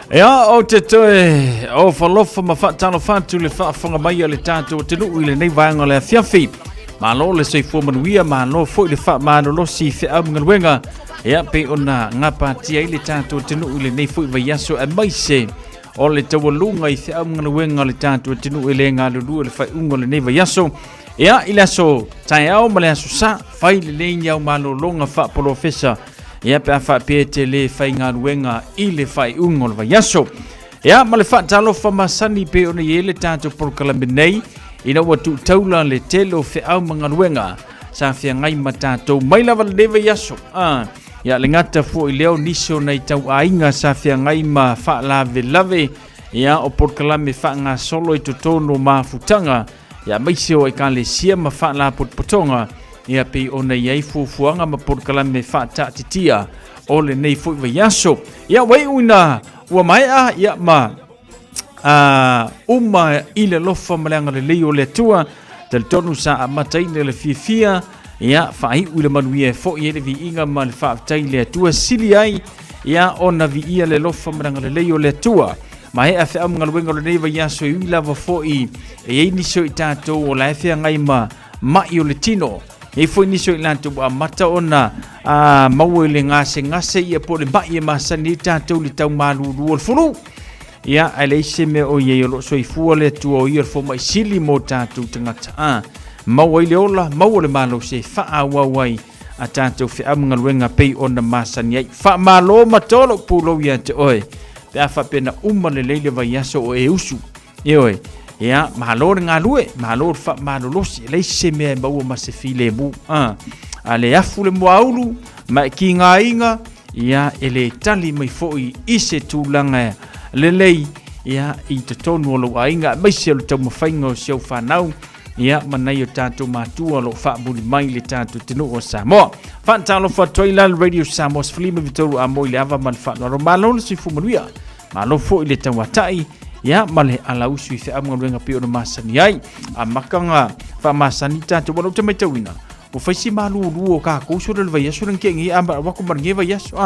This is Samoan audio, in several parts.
Ia, ou te toe ofo alofa ma faatalofa atu le faafofoga mai a le tatou atunuu i lenei vaega o le afiafi. Malo le soifua manuia, malo foi le faamalolosi i feau ma galuega. Ia, pei ona gapatia ai le tatou atunuu i lenei foi vaiaso aemaise o le taualuga i feau ma galuega a le tatou atunuu e le galulue le faaiuga o lenei vaiaso. Ia, i le aso taeao ma le aso sa, fai lelei ni au malologa faapolofesa. Ia, pe a faapea e te le faigaluega i le faaiuga o le vaiaso. Ia, ma le faatalofa masani pei ona i ai le tatou polokalame nei, ina ua tuutaula le tele o feau ma galuega sa feagai ma tatou mai lava lenei vaiaso. Ah, ia le gata foi lea o nisi o nai tauaiga sa feagai ma faalavelave, ia o polokalame faagasolo i totonu o mafutaga, ia aemaise o ekalesia ma faalapotopotoga, ia pei ona i ai fuafuaga ma polokalame faataatitia o lenei foi vaiaso. Ia ua iu ina ua maea, ia ma uma i le alofa ma le agalelei o le Atua, talitonu sa amataina le fiafia, ia faaiu i le manuia e foi ai le viiga ma le faafetai i le Atua, sili ai ia ona viia le alofa ma le agalelei o le Atua. Maea feau ma galuega o lenei vaiaso, e ui lava foi e i ai nisi o i tatou o la e feagai ma mai o le tino, e i ai foi nisi o i latou ua amata ona maua i le gasegase ia po o le mai e masani ai tatou i le tau malulu o le fulu. Ia, ae leai se mea o i ai, o lo o soifua le Atua o ia o le fomai sili mo tatou tagata. Maua ai le ola, maua le malosi e faaauau ai a tatou feau ma galuega pei ona masani ai. Faamalo ma tolo pulou ia te oe, pe a faapea na uma lelei le vaiaso o e usu. Ioe, ia, malo le galue, malo le faamalolosi, e leai se mea e maua ma se filemu. A le afu le muaulu ma e kigaina, ia, e le tali mai foi i se tulaga lelei, ia, i totonu o lou aiga, aemaise o le taumafaiga o si au fanau, ia, ma nai o tatou matua o lo o faamuli mai le tatou atunuu o Samoa. Faatalofa atu ai la le Radio Samoa 13 a mo i le ava ma le faaaloalo. Malo le soifua manuia, malo foi le tauatai, ia, ma le alausu i feau ma galuega pei ona masani ai. Amataga faamasani tatou, ua te matauina ua fai si malulu o kākou so le vaiaso le nge a wako ma nge vaiaso.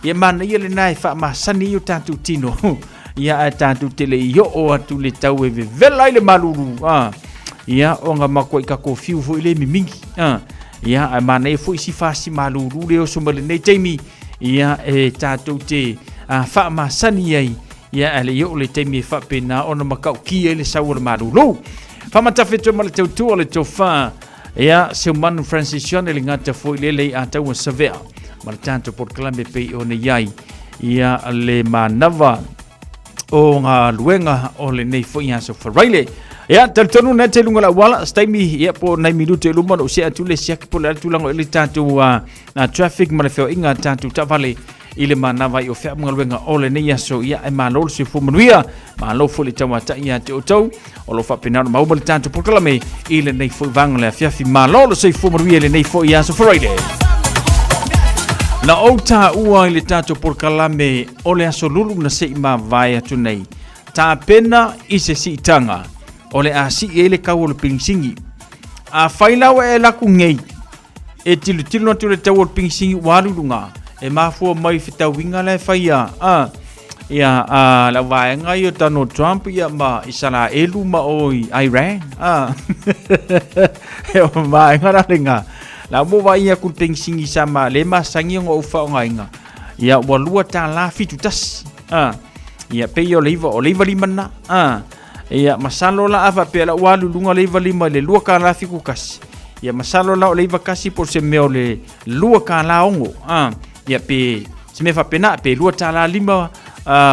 Ia manaia lena e faamasani ai o tatou tino, ia ae tatou te le i oo atu le tau e vevela ai le malulu. Ia o ngā makoa i kako fiu foi le mimingi. Ia ae manaia foi si fasi malulu le oso ma lenei taimi, ia e tatou te faamasani ai, ia ae le i oo le taimi e faapena ona matautia ai le sau o le malulu. Famatafeto ma le tautua le tofa, ia Seumanu Francis John e le gata foi le lei a taua savea ma le tatou polokalame pei ona i ai ia le manava o galuega o lenei foi aso Faraile. Ia, talitonu na te lunga la auala, se taimi, ia, po nai minute i luma, no se atu le siaki po le ala tulaga o le tatou traffic ma le feoaiga a tatou taavale i le manava i o feau ma galuega o lenei aso. Ia, e malo le soifua manuia, malo foi le tauatai ia te outou o lo o faapena ona maua ma le tatou polokalame i lenei foi vaega o le afiafi. Malo le soifua manuia i lenei foi aso Friday. Na ou taua i le tatou polokalame o le aso Lulu na se i mavae atu nei, tapena i se siitaga o le a sii ai le kau o le penisini. Afai la ua e alu atu nei e tilotilo atu le tau o le penisini ua alu i luga, e mafua mai fetauiga la e faia a ia a le vaega ia o Donald Trump ia ma Isaraelu ma o i Iran. E o vaega la lenga la mo vai ia ku penisini sa ma le masangi o faaaogaina, ia ua $2.71. Ia pei o le iva o le 95 na. Ia masalo la a faapea la ua alu i luga le 95 i le $2.71. Ia masalo la o le 91 po o se mea o le $2.6. Ia pe se mea faapena pe $2.5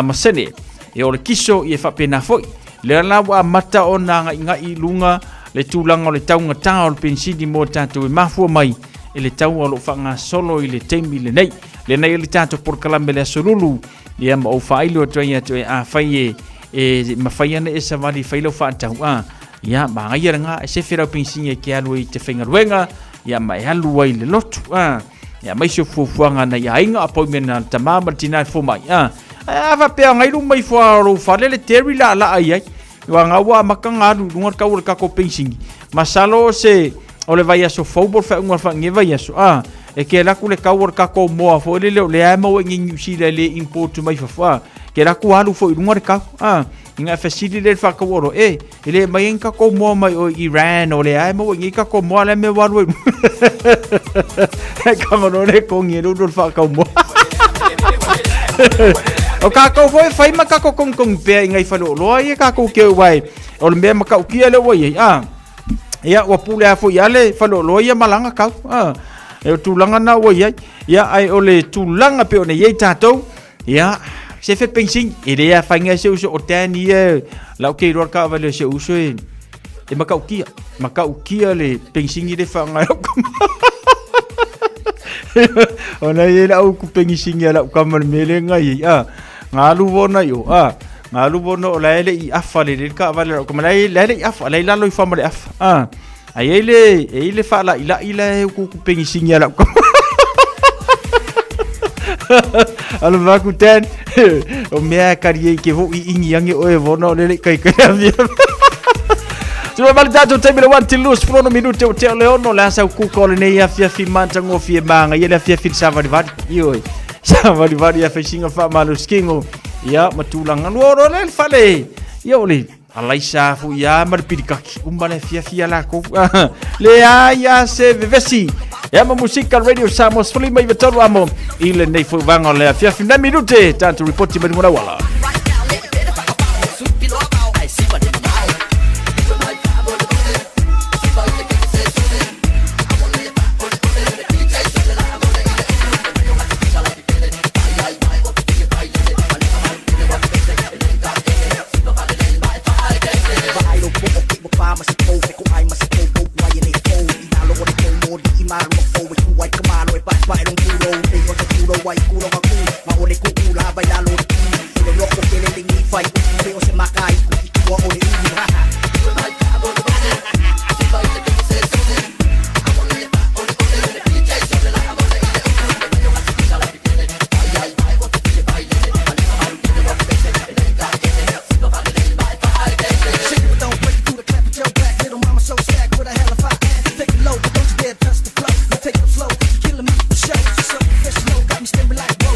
ma sene. Ia o le kiso ia faapena foi. Lea la ua amata ona agaigai i luga le tulaga o le taugata o le penisini mo tatou e mafua mai i le tau o lo o faagasolo i le taimi lenei. Lea na i le tatou polokalame le aso Lulu, ia ma ou faailo atu ai atu e afai e mafai ana e savali fai lau faatau ia magaia lena e sefe lau penisini e ke alu ai i te faigaluega, ia ma e alu ai le lotu ia mai se fuafuaga na i aiga a pau mea na tama ma le tina e fomai a faapea ngai luma ifo a lou fale le Terry la la ai ai ua ngau ua amata ona alu i luga le tau o le tatou penisini. Masalo o se o le vaiaso fou po o le faaiuga o le faangia vaiaso e ke alu atu le tau o le tatou moa foi lele o lea e maua i inei Niu Sila e le import mai fafo. Ke la ku alu foi lunga le kau. A inga fesili le whakau oro e e le mai en kako moa mai o Iran o le ai mo ngi kako moa le me walu. E ka no le kongi e lu whakau moa. O kākou foi fai ma kākou kongkong pea i ngai whale o loa ia kākou ke wai. O le mea makaukia le ua iai. Ah. Ia, ua pule a foi ale whale o loa ia malanga kau. Ah. E o tūlanga na ua iai. Ia, ai o le tūlanga pe o nei iai tātou. Ia, se fe pensing, e lea whainga se uso o tēni e lau ke roa ka wale se uso e e makaukia. Makaukia le pensingi le whangai au kama. Ona e lau ku pengisingi a lau kama le mele ngai ai. Ah, ngalu wona i o. Ah, ngalu wona o lae le i afa le le ka wale lau kama. Lae le i afa, lae lalo i whama le afa. Ah, ai e le, e le whala i la i lae ku ku pengisingi a lau kama. Ala vaku ten. O mea kari e ke ho i ingi ange o e wona o lele kai kai avia. Tuna mali tātou taimi le 1 till lose fulono minute o te o leono le asa kuka o lenei afiafi manta ngofie manga ia le afiafi le savalivali. Ioi. Savalivali a whaisinga wha malu skingo. Ia matulanga nuoro le fale. Ia o le alaisa fu ia ma le pirikaki. Umba le afiafi a lako. Le a ia se vevesi. Ia ma musika Radio Samoa sfuli mai vetolu amo i lenei foi vanga o le afiafi na minute tātou ripoti mai ngona wala. Take it slow, killing me for show. So professional, got me staring like.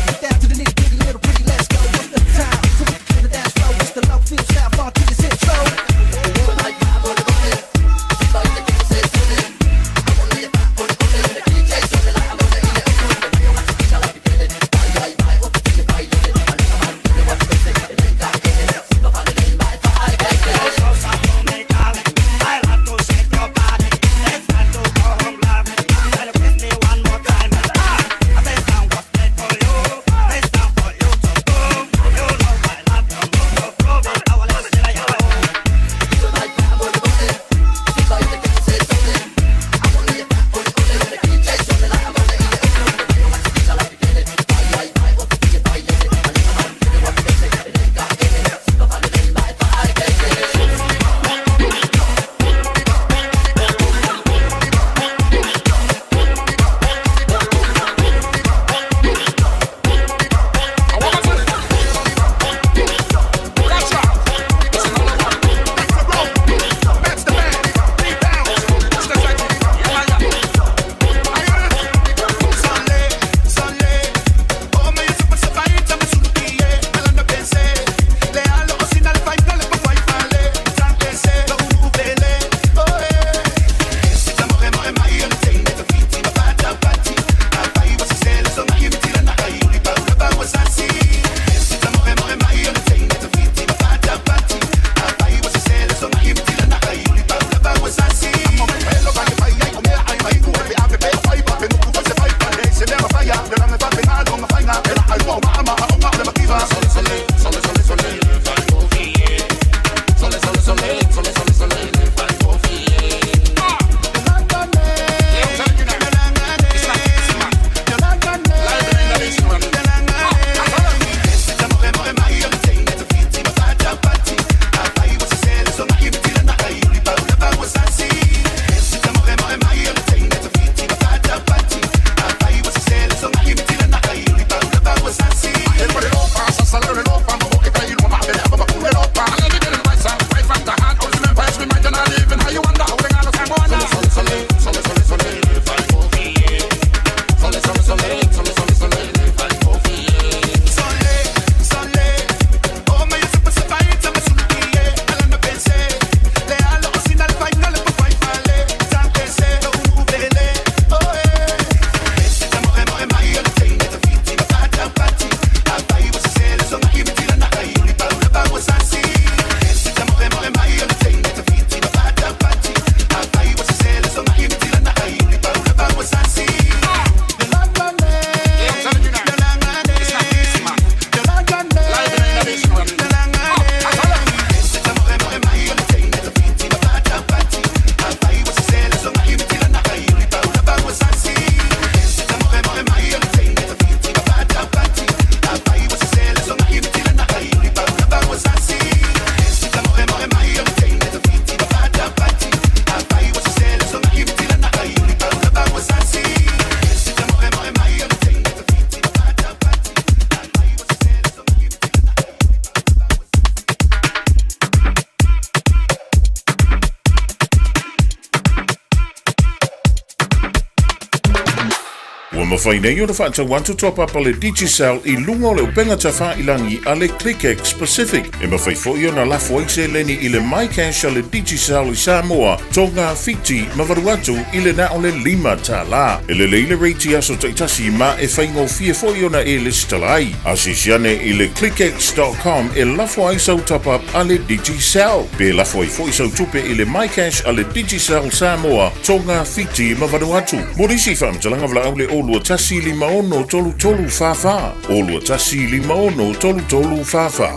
mafai nei ona faatau atu top up a le Digicel i luga o le upega tafailangi a le ClickX Pacific. E mafai foi ona lafo ai seleni i le MyCash a le Digicel i Samoa, Tonga, Fiti ma Vanuatu i le na o le $5. E lelei le rate i aso taitasi ma e faigofie foi ona e lesitala ai. Asiasi ane i le clickx.com e lafo ai sau top up a le Digicel. Pe lafo ai foi sau tupe i le MyCash a le Digicel Samoa, Tonga, Fiti ma Vanuatu. Mo nisi faamatalaga valaau le 021 56 33 44. 021 56 33 44.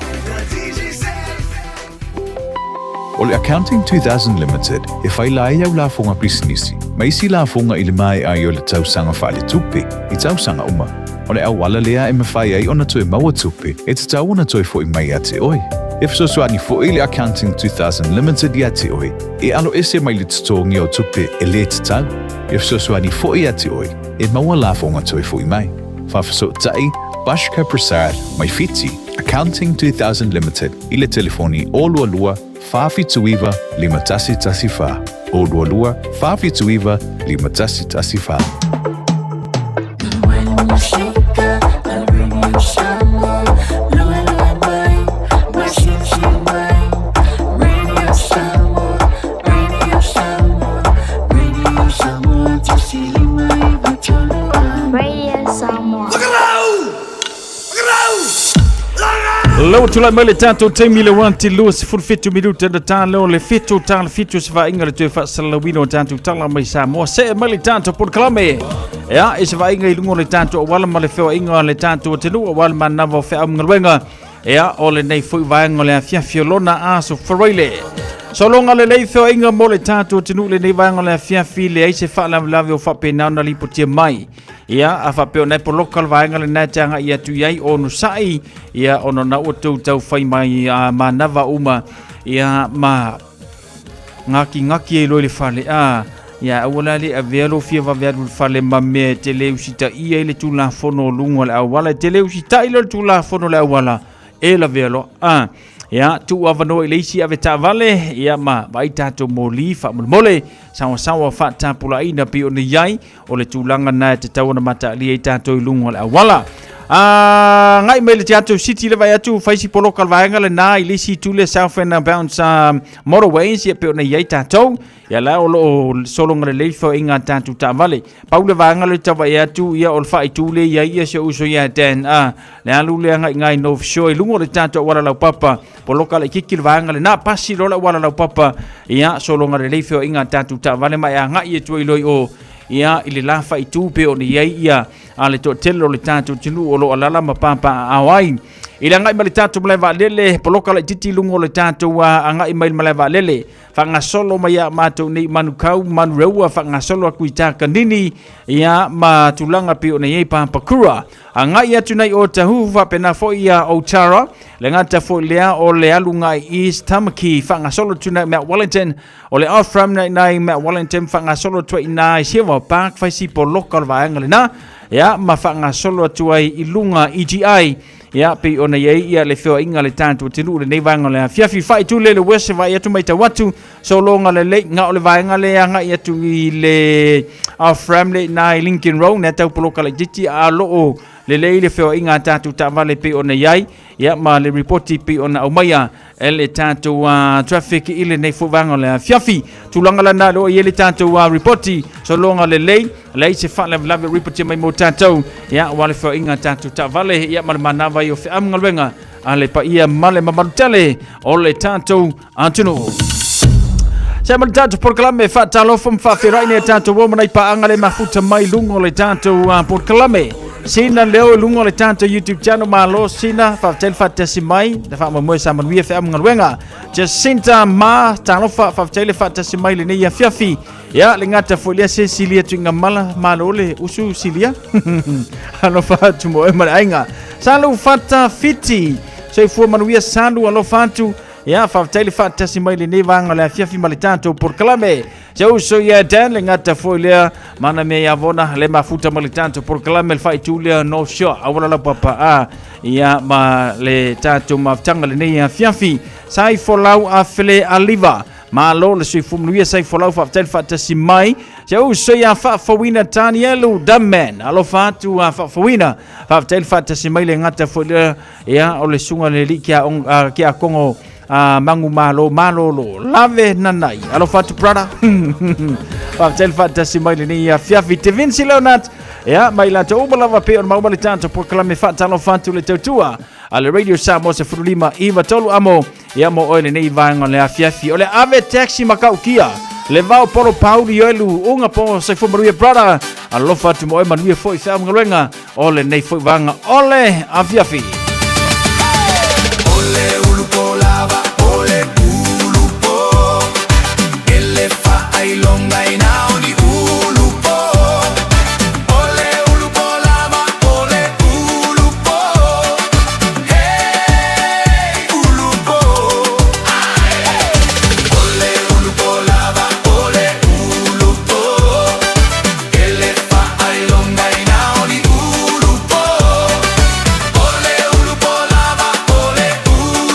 O le Accounting 2000 Limited e faila ai au lafoga pisinisi ma isi lafoga i le maea ai o le tausaga faaletupe i tausaga uma. O le auala lea e mafai ai ona toe maua tupe e tatau ona toe fo'i mai ia te oe. E fesoasoani fo'i le Accounting 2000 Limited ia te oe e aloese mai le totogi o tupe e lē tatau. E fesoasoani fo'i ia te oe e maua lafoga toe fo'i mai. Faafesootai Bashka Prasad mai Fiti, Accounting 2000 Limited i le telefoni 022 479 5114, 022 479 5114. Radio Samoa. Leo tulai mai le tatou taimi le wanti lua sefulu fitu minuta na tā leo le fitu tā le fitu se vaaiga le toe faasalalauina o tatou tala mai Samoa. See mai le tatou polokalame. Ea, e se vaaiga i luga o le tatou auala ma le feoaiga o le tatou atunuu aua le manava o feau ma galuega. Ea, o lenei foi vaega o le afiafi o lona aso Faraile. Sologa lelei feoaiga mo le tatou atunuu lenei vaega o le afiafi, leai se faalavelave o faapena ona lipotia mai. Ia, a faapea o na e poloka le vaega lena e te agai atu i ai onosai, ia, ona na ua tou tau fai mai a manava uma, ia, ma gakigaki ai loa i le fale, a, ia, aua la le avea lou fia vave alu i le fale ma mea e te le usitaia ai le Tulafono o luga o le auala, e te le usitai loa i le Tulafono o le auala, e lavea loa, a. Ia, tuu avanoa i le isi ave taavale, ia, ma vaai tatou moli faamolemole, saoasaoa faatapulaaina pei ona i ai, o le tulaga na e tatau ona mataalia ai tatou i luga o le auala. Agai mai le tatou city le vai atu fai si poloka le vaega lena i le isi itu lea South and Bounce Motorways ia pei ona i ai tatou. Ia la o lo o sologa lelei feoaiga a tatou taavale. Pau le vaega lea e tau vaai atu ia o le faaitu lea i ai ia si ou uso ia Dan a le alu lea agai i North Shore i luga o le tatou auala laupapa poloka laitiiti le vaega lena pasi loa le auala laupapa ia sologa lelei feoaiga a tatou taavale ma e agai atu ai loa i o ia i le la faaitu pei ona i ai ia a le toatele o le tatou atunuu o lo o alaala ma papaaao ai. I le agai mai le tatou malae vaalele, poloka laitiiti i luga o le tatou agai mai le malae vaalele, faagasolo mai ia matou nei Manukau, Manureua, faagasolo atu i Takanini, ia ma tulaga pei ona i ai Papakura. Agai atu nei o Tahuhu faapena foi ia Otara, le gata foi lea o le alu ngai East Tamaki, faagasolo atu nei Mount Wellington, o le off-ramp nei nei Mount Wellington, faagasolo atu ai i Silver Park, fai si poloka o le vaega lena, ia ma faagasolo atu ai i luga EGI, ia pei ona i ai ia le feoaiga a le tatou atunuu i lenei vaega o le afiafi. Faaitu le le uese vaai atu matau atu, sologa lelei, na o le vaega lea e agai atu i le off-ramp lea i ina i Lincoln Road, lea tau poloka laitiiti, a o lo o lelei le feoaiga a tatou taavale pei ona i ai, ia ma le ripoti pei ona aumaia e le tatou traffic i lenei foi vaega o le afiafi. Tulaga lana o lo o i ai le tatou ripoti, sologa lelei, leai se faalavelave o ripoti mai mo tatou, ia aua le feoaiga a tatou taavale, ia ma le manava ai o feau ma galuega a le paia ma le mamalu tele o le tatou atunuu. Se ma le tatou polokalame faatalofa ma faafeiloai nei tatou uo ma nai paaga le mafuta mai luga o le tatou polokalame. Sina leo i luga o le tatou YouTube channel malo sina faafetai le faatasi mai le faamoemoe sa manuia feau ma galuega. Jacinta Ma talofa faafetai le faatasi mai lenei afiafi. Ia le gata foi lea se silia tuiga mala malo le usu silia. Alofa atu mo e ma le aiga. Salu Fata Fiti. Soifua manuia Salu alofa atu. Ia, faafetai le faatasi mai lenei vaega o le afiafi ma le tatou polokalame. Se uso ia Dan, le gata foi lea, mana mea ia vona, le mafuta ma le tatou polokalame, le faaitu lea North Shore, auala laupapa a, ia, ma le tatou mafutaga lenei afiafi. Sai folau a fele aliva. Malo le soifua manuia sai folau, faafetai le faatasi mai. Si ou uso ia Faafouina Tanielu Dunman, alofa atu a Faafouina, faafetai le faatasi mai le gata foi lea, ia o le suga le alii kia, kia kongo a mangu malo malolo lave nanai, alofa atu brother. Faafetai le faatasi mai lenei afiafi. Te Vinci Leonard, ia mai latou uma lava pe o maua le tatou polokalame faatalofa atu le tautua a le Radio Samoa 15 93 amo ia mo oe lenei vaega o le afiafi. O le ave taxi makaukia le vao polo pauli oelu unga po soifua manuia brother, alofa atu mo oe manuia foi feamugaluega o lenei foi vaega o le afiafi. Ole ulupo lava, ole ulupo, ele faailoga ina o ni ulupo. Ole ulupo lava, ole ulupo, hey ulupo. Ole ulupo lava, ole ulupo, ele faailoga ina o ni ulupo. Ole ulupo lava, ole ulupo.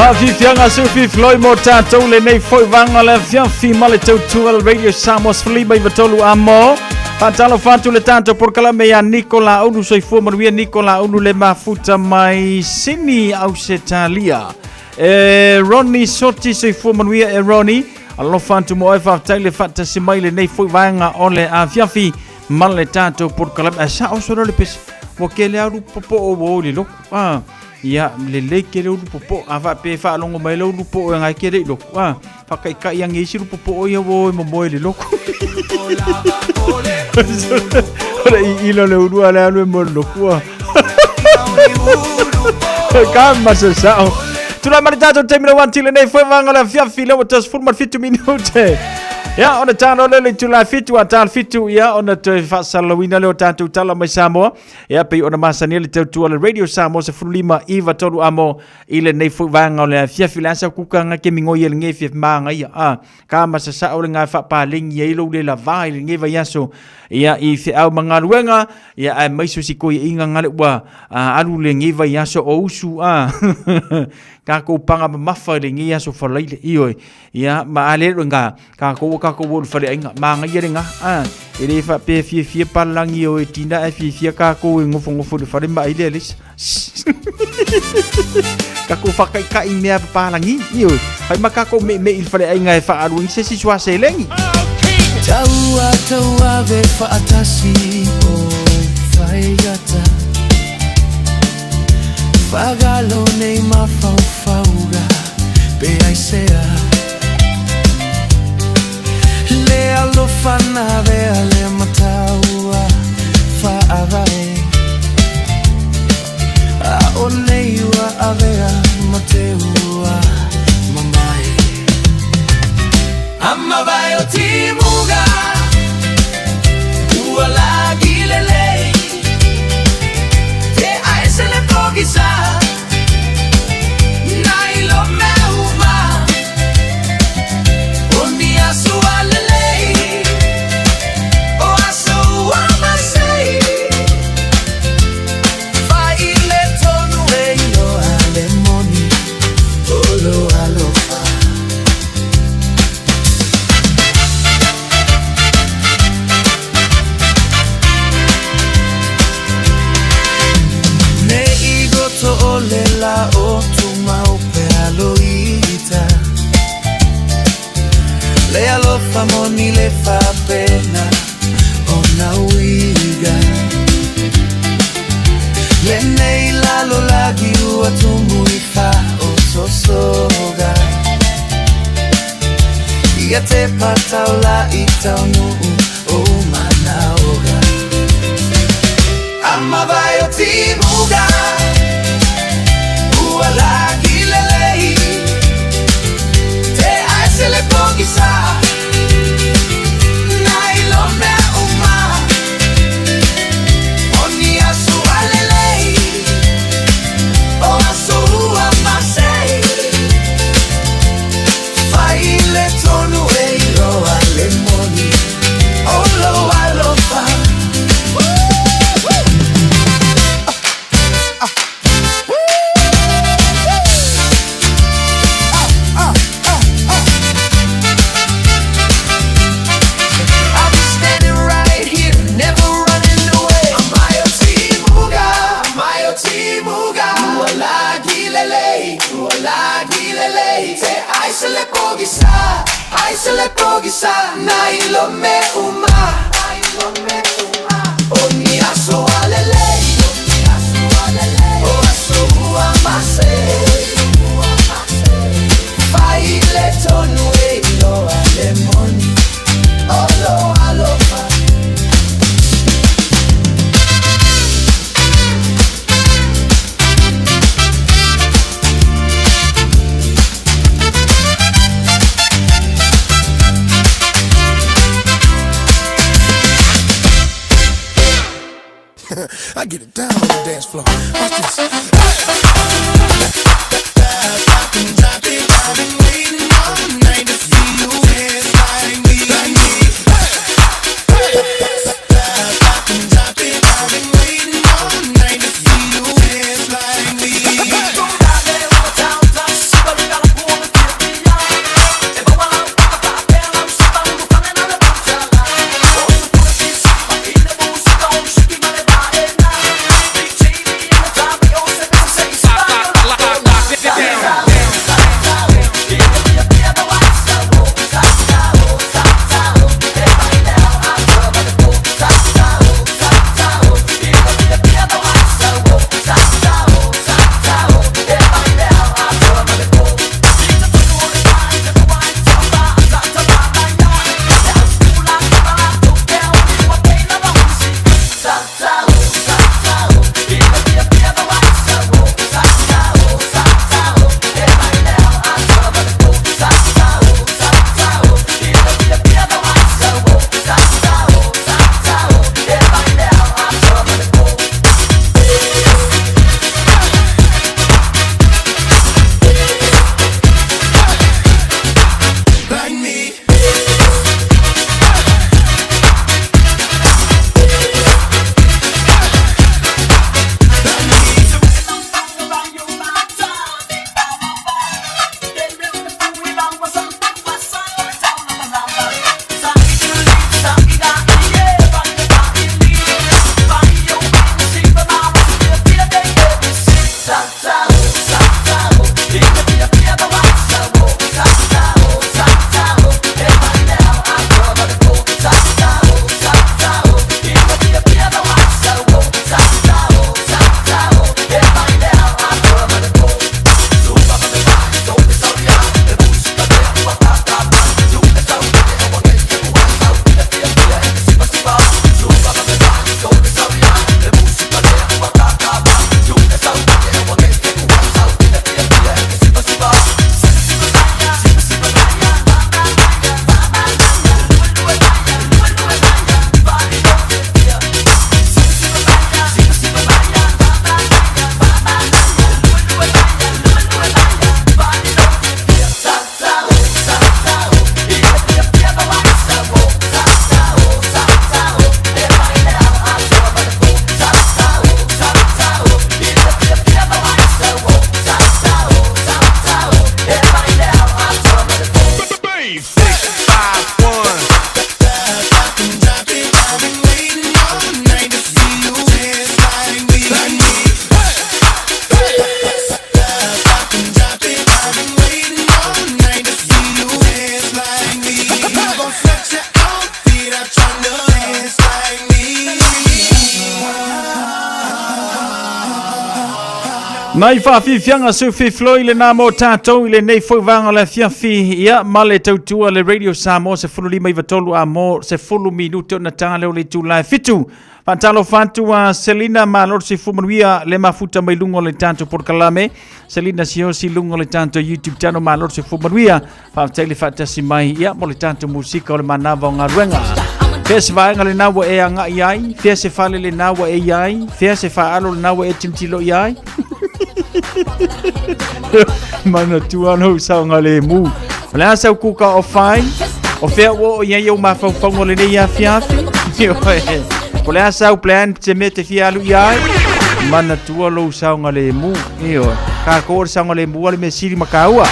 Faafiafiaga Sufi Floyd mo tatou lenei foi vaega o le afiafi ma le tautua le Radio Samoa 153 amo. Faatalofa atu le tatou polokalame ia Niko Laulu, soifua manuia Niko Laulu le mafuta mai Sini Ausetalia. E Ronnie Soti, soifua manuia e Ronnie. Alofa atu mo oe, faafetai le faatasi mai lenei foi vaega o le afiafi ma le tatou polokalame. Ae sao solo le pese, ua kele alu popoo ua o i le loku. Ah. Ia, lelei tele ulu popo'o. A faapea e faalogo mai le ulu po'o e gai tele i loku, a, faataitai ane isi ulu popo'o ia ua o e momoe i le loku. O le iila o le ulu a le alu e moe i le loku, a. Ka masasao. Tulai mai le tatou taimi le wanti lenei foi vaega o le afiafi lea ua 17 minute. Ia, ona talo lea le itula 7 a talo 7, ia, ona toe faasalalauina lea o tatou tala mai Samoa. Ia pei ona masani le tautua le Radio Samoa 15 iva tolu amo i lenei foi vaega o le afiafi le asa kuka nga ke mingoi e lenei fia maanga ia a ka masasa o le nga faapalegi ai lou le lava i lenei vaiaso ia i feau ma galuega ia ae mai so si koi inga ngale ua alu lenei vaiaso o usu a takou panga mamafa i lenei aso falaile ioe ia ma ale nga Kākou o kākou o le faleaiga, māgaia le gā. A, e le faapea fiafia palalagi o e tina ae fiafia kākou e nofonofo i le fale ma ai le alesa. Kākou whakaikai mea papalagi, ioe. Fai ma kākou meʻemeʻe i le faleaiga e faaalu ai se isi suaselegi. Taua tauave whaatasi o whaigata Whagalo nei mafaufauga pe aisea Le alofa na vea le mataua whaavae A o nei ua avea ma te ua mamae Amavae o timuga Ua lagi lelei Te aese le pogisa Ne i goto o le la o tumau pe aloita Le alofa moni le fapena o na uiga Le nei lalo lagi ua tumu i fa o sosoga Ia te patau la i tau nuu o manaoga Amavae o timuga Ua lagi lelei Te aese le pogisa Na ilo mea uma O ni aso a lelei O aso ua masei Fai le tonu e iloa le moni O lou alofa. I'll be standing right here, never running away. Amae o timuga, amae o timuga. Ua lagi lelei, ua lagi lelei. Te aise le pogisa, aise le pogisa. Na ilo me uma, na ilo me uma. O ni aso a lelei, o ni aso a lelei. O aso ua mase, ua mase. Fai le tonu e iloa le moni. O lo alofa. Nai faafiafiaga seu i lena mo tatou i lenei foi vaega o le afiafi, ia ma le tautua le Radio Samoa 15 i a mo 10 minute ona ta lea o le itula e 7. Faatalofa atu a Selina, malo le soifua manuia le mafuta mai luga o le tatou polokalame. Selina Siosi i luga o le tatou YouTube channel, malo le soifua manuia. Faafetai le faatasi mai ia mo le tatou musika o le manava o galuega. Fea se vaega lena ua e agai ai, fea se fale lena ua e i ai, fea se faaalo lena ua e tilotilo i ai. Manatua lou saogalemu. O le a sau kuka o fai? O fea ua oo i ai ou mafaufauga o lenei afiafi? Po o le a sau plan se mea te fia alu i ai? Manatua lou saogalemu. Ioe. Kākou o le saogalemu a le mea sili ma kāua.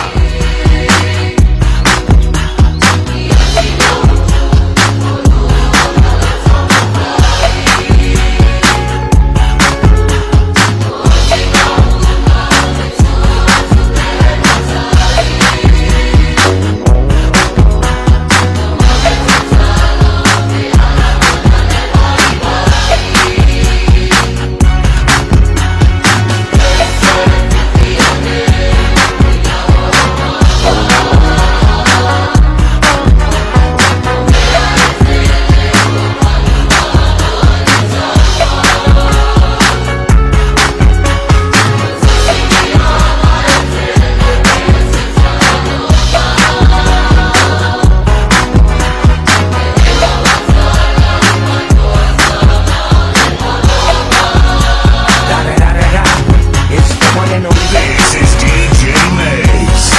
This is DJ Mace.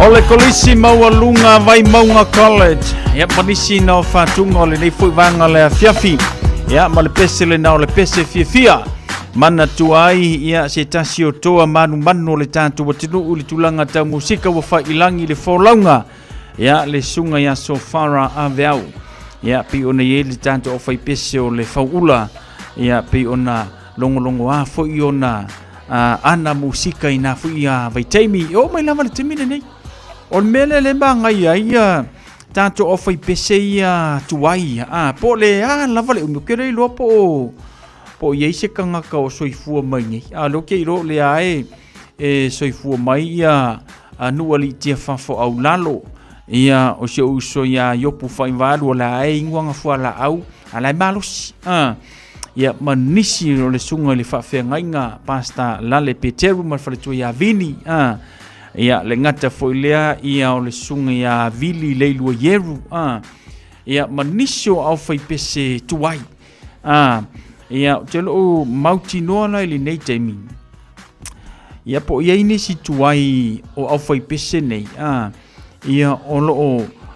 O le Kolisi Maualuga Vaimauga College. Ia, ma nisi na o faatuga o lenei foi vaega le afiafi. Ia, ma le pese lena o le pese fiafia. Manatua ai, ia, se tasi o toa manumanu o le tatou atunuu i le tulaga tau musika ua faiilagi le folauga. Ia, le susuga ia Sofara Aveau. Ia, pei ona i ai le tatou aufaipese o le Fauula. Ia, pei ona logologoa foi ona ana musika i nā foi vaitaimi. E oo mai lava le taimi lenei. O le mea lea lea e magaia ai ia tatou aufaipese ia tuai, po o le a lava le umi, ou te le iloa po o po o i ai se tagata o soifua mai nei. A o lea ou te iloa o lea e, e soifua mai ia nuu alii tiafafo aulalo. Ia o si ou uso ia Iopu Faivalu o la e inu ana fualaau a la e malosi. Ia ma nisi o le susuga i le faafeagaiga Pastor Lale Peteru ma le faletua ia Vini. Ia le gata foi lea ia o le susuga ia Vili Leilua Ieru. Ia ma nisi o aufaipese tuai. Ia, ou te loo mautinoa la i lenei taimi. Ia po o i ai nisi tuai o aufaipese nei, a, ia o lo o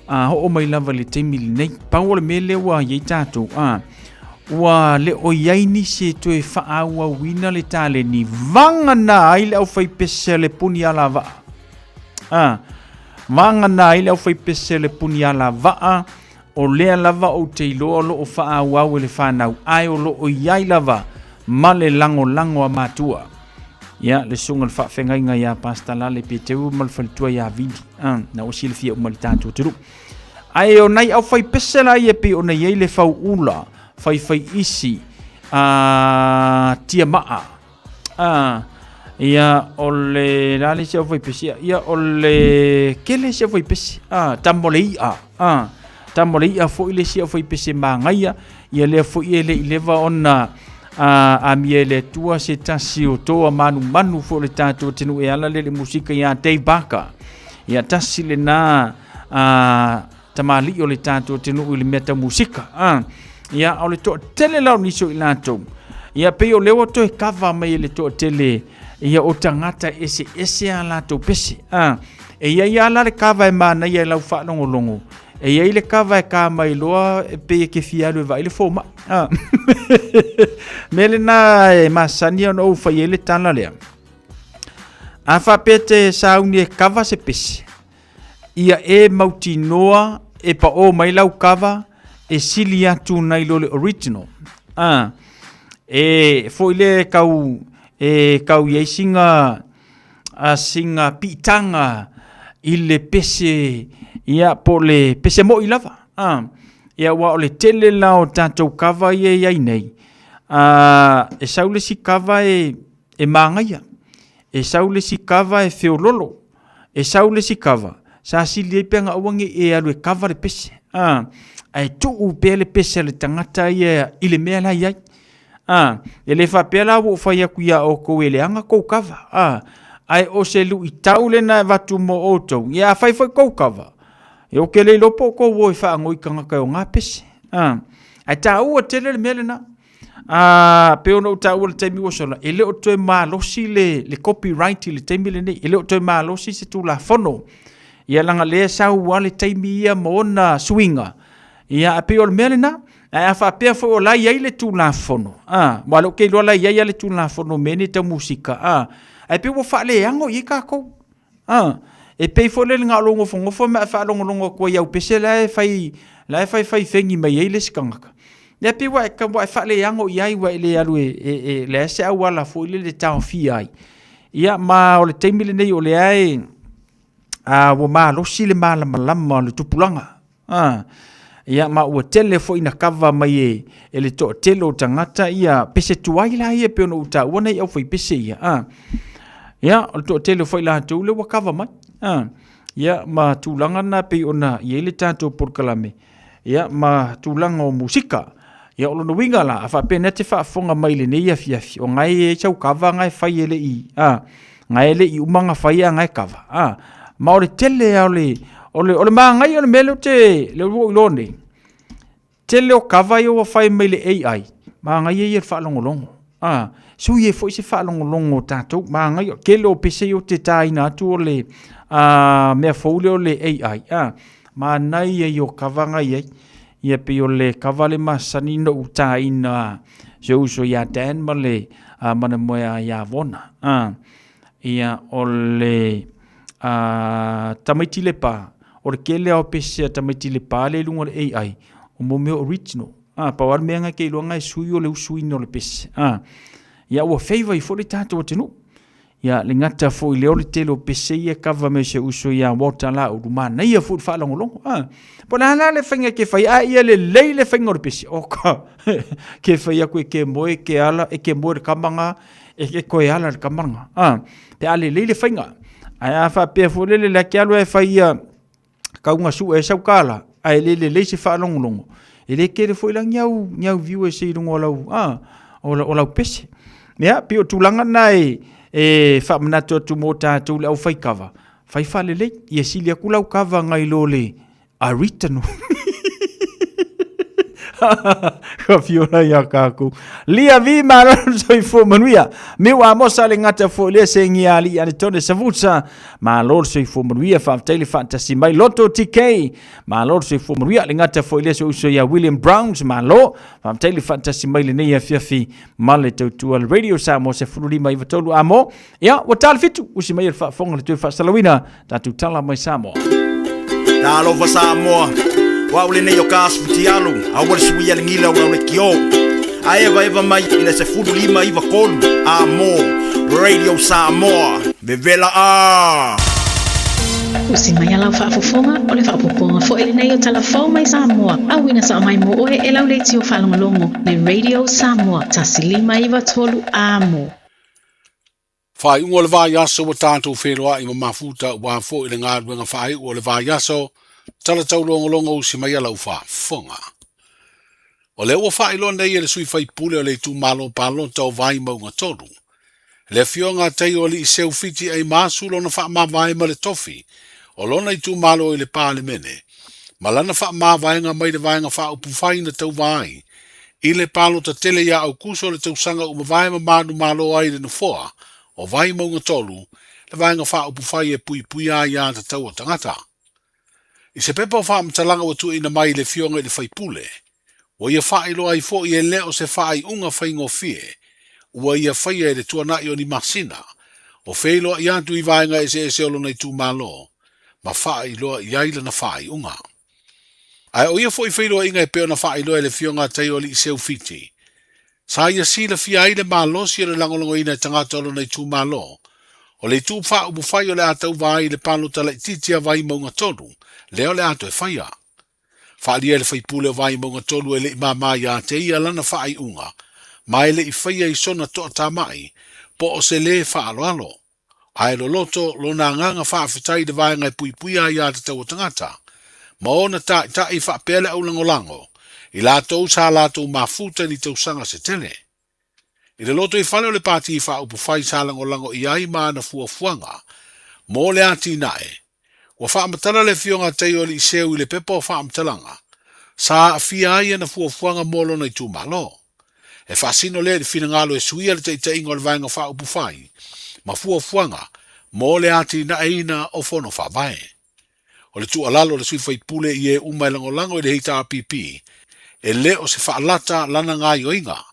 a, oo mai lava i le taimi lenei. Pau o le mea lea ua i ai tatou, a, ua le o i ai nisi e toe faaauauina le taleni, vagana ai le aufaipese a le puni alavaa. A, vagana ai le aufaipese a le puni alavaa, o lea lava ou te iloa o lo o faaauau e le fanau, ae o lo o i ai lava ma le lagolago a matua. Ia, le susuga i le faafeagaiga ia Pastor Lale Peteru ma le faletua ia Vili. Ah, na ua silafia uma i le tatou atunuu. Ae o nai aufaipese la ia pei ona i ai le fauula, faifaiisi, a, tiamaa. Ah, ia o le la le isi aufaipese ia, ia o le kele isi aufaipese. Ah, tama o le i'a. Ah, tama o le i'a foi le isi aufaipese magaia. Ia lea foi e le i leva ona a amia e le Atua se tasi o toa manumanu foi o le tatou atunuu e ala lea i le musika ia Dave Barker. Ia tasi lena a tamalii o le tatou atunuu i le mea tau musika. A, ia o le toatele la o nisi o i latou. Ia pei o lea ua toe kava mai e le toatele ia o tagata eseese a latou pese. A, e i ai lava la le kava e manaia i lau faalogologo. E i ai le kava e ka mai loa e pei e ke fia alu e vaai le fomai. Ah. Mea lena e masani ona ou fai ai le tala lea. A faapea te sauni e kava se pese, ia e mautinoa e paʻō mai lau kava e sili atu nai lo le original. Ah. E foi le kau e kau i ai singa a singa piitaga i le pese ia po o le pese moʻi lava a ia aua o le tele la o tatou kava ia e i ai nei a e sau le isi kava e e magaia e sau le isi kava e feololo e sau le isi kava sa sili ai pe ana aua ne i e alu e kava le pese a ae tuu pea le pese a le tagata ia i le mea la e i ai A, e le faapea la ua ou fai atu iā outou e leaga kou kava, a, ae o se luitau lena e avatu mo outou, ia afai foi kou kava, ia ou te le iloa po o tou o e faanoi i tagata e oga pese, a, ae taua tele le mea lena. A, pei ona ou taua i le taimi ua sola, e le o toe malosi le, le copyright i le taimi lenei, e le o toe malosi se Tulafono. Ia leaga lea e sau lava le taimi ia ma ona suiga, Ia, ae pei o le mea lena. Ae a faapea foi o la e i ai le Tulafono, a, aua o lea ou te iloa la e i ai lava le Tulafono o mea nei tau musika, a, ae pei ua faaleago i ai tatou. A, e pei foi lele na o lou nofonofo ma e faalogologo atu ai i au pese la e fai, la e faifai fegi mai ai le isi tagata. Ia pei ua e, ua e faaleago i ai, ua e le alu e, e, e leai se auala foi lele e taofia ai. Ia, ma o le taimi lenei o lea e, a, ua malosi le malamalama o le tupulaga. A, ia, ma ua tele foi ina kava mai e, e le toatele o tagata ia pese tuai la ia pei ona ou taua nai aufaipese ia. A, ia, o le toatele foi latou lea ua kava mai. A, ia, ma tulaga na pei ona i ai le tatou polokalame, ia, ma tulaga o musika. Ia, o lona uiga la, a faapea nei e te faafofoga mai i lenei afiafi, o na e i ai sau kava na e fai e le i, a, na e le i uma ona fai a na e kava. A, ma o le tele lava o le, o le, o le manaia o le mea lea ou te, lea ua ou iloa nei, tele o kava ia ua fai mai le AI, manaia ia o le faalogologo. A, sui ai foi se faalogologo o tatou, manaia, tele o pese ia ou te taina atu o le a, mea fou lea o le AI. A, manaia ia o kava na i ai. Ia pei o le kava le masani na ou taina si ou uso ia Dan ma le uh, manamoea ia Vona. Ia o le tamaiti le pā, o le kele ao pese a tamaiti le pā le lunga o le AI, o mo mea original. Pau a le mea ngai ke iloa ngai sui o le usuina o le pese. Ia ua favor ai foi le tatou atunuu. Ia, le gata foi lea o le tele o pese ia e kava mai si ou uso ia Walter Laulu, manaia foi le faalogologo. Ah, po o le a la le faiga ke fai, a ia lelei le faiga o le pese. O ka, ke fai aku e ke moe, ke ala, e ke moe le kama e ke koe ala le kama ngā. Ah, pe a lelei le faiga. Ae a faapea foi lele le ake alu e fai ia, kauga sue ai sau kala, ae le lelei se faalogologo, e le tele foi la ni au, ni au viewers i luga o lau, a, o, o lau pese. Ia, pei o tulaga na e, e faamanatu atu mo tatou le aufai kava, fai faalelei, ia sili atu lau kava nai lo le Aritano. Ka fiola ia kākou. Lia vi malo soifua manuia. Miu Amosa le gata foi lea se ngia ali ane tone savusa. Malo le soifua manuia faafetai le faatasi mai Loto TK. Malo le soifua manuia le gata foi lea se uso ia William Browns. Malo faafetai le faatasi mai lenei afiafi ma le tautua le Radio Samoa 15 93 amo. Ia, ua ta le 7, usi mai le faafofoga le toe faasalauina tatou tala mai Samoa. Talofa Samoa, o au lenei o ka asu fitialu, aua le suia le gila o lau lekiō. A evaeva mai i le 15 93 amo, Radio Samoa, vevela a! Usi mai a lau faafofoga, o le faaopoopoga foi lenei o Tala Fou mai Samoa, auina sao mai mo oe e lau leitio faalogologo, le Radio Samoa, 1593 amo. Faaiuga o le vaiaso ua tatou feiloai ma mafuta aua foi le galuega faaiu o le vaiaso, tala taulogologo usi mai a lau faafofoga. O lea ua faailoa nei e le sui faipule o le itumalo palota o Vaimauga 3, le afioga a Taioalii Seu Fiti Aimaasu lona faamavae ma le tofi o lona itumalo i le Palemene, ma lana faamavaega mai le Vaega Faaupufai na tauva ai i le palota tele iā Aukuso o le tausaga ua mavae ma manumalo ai le nofoa o Vaimauga 3, le Vaega Faaupufai e Puipuia ai Aiā Tatau a Tagata. I se pepa o faamatalaga ua tuuina mai i le Afioga i le Faipule, ua ia faailoa ai foi e le o se faaiuga faigofie ua ia faia i le tuanai o ni masina o feiloai atu i vaega eseese o lona itumalo ma faailoa i ai lana faaiuga. Ae o ia foi feiloaiga e pei ona faailoa e le Afioga a Taioalii Seu Fiti, sa ia silafia ai le malosi o le lagolagoina e tagata o lona itumalo, o le itu faaupufai o le a tauva ai i le palota laitiiti a Vaimauga 3, lea o le a toe faia. Faaalia e le faipule o Vaimauga 3 e le i māmā iā te ia lana faaiuga, ma e le i faia i sona toatamai, po o se lē faaaloalo. Ae loloto lona agaga faafetai i le vaega e puipuia ai a tatau o tagata, ma ona ta'ita'i faapea le aulagolago i latou sa latou mafuta i ni tausaga se tele. I le lotoifale o le Pati Faaupufai sa lagolago i ai ma ana fuafuaga mo le atinae, ua faamatala le Afioga a Taioalii Seu i le pepa o faamatalaga sa aafia ai ana fuafuaga mo lona itumalo. E faasino lea i le finagalo e suia le taitaiga o le Vaega Faaupufai ma fuafuaga mo le atinaeina o Fono Faavae. O le tuualalo a le sui faipule i e uma e lagolago i le HRPP, e le o se faalata lana gaoioiga,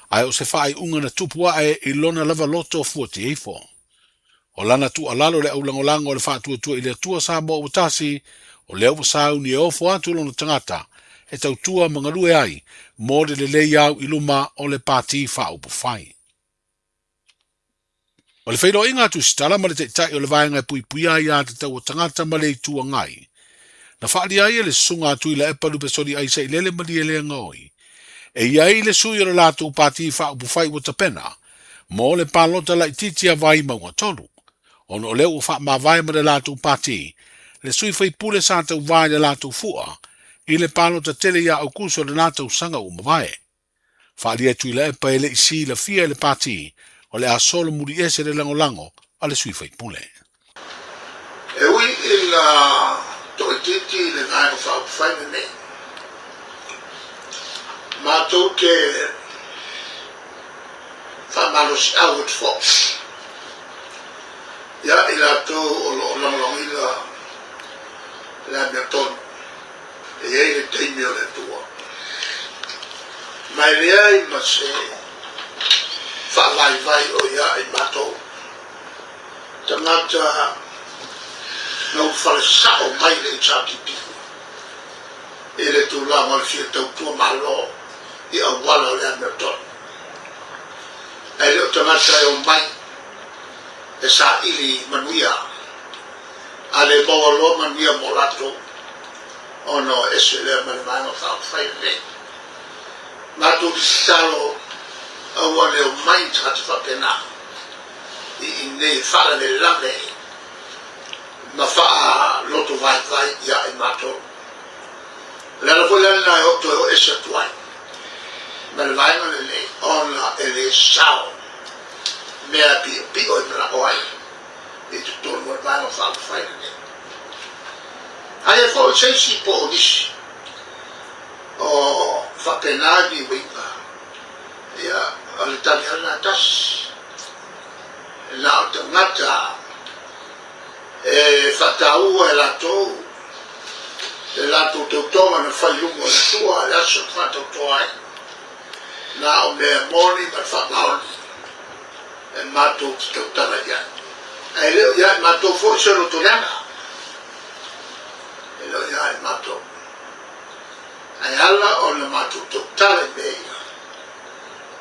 ae o se faaiuga na tupu ae i lona lava loto fuatieifo. O lana tuualalo i le aulagolago o le Faatuatua i le Atua Samoa ua tasi, o lea ua sauni e ofo atu lona tagata e tautua ma galue ai mo le lelei au i luma o le Pati Faaupufai. O le feiloaiga a Tusitala ma le Taitai o le Vaega e Puipuia ai Aiatatau a Tagata ma le Itu Agai, na faaalia ai e le Susuga a Tuilaepa Lupesoli Aisailele Malielegaoi, e i ai le sui o le latou Pati Faaupufai ua tapena mo le palota laitiiti a Vaimauga 3, ona o lea ua faamavae ma le latou pati le sui faipule sa tauva i le latou fua i le palota tele iā Aukuso o lena tausaga ua mavae. Faaalia e Tuilaepa e le i silafia e le pati o le a solomuli ese le lagolago a le sui faipule. E ui ina toaitiiti le Vaega Faaupufai lenei, matou te faamalosiau atu foi ia i latou o lo o lagolagoina le amiotonu. E i ai le taimi o le Atua, ma e leai ma se faavaivai o ia i matou. Tagata na ua fale sao mai le HRPP i le tulaga o le fia tautua Malo i auala o le amiotonu. Ae le o tagata e omai e saili manuia, a le maua loa manuia mo latou ona o ese lea ma le Vaega Faaupufai lenei. Matou te tatalo aua le omai tagata faapena i inei e faalavelave ma faaloto vaivai ia i matou. O le ala foi la lena e oo toe oo ese atu ai ma le vaega lenei ona e le sao mea piopio e manao ai i totonu o le Vaega Faaupufai lenei. Aia foi se isi po o nisi o faapena ni uiga, ia, o le tali lava lena tasi. Na o tagata e faataua e latou le latou tautoga na fai i luma o le Atua i le aso na faatautoa ai, na o mea moni ma le faamaoni e matou te tautala i ai. Ae le o ia i matou foi se lotoleaga, e le o ia i matou. Ae ala ona matou tautala i mea ia,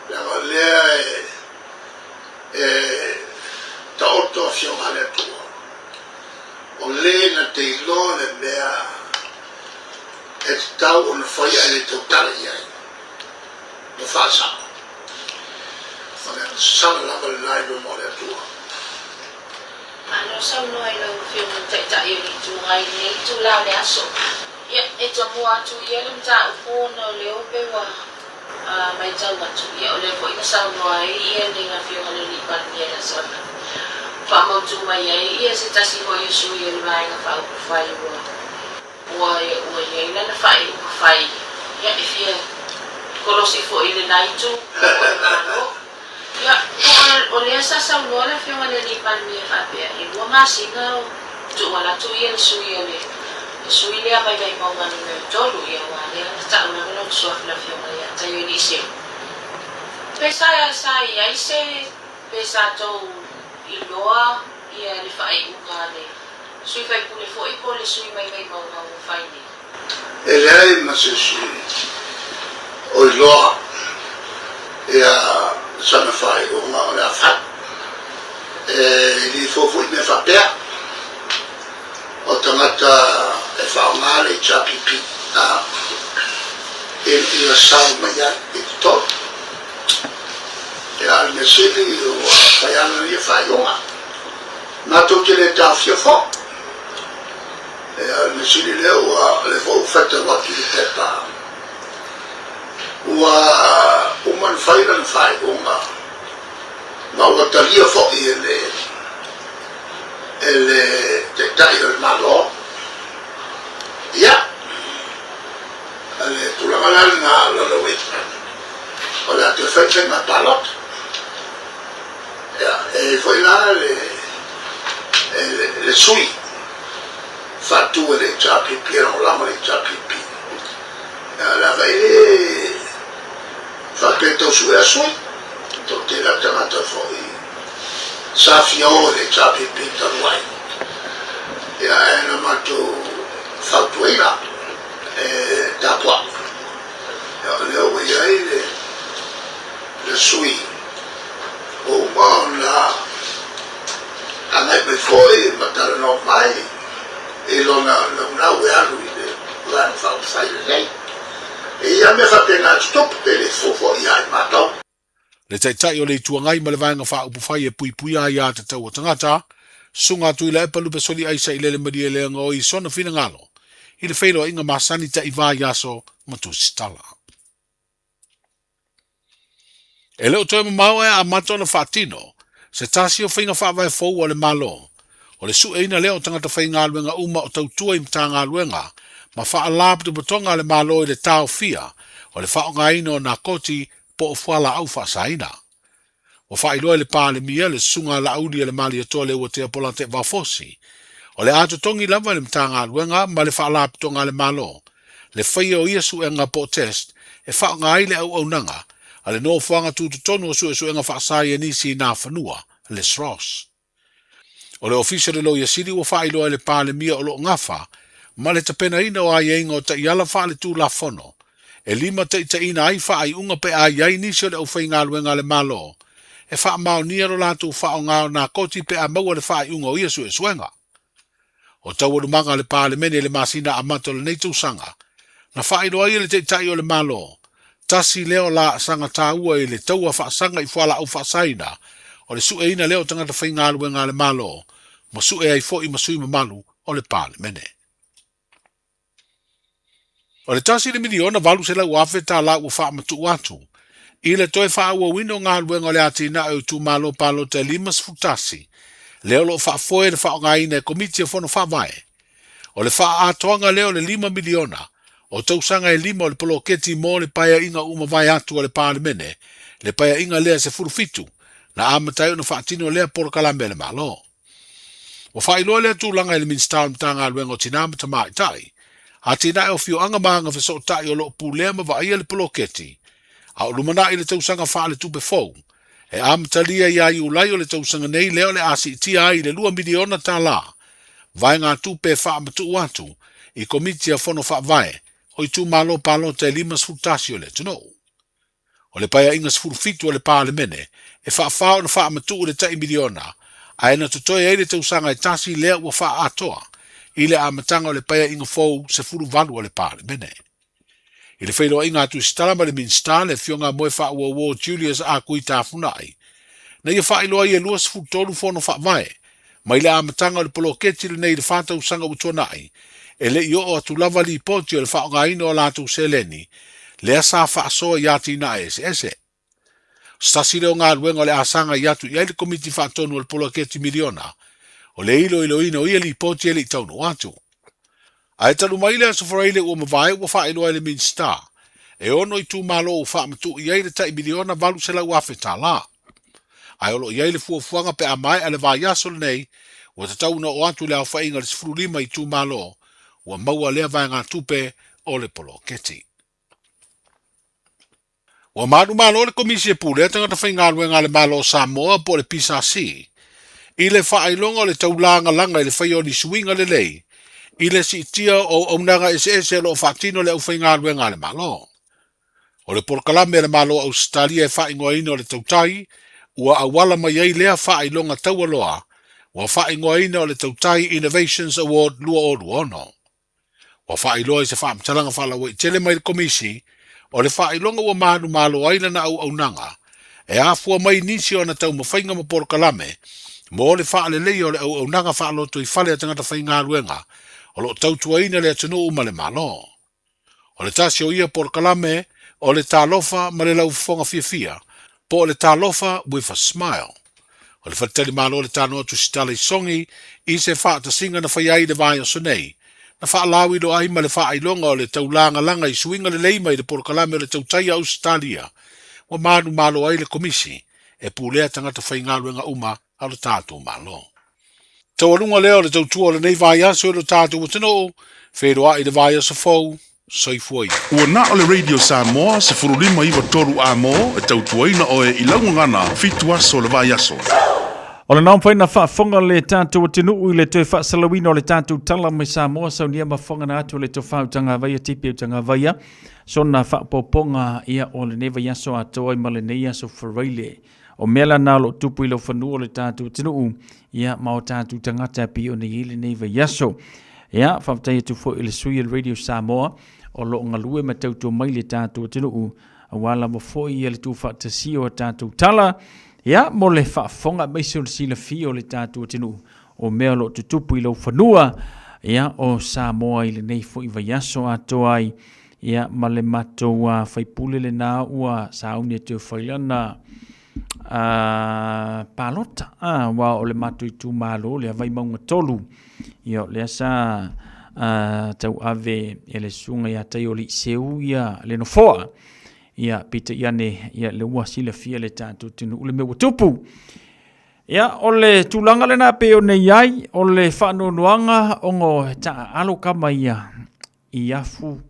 leaga o lea e taoto Afioga a le Atua, o le na te iloa le mea e tatau ona fai ae le tautala i ai, ma faasao. O le agasala lava lena i luma o le Atua. Malo saunoa i lau Afioga i le Taitai o le Itu Agai i lenei itula o le aso. Ia, e tomua atu ia le mataupu ona o lea pei ua matau atu, ia o lea foi na saunoa ai ia le Afioga i le Alii Palemia i le aso ananafi, faamautu mai ai ia se tasi foi o sui o le Vaega Faaupufai ua ua ua i ai lana faaiuga fai, ia e fia kolosi foi i lena itu o le Malo. Ia, o lea sa saunoa le Afioga i le Alii Palemia e faapea, e lua masina o tuuala atu ia le sui o le sui lea mai Vaimauga Nu.3, ia aua lea na tau lava lona suafa le Afioga ia Taioili Iseu. Pe sa sa i ai se pe sa tou iloa ia le faaiuga a le sui faipule foi po o le sui mai Vaimauga ua fai nei? E leai ma se isi o iloa ia sana faaiuga o le a fai. E le fou foi mea faapea o tagata e faaaoga le HRPP ina sau mai ai i totonu. Ia, o le mea sili ua fai ana ia faaiuga. Matou te le taofia foi. Ia, o le mea sili lea ua, lea foi ua faitau atu i le pepa, ua uma ona fai lana faaiuga ma ua talia foi e le, e le Taitai o le Malo. Ia, o le tulaga la lena o lona uiga, o le a toe fai le faiga palota. Ia, e i ai foi la le, le, le sui faatu e le HRPP, e lagolago le HRPP. Ia, leaga e le faapea e tau suea sui, toatele lava tagata foi sa fia o i le HRPP talu ai. Ia, ae na matou fautuaina e tapuai. Ia, o lea ua i ai le, le sui ua uma ona agai mai foi ma talanoa mai i lona naunau e alu i le Vaega Faaupufai lenei. E i ai mea faapena e tutupu pe le fou foi ia i matou. Le Taitai o le Itu Agai ma le Vaega Faaupufai e Puipuia Aia Tatau a Tagata, Susuga Tuilaepa Lupe Soliaisa i Lele Malielegaoi i sona finagalo i le feiloaiga masani taivā i aso ma tusitala. E le o toe mamao ae amata ona faatino se tasi o faiga faavae fou a le Malo, o le sueina lea o tagata faigaluega uma o tautua i Matagaluega ma Faalapotopotoga a le Malo i le taofia o le faaaogaina o nakoti po o fualaau faasaina. Ua faailoa e le Palemia le Susuga a Laauli a le Malietoa Leuatea Polate Vafosi, o le a totogi lava e le Matagaluega ma le Faalapotopotoga a le Malo le faia o ia suega po o test e faaaoga ai le auaunaga a le Nofoaga Tutotonu o Suesuega Faasaienisi i Nafanua, le SROS. O le Ofisa o le Loia Sili ua faailoa e le Palemia o lo o gafa ma le tapenaina o aiaiga o taiala faaletulafono e limataitaiina ai faaiuga pe a i ai nisi o le aufaigaluega a le Malo e faamaonia lo latou faaaoga o nakoti pe a maua le faaiuga o ia suesuega. O taualumaga a le Palemene i le masina amata o lenei tausaga, na faailoa ai e le Taitai o le Malo, tasi lea o laasaga taua i le taua faasaga i fualaau faasaina, o le sueina lea o tagata faigaluega a le Malo, ma sue ai foi ma sui mamalu o le Palemene. O le $1,800,000 tala ua faamatuu atu i le toe faaauauina o galuega o le atinae o itumalo palota e 51, lea o lo o faafoe le faaaogaina e Komiti o Fono Faavae. O le faaatoaga lea o le $5 miliona O tausaga e lima o le poloketi mo le paeaiga ua mavae atu a le Palemene, le paeaiga lea 17, na amata ai ona faatino lea polokalame a le Malo. Ua faailoa lea tulaga e le Minisita o le Matagaluega o Tina ma Tamaitai, Atinae o Afioaga ma Agafesootai o lo o pulea ma vaaia le poloketi, a o lumanai le tausaga faaletupe fou, e amatalia ia Iulai o le tausaga nei lea o le a siitia ai i le $2 miliona vaegatupe e faamatuu atu i Komiti a Fono Faavae o itumalo palota e 51 o le atunuu. O le Paeaiga 17 a le Palemene e faafa ona faamatuu le tai miliona, ae na totoe ai le tausaga e tasi lea ua faaatoa i le amataga o le Paeaiga fou 18 a le Palemene. I le feiloaiga atu i se tala ma le Minisita, le Afioga a Moefaauouo Julius A. Kui Tafunai, na ia faailoa ai e 23 fono faavae mai le amataga o le poloketi lenei i le fa tausaga ua tuanai, e le i oo atu lava lipoti o le faaaogaina o a latou seleni lea sa faasoa i atinae eseese. O se tasi lea o galuega o le a sagai atu i ai le Komiti Faatonu o le Poloketi Miliona, o le iloiloina o ia lipoti e le i taunuu atu. Ae talu mai le Aso Faraile ua mavae ua faailoa e le Minisita, e ono itumalo ua faamatuu i ai le tai miliona $800,000. Ae o lo o i ai le fuafuaga pe a maea le vaiaso lenei, ua tatau ona oo atu le aofaiga i le 15 itumalo ua maua lea vaegatupe o le poloketi. Ua manumalo le Komisi e Pulea Tagata Faigaluega a le Malo o Samoa po o le PSC i le faailoga o le taulagalaga i le faia o ni suiga lelei i le siitia o auaunaga eseese o lo o faatino le aufaigaluega a le Malo. O le polokalame a le Malo o Ausetalia e faaigoaina o le Tautai ua auala mai ai lea faailoga taualoa ua faaigoaina o le Tautai Innovations Award 2026. Ua faailoa i se faamatalaga faalauaitele mai le Komisi, o le faailoga ua manumalo ai lana auaunaga, e afua mai nisi o ana taumafaiga ma polokalame mo le faaleleia o le auaunaga faalotoifale a tagata faigaluega o lo o tautuaina le atunuu ma le Malo. O le tasi o ia polokalame o le Talofa ma le Laufofoga Fiafia, po o le Talofa with a Smile. O le faletalimalo le Tanoa Tusitala i Sogi i se faatasiga na faia ai i le vaiaso nei, na faalauiloa ai ma le faailoga o le taulagalaga i suiga lelei mai le polokalame o le tautai a Ausetalia, ua manumalo ai le Komisi e pulea tagata faigaluega uma a lo tatou Malo. Taualuga lea o le tautua o lenei vaiaso i lo tatou atunuu, feiloai i le vaiaso fou, soifua ia. Ua na o le Radio Samoa 15 9 3 A-mo e tautuaina oe i lau gagana fitu aso o le vaiaso. O lena ua mafai ona faafofoga le tatou atunuu i le toe faasalauina o le tatou tala mai Samoa saunia ma fofoga atu le tofa Utagavaia Tipi Utagavaia sona faaopoopoga ia o lenei vaiaso atoa ai ma lenei aso Faraile. O mea la na o lo o tupu i lau fanua o le tatou atunuu, ia ma o tatou tagata e pei ona i ai lenei vaiaso. Ia, faafetai atu foi i le sui o le Radio Samoa o lo o galue ma tautua mai le tatou atunuu, aua lava foi ia le tuufaatasia o tatou tala, ia, mo le faafofoga aemaise o le silafia o le tatou atunuu o mea o lo o tutupu i lau fanua, ia, o Samoa i lenei foi vaiaso atoa ai. Ia, ma le matou faipule lena ua sauni e toe fai lana palota, aua o le matou itumalo lea Vaimauga 3, ia o lea sa tauave e le susuga ia Taioliiseu ia le nofoa. Ia, peitai ane, ia lea ua silafia e le tatou atunuu le mea ua tupu. Ia, o le tulaga lena pei ona i ai, o le faanoanoaga ona e taaalo tama ia i afu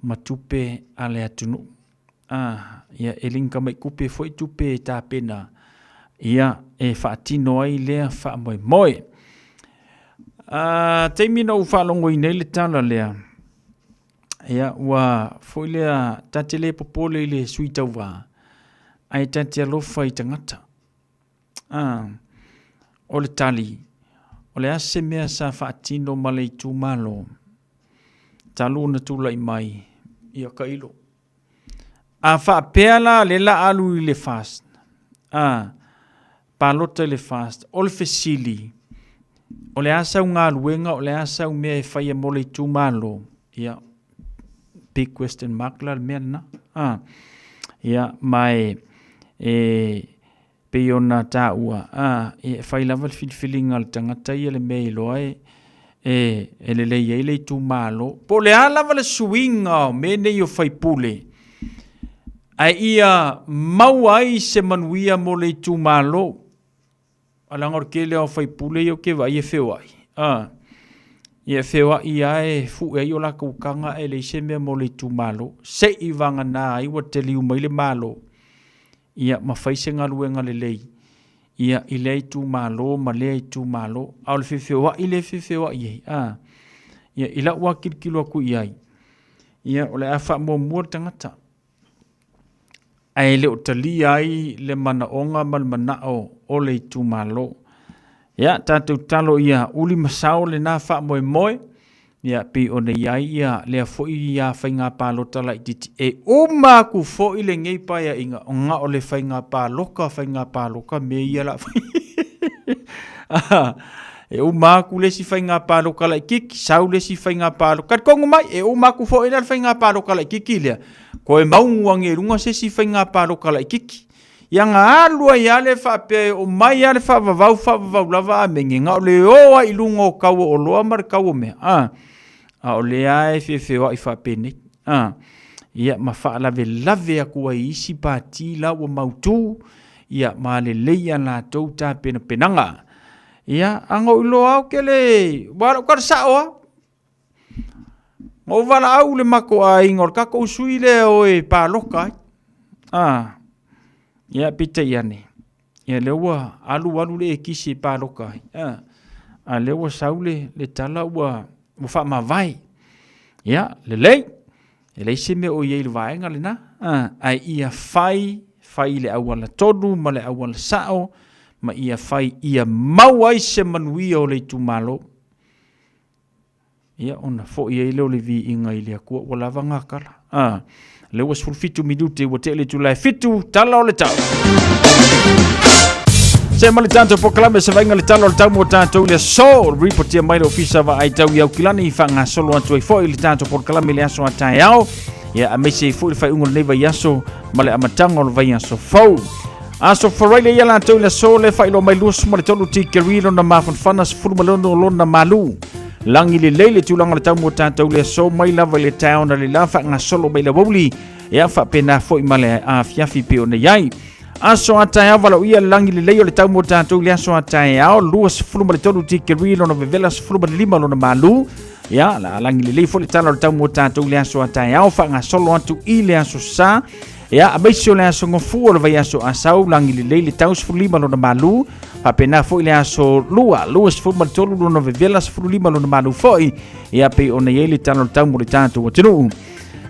ma tupe a le atunuu. Ah, ia e link mai kupe foi tupe e tapena ia e faatino ai lea faamoemoe. Ah, taimi na ou faalogoina ai le tala lea, ia ua foi lea ta te le popole i le sui tauva, ae ta te alofa i tagata. Ah, o le tali, o le a se mea sa faatino ma le itumalo talu ona tulai mai ia Kailo. A faapea la le la alu i le fast, a palota i le fast, o le fesili, o le a sau galuega, o le a sau mea e faia mo le itumalo, ia, big question mark la le mea lena. A, ia, ma e, e pei ona taua, a, e fai lava le filifiliga a le tagata ia le mea e iloa e, e, e lelei ai le itumalo. Po o le a lava le suiga o mea nei o faipule, ae ia maua ai se manuia mo le itumalo. A leaga o le tele lava o faipule ia ou te vaai e feoai, a, ia e feoai lava e fue ai o latou taga ae leai se mea mo le itumalo. Se i vagana ai ua taliu mai le Malo, ia ma fai se galuega lelei ia i lea itumalo ma lea itumalo. A o le fefeoai lea e fefeoai ai, a, ia i lau lava tilotilo atu i ai, ia o le a faamuamua le tagata. Ae le o talia ai le manaoga ma le manao o le itumalo. Ia, tatou tatalo ia uli ma sao lena faamoemoe, ia pei ona i ai ia lea foi ia faiga palota laitiiti. E uma atu foi lenei paeaiga, na o le faiga palota, faiga palota mea ia la fai. E uma atu le isi faiga palota laitiiti, sau le isi faiga palota. Talitonu mai, e uma atu foi la le faiga palota laitiiti lea, toe maugu ane i luga se isi faiga palota laitiiti. Ia na alu ai lava le faapea e oo mai lava le faavavau, faavavau lava amene, na o le o ai i luga o tau o oloa ma le tau o mea, a, a o lea lava e feofeoai faapenei, a, ia ma faalavelave atu ai i isi pati la ua mautu, ia ma lelei a latou tapenapenaga. Ia, a na ou iloa lava ou te le, aua o lau tala sao lava, Na ou valaau i le matou aiga o le tatou sui lea e o e palota ai. Ah, ia peitai ane, ia lea ua alu alu le ekisi e palota ai. Ah, a lea ua sau le, le tala ua, ua faamavae. Ia, lelei, e leai se mea o i ai i le vaega lena. Ah, ae ia fai, fai i le auala tonu ma le auala sao, ma ia fai ia maua ai se manuia o le itumalo. Ia, ona foi ai lea o le viiga i le Atua, ua lava ngā tala. A, lea ua 17 minute ua tea le itula e fitu, tala o le tau. Se ma le tatou polokalame se vaaiga le tala o le tau mo tatou i le aso. Ripotia mai le ofisa vaai tau i Aukilani i faagasolo atu ai foi le tatou polokalame i le aso a taeao. Ia, aemaise ai foi le faaiuga o lenei vaiaso ma le amataga o le vaiaso fou. Aso Faraile ia latou i le aso le faailoa mai 23 tikeri lona mafanafana 16 lona malu. Lagi lelei le tulaga o le tau mo tatou le aso mai lava i le taeao na le la faagasolo mai le aoauli ia faapena foi ma le afiafi pei ona i ai. Aso a taeao valaauia le lagi lelei o le tau mo tatou i le aso a taeao 23 tikeri lona vevela 15 lona malu. Ia, la lagi lelei foi le tala o le tau mo tatou i le aso a taeao faagasolo atu i le aso sa. Ia, aemaise o le aso Gafua o le vaiaso Asau, lagi lelei le tau 15 lona malu, faapena foi le aso Lua, 23 lona vevela, 15 lona malu foi, ia pei ona i ai le tala o le tau mo le tatou atunuu.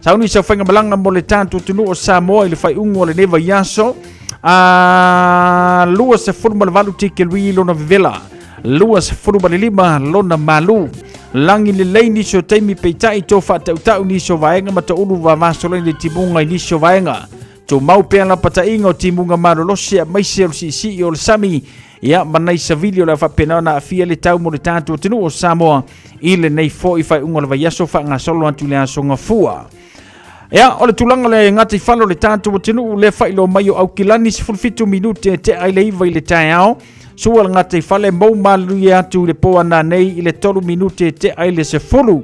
Sauni sau faigamalaga mo le tatou atunuu o Samoa i le faaiuga o lenei vaiaso, a 28 tikeri lona vevela, 25 lona malu. Lagi lelei nisi o taimi peitai to faatautau nisi o vaega ma taulu vavasolai le timuga i nisi o vaega. Tumau pea lapataiga o timuga malolosi aemaise o le siisii o le sami ia ma nai savili o le a faapena ona aafia le tau mo le tatou atunuu o Samoa i lenei foi faaiuga o le vaiaso faagasolo atu i le aso Gafua. Ia, o le tulaga le gataifale o le tatou atunuu lea faailoa mai o Aukilani 17 minute e tea i le 9 i le taeao. Sua le gataifale mou malie atu i le po ana nei i le 3 minute e tea i le 10.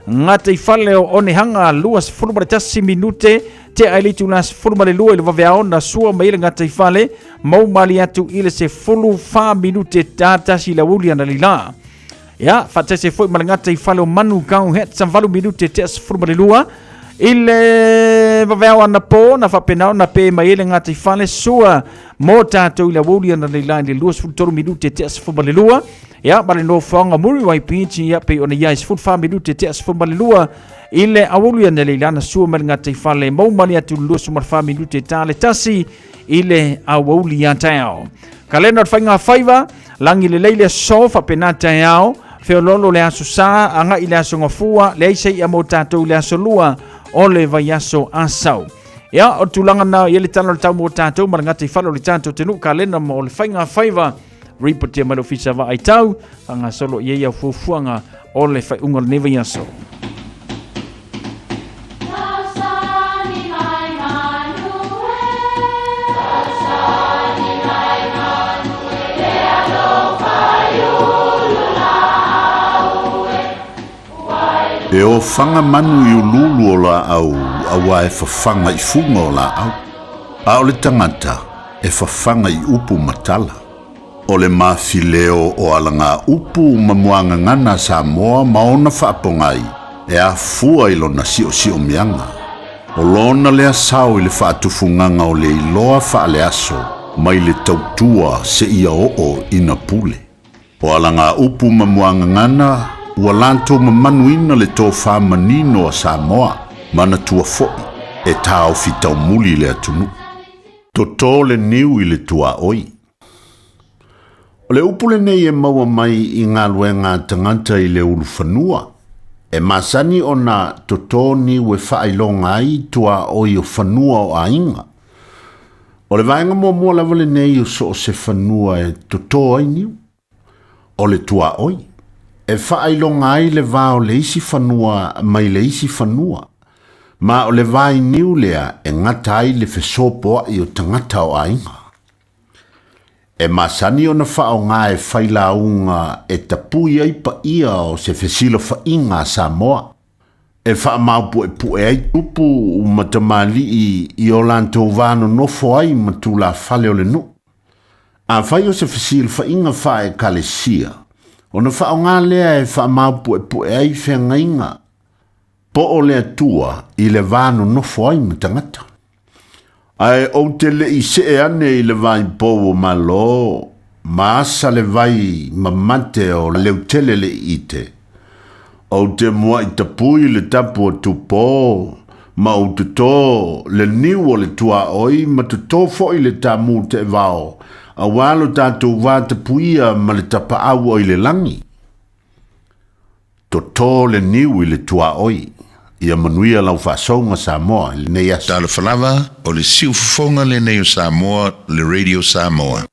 Gataifale o Onehanga 21 minute tea i le itula 12 i le vaveao na sua mai le gataifale mou malie atu i le 14 minute tasi i le aoauli ana leila. Ia, faatasi ai foi ma le gataifale o Manu Kau Hats 8 minute tea 12 i le vaveao anapo na faapena ona pe mai ai le gataifale sua mo tatou i le aoauli analeila i le 23 minute tea 12. Ia, ma le nofoaga Muriwai Beach, ia, pei ona i ai 14 minute tea 12 i le aoauli analeila na sua mai le gataifale mau mali atu i le 24 minute ta le tasi i le aoauli a taeao. Kalena o le faiga faiva, lagi lelei le aso, faapena taeao, feoloolo le aso sa, agai le aso gafua, leai se i'a mo tatou i le aso lua o le vaiaso Asau. Ia, o le tulaga na i le tala o le tau mo tatou ma le gataifale o le tatou atunuu, kalena mo le faiga faiva, ripotia mai le ofisa vaai tau, faagasolo i ai au fuafuaga o le faaiuga o lenei vaiaso. E ofaga manu i uluulu o laau auā e fafaga i fuga o laau, a o le tagata e fafaga i upu ma tala. O le mafileo o alagaupu ma muagagana a Samoa ma ona faapogai e afua i lona siosiomiaga. O lona lea sao i le faatufugaga o le iloa faaleaso mai le tautua seia oo ina pule. O alagaupu ma muagagana ua latou mamanuina le tofa manino a Samoa, manatua foi e taofi taumuli le atunuu. Toto le niu i le tuaoi. O le upu lenei e maua mai i galuega a tagata i le ulufanua. E masani ona toto niu e faailoga ai tuaoi o fanua o aiga. O le vaega muamua lava lenei o so o se fanua e toto ai niu. O le tuaoi, e faailoga ai le va o le isi fanua mai le isi fanua. Ma o le vainiu lea e gata ai le fesopoai o tagata o aiga. E masani ona faaaoga e failauga e tapui ai paia o se fesilafaiga a Samoa, e faamaopuepue ai tupu ma tamalii i o latou va nonofo ai ma tulafale o le nuu. Afai o se fesilafaiga faale-ekalesia, ona faaaoga lea e faamaopuepue ai feagaiga po o le Atua i le va nonofo ai ma tagata. Ae ou te le i see ane i le vai pou o Malo, ma asa le vai mamate o Leutele le iite. Ou te muaʻi tapui le tapu o Tupō, ma ou totō le niu o le tuaoi ma totō foi le tāmū teʻevao, auā lo tatou va tapuia ma le tapaau o i le lagi. Toto le niu i le tuaoi. Ia manuia lau faasouga Samoa i lenei aso. Talofa lava, o le siufofoga lenei o Samoa, le Radio Samoa.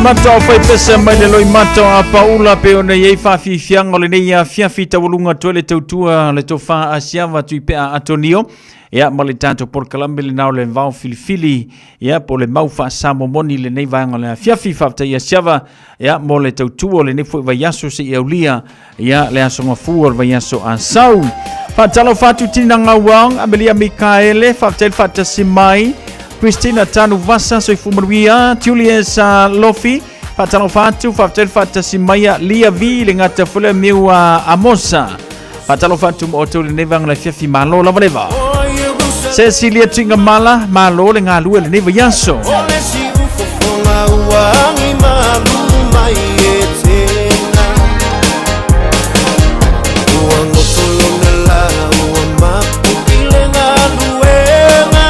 mata o faipese mai le loimata o Apaula pe ona i ai faafiafiaga o lenei afiafi taualuga atu ai le tautua le tofa a Siava Tuipea Atonio ia ma le tatou polokalame lena o le vao filifili ia po o le mau faasamomoni i lenei vaega o le afiafi. Faafetai ia Siava ia mo le tautua o lenei foi vaiaso seia aulia ia le aso gafua o le vaiaso Asau. Faatalofa atu Tina Gauang, Amelia Mikaele, faafetai le faatasi mai. Christina Tanuvasa, soifua manuia. Julius Lofi, faatalofa atu, faafetai le faatasi mai. Lia V, le gata foi lea miu Amosa. Faatalofa atu ma outou i lenei vaega o le afiafi, malo lava leva. Cecilia Tuigamala, malo le galue lenei vaiaso. O le siufofoga ua agi malu mai e tena. Ua goto lona la ua mapu i le galuega.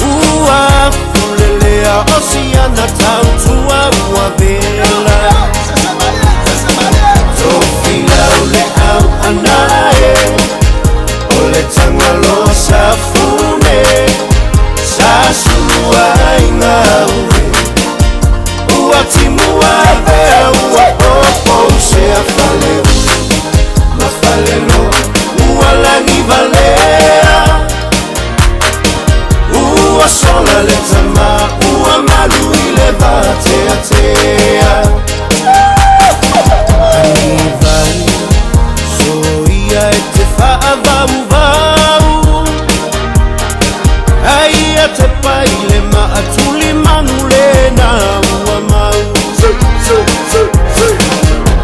Ua fulelea o siana tautua ua vela. Tofilau le au anae o le tagaloa safune sa sulu ai gaue ua timu avea ua popo sea faleu ma falelo ua lagi valea ua sola le tama ua malu i le vateatea Anivai soia e te faavauvau ai a te pai le maatuli manu lena ua mau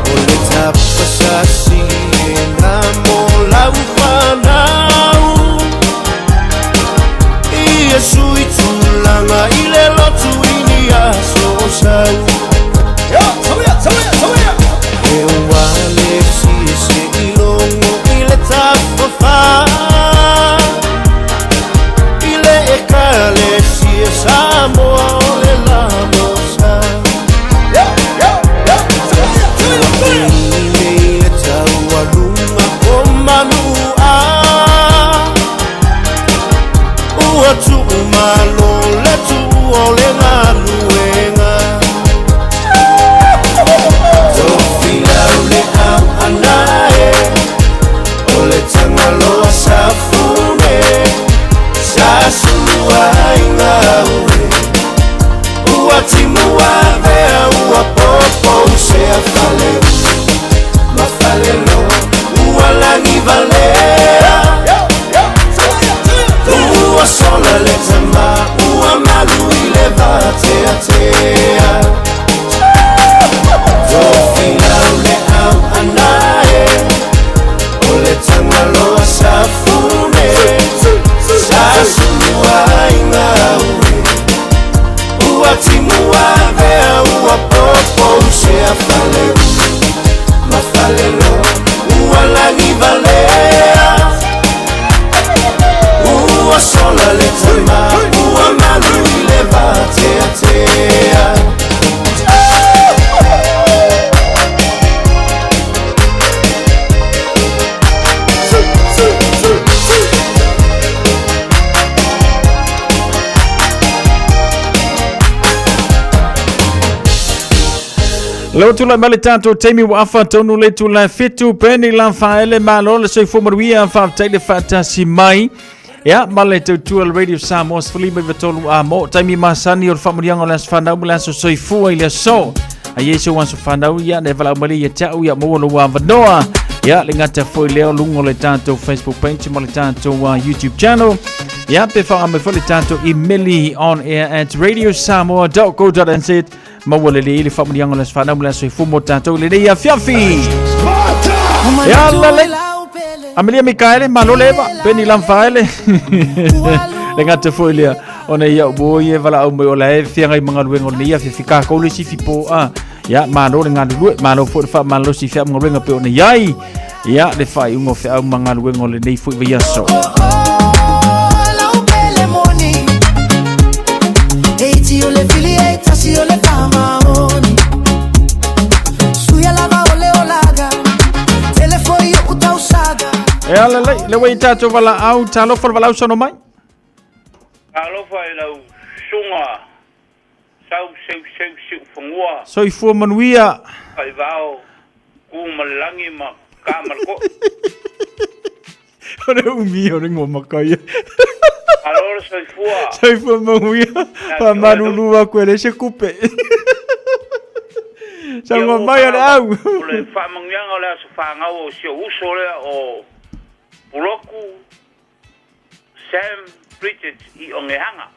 o le tapasasi e na mo lau fanau Iesu i tulaga i le lotu i ni aso o sau E ua le sise i logo i le tafafa I le ekalesia Samoa o le lamosa Nei le taualuga o manua Ua tuumalo le tuu o le galuega Tofilau le au anae o le tagaloa safune sa sulu ai gaue ua timu avea ua popo sea faleu ma falelo ua lagi valea ua sola le tama ua malu i le vateatea Tofilau le au anae o le tagaloa safune sa sulu ai gaue ua timu avea ua popo sea faleu ma falelo ua lagi valea ua sola le tama ua malu i le vateatea Leo tulai mai le tatou taimi ua afa tonu le tula fitu peni la faele malo le soifua manuia faafetai le faatasi mai ia ma le tautua le Radio Samoa 153 a mo taimi masani o le faamanuiaga o le aso fanau ma le aso soifua i le aso a Iesu aso fanau ia ne valaau mai ia te au ia maua lou avanoa ia le gata foi lea o luga o le tatou Facebook page ma le tatou YouTube channel ia pe whaanga mai foi le tatou email on air at radiosamoa.co.nz maua lelei le faamanuiaga o le aso fanau ma le aso soifua mo tatou i lenei afiafi. Ia lalei. Amelia Mikaele, malo le eva, Penny Lamfaele. Le gata foi lea, ona ia o ia valaau mai o la e feagai ma galuega o lenei afiafi kākou le isi fipo a. Ia, malo le galulue, malo foi le faamalosi i feau ma galuega pei ona i ai. Ia, le faaiuga o feau ma galuega o lenei foi vaiaso. E ala lei, le ua i tātou valaau, talofa le valaau sono mai. Talofa i lau susuga Sau seuseu siufanua. Soifua manuia. Faivao ku ma le lagi ma ka ma le koʻi. O le umi o le ngoma ia. Malo le soifua. Soifua manuia. Faamalulu atu e leai se tupe. Saunoa mai o le au. O le faamanuiaga o le aso fanau o si ou uso lea o Puloku Sam Bridget i Onehaga.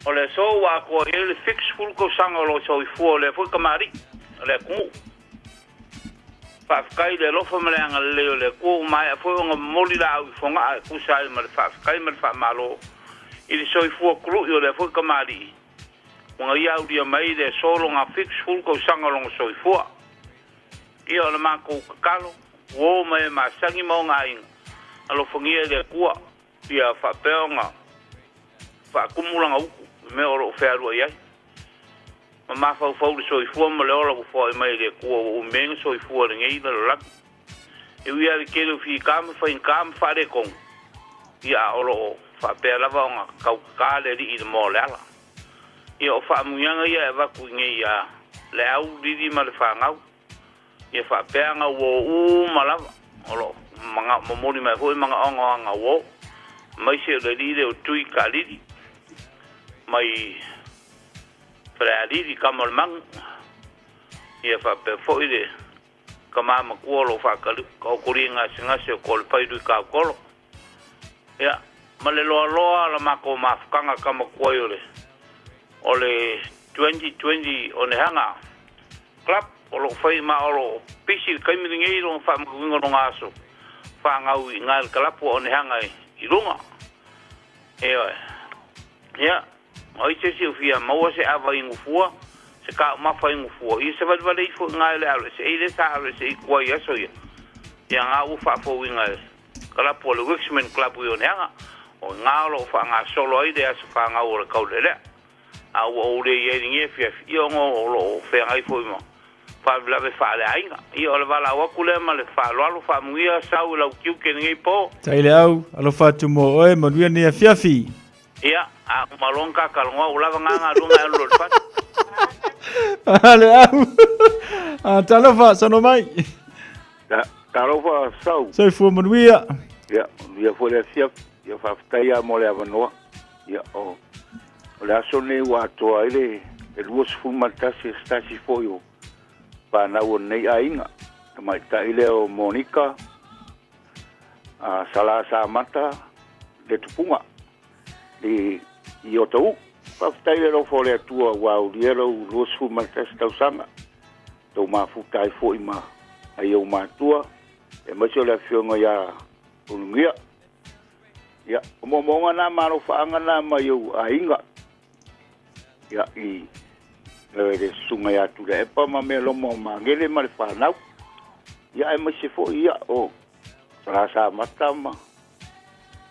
O le aso ua atoa i ai le 70 tausaga o lou soifua o lea foi kamali'i o le atunuu. Faafetai i le alofa ma le agalelei o le Atua ua maea foi ona momoli laau i Fogaa e tusa ai ma le faafetai ma le faamalo i le soifua tulu'i o lea foi kamali'i ua na ia aulia mai le aso lona 70 tausaga o lona soifua. Ia o le matou tatalo, uo ma e masani ma ona aiga, alofagia e le Atua ia faapea ona faatumu lana utu i mea o lo o fealuai ai. Ma mafaufau i le soifua ma le ola ua foai mai e le Atua ua umi ai na soifua i lenei lalolagi. E ui lava i le tele o fita ma faigata ma faaletonu, ia a o lo o faapea lava ona tautatā le Alii i le moa o le ala. Ia o faamanuiaga ia e avatu i nei ia le au lili ma le fanau. Ia faapea ana uo uma lava o lo o momoli mai foi manaoga o ana uo, aemaise o le alii lea o Tui Kalili mai Falealili, tama o le Manu. Ia faapea foi le tama matua o lo o faataotolia i gasegase o Kolepai Lui Kautolo. Ia, ma le loaloa la matou mafutaga tama tuai o le o le 2020 Onehana Club o lo o fai ma o lo o pisi i le taimi lenei lona faamatuina o lona aso fanau i ina i le kalapu o Onehana i luga. Ioe. Ia, o ai se isi o fia maua se ava i gufua, se taumafa i gufua, ia savalivali ifo i ina i le alo ese i le sa alo ese i tua i aso ia. Ia nga ua faafouina e kalapu o le Worksman Club i Oneaga, o ina o lo o faagasolo ai le aso fanau o le kaulelea. A ua ou le i ai i lenei afiafi, ia ona o lo o feagai foi ma faalavelave faaleaiga. Ia o le valaau atu lea ma le faaaloalo, faamanuia sau i lau tiute i lenei po. Tai le au, alofa atu mo oe, manuia lenei afiafi. Ia, a uma loa ona ta talanoa, ua lava na galuega e alu loa i le fale. A le au. A, talofa, saunoa mai. Talofa Sau. Soifua manuia. Ia, manuia foi le afiafi. Ia, faafetai lava mo le avanoa. Ia, o, o le aso lenei ua atoa ai le, le 21 e se tasi foi o fanau o lenei aiga. Tamaitai lea o Monica a Sala Samata le tupuga i, i Otahuhu. Faafetai le alofa o le Atua ua aulia lou 21 tausaga. Tou mafuta ai foi ma ai ou matua, aemaise o le afioga ia Ulugia. Ia, o moomooga na ma alofaaga na mai ou aiga. Ia, i le susuga ia Tuilaepa ma Mealoma o Magele ma le fanau. Ia, aemaise foi ia o Salasamata ma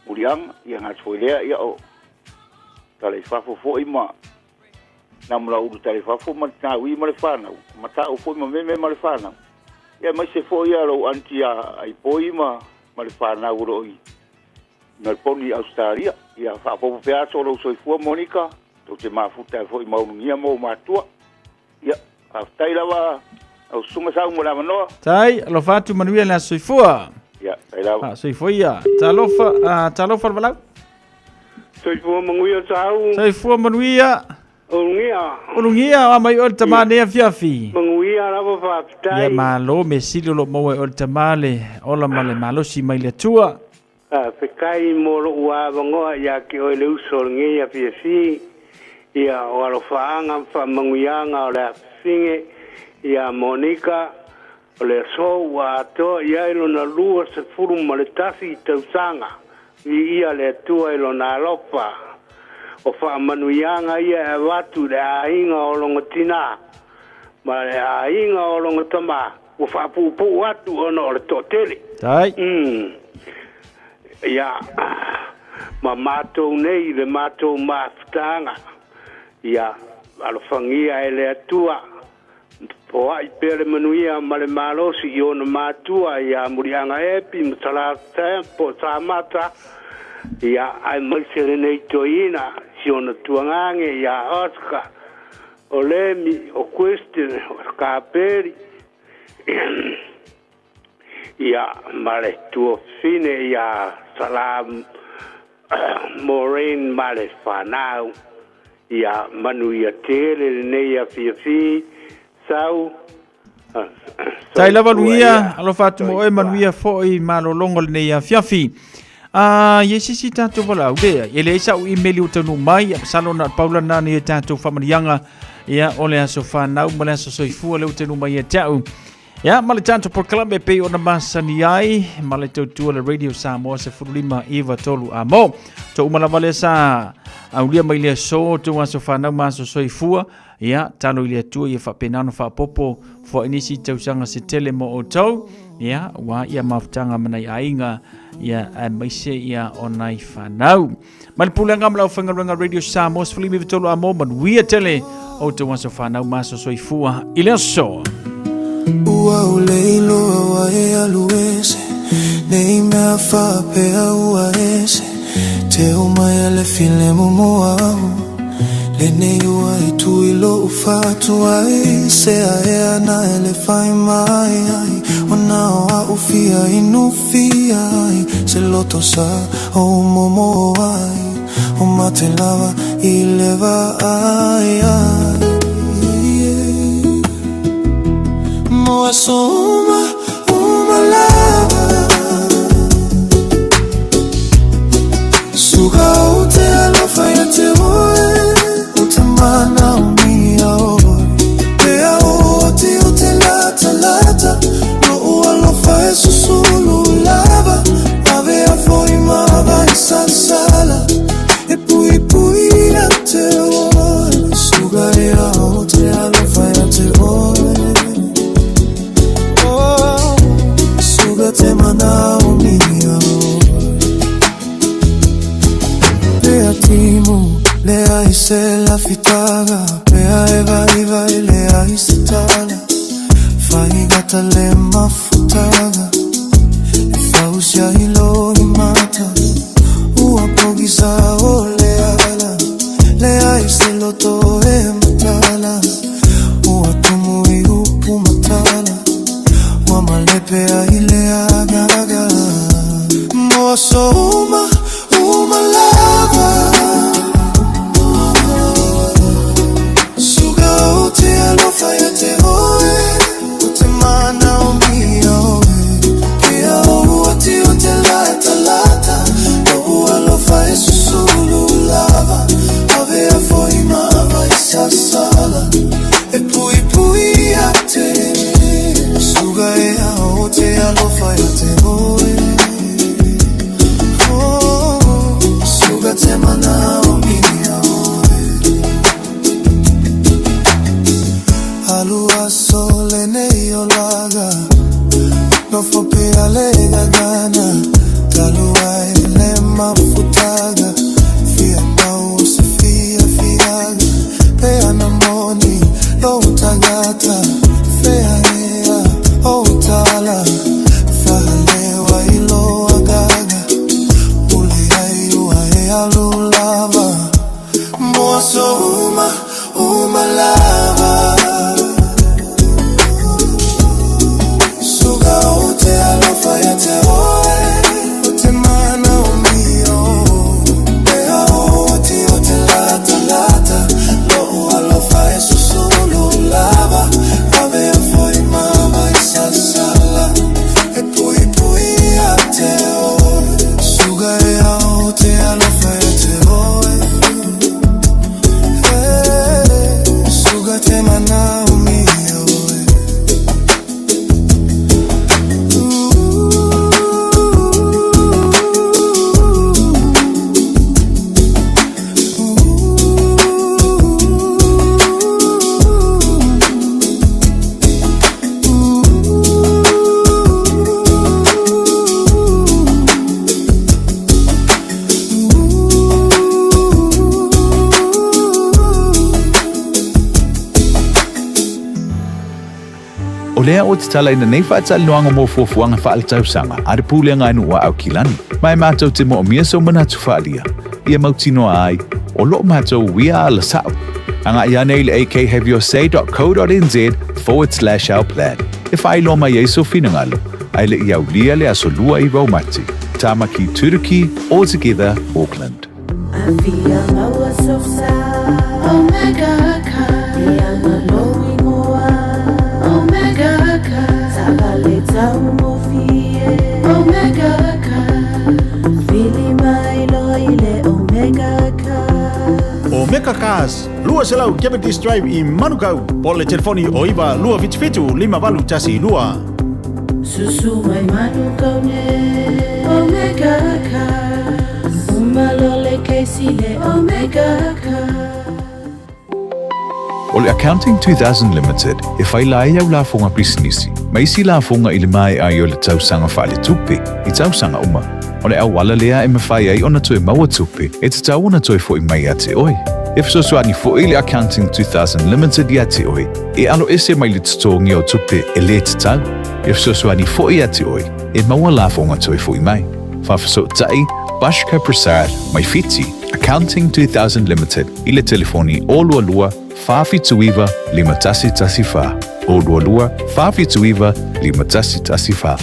Muliaga, ia gata foi lea, ia o Talaifafo foi ma Namulaulu Talaifafo ma Tinaui ma le fanau, Mata'u foi ma Meme ma le fanau. Ia, aemaise foi ia lou aunty ia Aipoi ma le fanau o lo o i Melbourne i Ausetalia. Ia faaopoopo pea aso o lou soifua Monica, tou te mafuta ai foi ma ulugia ma ou matua. Ia, faafetai lava lau susuga Sau mo le avanoa. Tai, alofa atu manuia le aso soifua. Ia, tai lava. Ah, soifua ia. Talofa, ah, talofa le valau. Soifua manuia Sau. Soifua manuia. Ulugia. Ulugia, o mai o le tama nei afiafi. Manuia lava faafetai. Ia malo, me sili o lo maua e o le tama le ola ma le malosi mai le Atua. Faafetai mo lo'u avanoa ia te oe le uso o lenei afiafi, ia o alofaaga ma faamanuiaga o le afafine ia Monika, o le aso ua atoa i ai lona 21 tausaga, viia le Atua i lona alofa. O faamanuiaga ia e avatu i le aiga o lona tinā ma le aiga o lona tamā, Ua faapuupuu atu ona o le toatele. Tai. Ia, ma matou nei i le matou mafutaga, ia alofagia e le Atua, poai pea le manuia ma le malosi i ona matua ia Muliaga Epi ma Salasa po Samata, Ia, aemaise lenei toeaina, si ona tuagage ia Oscar, o Lemi, o Christian, o Kaperi, ia, ma le tuafafine ia Salam Maureen ma le fanau. Ia manuia tele lenei afiafi, sau. Tai lava luia, alofa atu mo oe manuia foi malologo lenei afiafi. A ia se isi tatou valaau lea, e leai sa'u imeli ua taunuu mai, ia masalo na o le pau lana nei o tatou faamanuiaga, ia o le aso fanau ma le aso soifua lea ua taunuu mai ia te au. Ia ma le tatou polokalame e pei ona masani ai ma le tautua le Radio Samoa 15 9 3 a mo. To uma lava lea sa aulia mai le aso, tou aso fanau ma aso soifua. Ia, talo i le Atua ia faapena ona faaopoopo foai nisi tausaga se tele mo outou. Ia, ua ia mafutaga ma nai aiga, ia, aemaise ia o nai fanau. Mai le pulega ma le aufaigaluega Radio Samoa 13 a mo, manuia tele outou aso fanau ma aso soifua i le aso. Ua ou le iloa ua e alu ese Nei mea faapea ua ese Te mai a le filemu mo au Lenei ua e tu i lo'u fatu ai Se ae ana e le fai mai ai O na o a'u fia inu fia ai Se loto sa o momo ai O mate lava i le vaai ai Mo aso uma, uma lava Suga o te alofa ia te oe O te mana o mia oe Pea o te o te lata lata Lo'u alofa e susulu lava Ave a foi ma vai sasala E pui pui ia te oe Suga ia o te alofa ia te oe Oh, suga te mana o mia oe Pea timu, lea i se lafitaga Pea e vai vai lea i se tala Faigata le mafutaga E fausia i lo i mata Ua pogisa o le ala Lea i se loto e matala Ua tumu i upu matala Ua malepe ai le agaga Mo aso uma, uma lava Suga o te alofa ia te oe O te mana o mia oe Pea o ua ti o te lata lata Lo'u alofa e susulu lava Ave a foi ma vai sasala E pui pui ia te Suga e a o te alofa ia te oe Oh, suga te mana o mia oe Alu aso lenei o laga Nofo pea le gagana Talu ai le mafutaga Fia mau se fia fiaga Pea na moni lo tagata Fea ea o tala Fahalewa i lo agaga Ule ai ua e alu lava Mo aso uma, uma lava Suga o te alofa ia te oe O te mana o mia o Pea o ati o te lata lata Lo'u alofa e susulu lava Ave a foi ma vai sasala E pui pui ia te oe Suga e a o te alofa ia te oe Eh, Suga te mana o mia oe O lea ua tatalaina nei faatalanoaga mo fuafuaga faaletausaga a le Pulega a Nuu a Aukilani. Ma e matou te moomia sou manatu faaalia, ia mautinoa ai, o loo matou uia ala sa'o. Agai ane i le akhaveyourSay.co.nz forward slash our plan e faailoa mai ai sou finagalo, ae le i aulia le Aso Lua i Raumati, Tamaki Turuki, All Together, Auckland. Afia maua sosa Omega Car Ianga lou ingoa Omega Car Taavale taugofie Omega Car Vili mai loa i le Omega Car Omega Cars, 200 Cavendish Drive i Manukau, po o le telefoni o 9 277 5812. Susu mai Manukau nei Omega Cars Uma loa le kesi le Omega Cars. O le Accounting 2000 Limited e faila ai au lafoga pisinisi ma isi lafoga i le maea ai o le tausaga faaletupe i tausaga uma. O le auala lea e mafai ai ona toe maua tupe e tatau ona toe fo'i mai ia te oe. E fesoasoani fo'i le Accounting 2000 Limited ia te oe e aloese mai le totogia o tupe e lē tatau. E fesoasoani fo'i ia te oe e maua lafoga toe fo'i mai. Faafesootai Bashka Prasad mai Fiti, Accounting 2000 Limited i le telefoni 022 479 5114, 022 479 5114.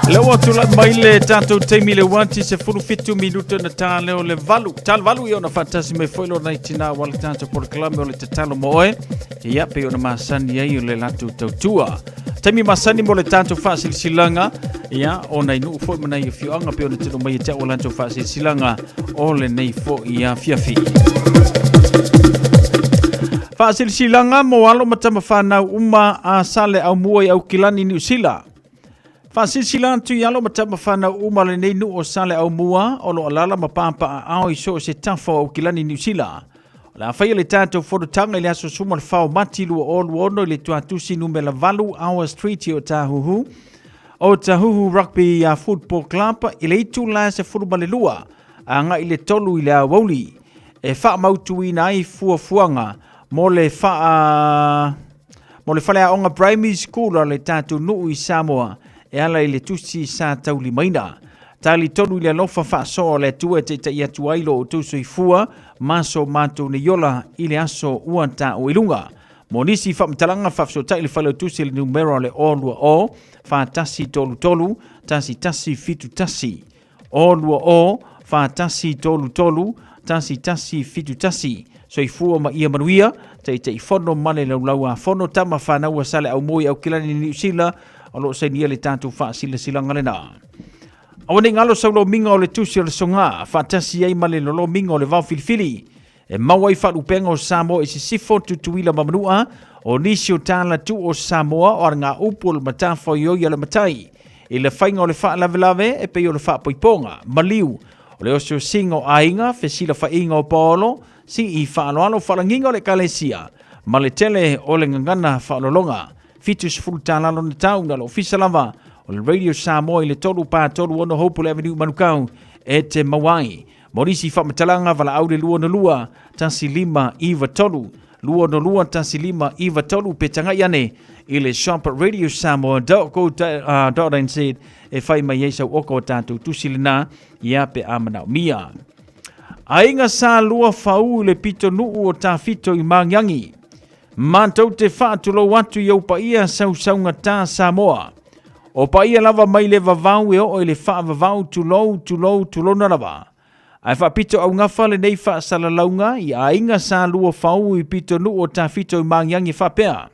Lea ua tulai mai le tatou taimi le uati se fulu fitu minuta na tā leo le valu. Tā le valu i ona faatasi mai foi lo nai tina wa le tatou polokalame o le tatalo mo oe. Ia pei ona masani ai o le latou tautua. Taimi masani mo le tatou faasilasilaga, ia, o nai nuu foi ma nai afioaga pei ona tino mai e te au o latou faasilasilaga o lenei foi afiafi. Faasilasilaga mo alo ma tama whanau uma a Sale Aumua i Aukilani, Niu Sila. Faasilasila atu i alo ma tama whanau uma lenei nuu o Sale Aumua o lo alala ma pāpaa ao i so o se tafa o Aukilani, Niu Sila. O le a faia le tatou fonotaga i le aso Suma le 4 o Mati 2026 i le Tuatusi numera 8 Our Street i Otahuhu. Otahuhu Rugby Football Club i le itula e 12 agai le 3 i le aoauli e faamautuina ai fuafuaga mo le faa mo le faleaoga primary school a le tatou nuu i Samoa e ala i le tusi sa taulimaina. Talitonu i le alofa faasoa o le Atua e taitai atu ai lo outou soifua ma so matou nei ola i le aso ua taua i luga. Mo nisi faamatalaga faafesootai le Failautusi i le numera o le 020 4133 1171. 020 4133 1171. Soifua ma ia manuia, Taitaifono ma le Laulau-a-Fono, Tama Fanau a Sale Aumua i Aukilani, Niu Sila, o lo o sainia le tatou faasilasilaga lena. Aua ne i galo sau lomiga o le tusi o le soga, faatasi ai ma le lolomiga o le vao filifili. E maua ai faalupega o Samoa i sisifo, Tutuila ma Manua, o nisi o tala tu o Samoa o alagaupu o le matafaoioi a le matai. I le faiga o le faalavelave e pei o le faapoipoga, maliu, o le osiosiga o aiga, fesilafaiga o paolo, sii faaaloalo faalagiga o le Ekalesia, ma le tele o le gagana faaolologa. 70 tala lona tau na le ofisa lava o le Radio Samoa i le 3 4 3 6 Hopeful Avenue Manukau e te maua ai. Mo nisi faamatalaga valaau le 262 1593 262 1593 pe tagai ane i le shop radiosamoa.co.nz e fai mai ai sau oka o tatou tusi lena ia pe a manaomia. Aiga sa lua fau i le pitonuu o Tafito i Magiagi. Matou te faatulou atu i ou paia sausaugata Samoa. O paia lava mai le vavau e oo i le faavavau tulou tulou tulona lava. Ae faapito augafa lenei faasalalauga i aiga sa lua fau i pitonuu o Tafito i Magiagi faapea.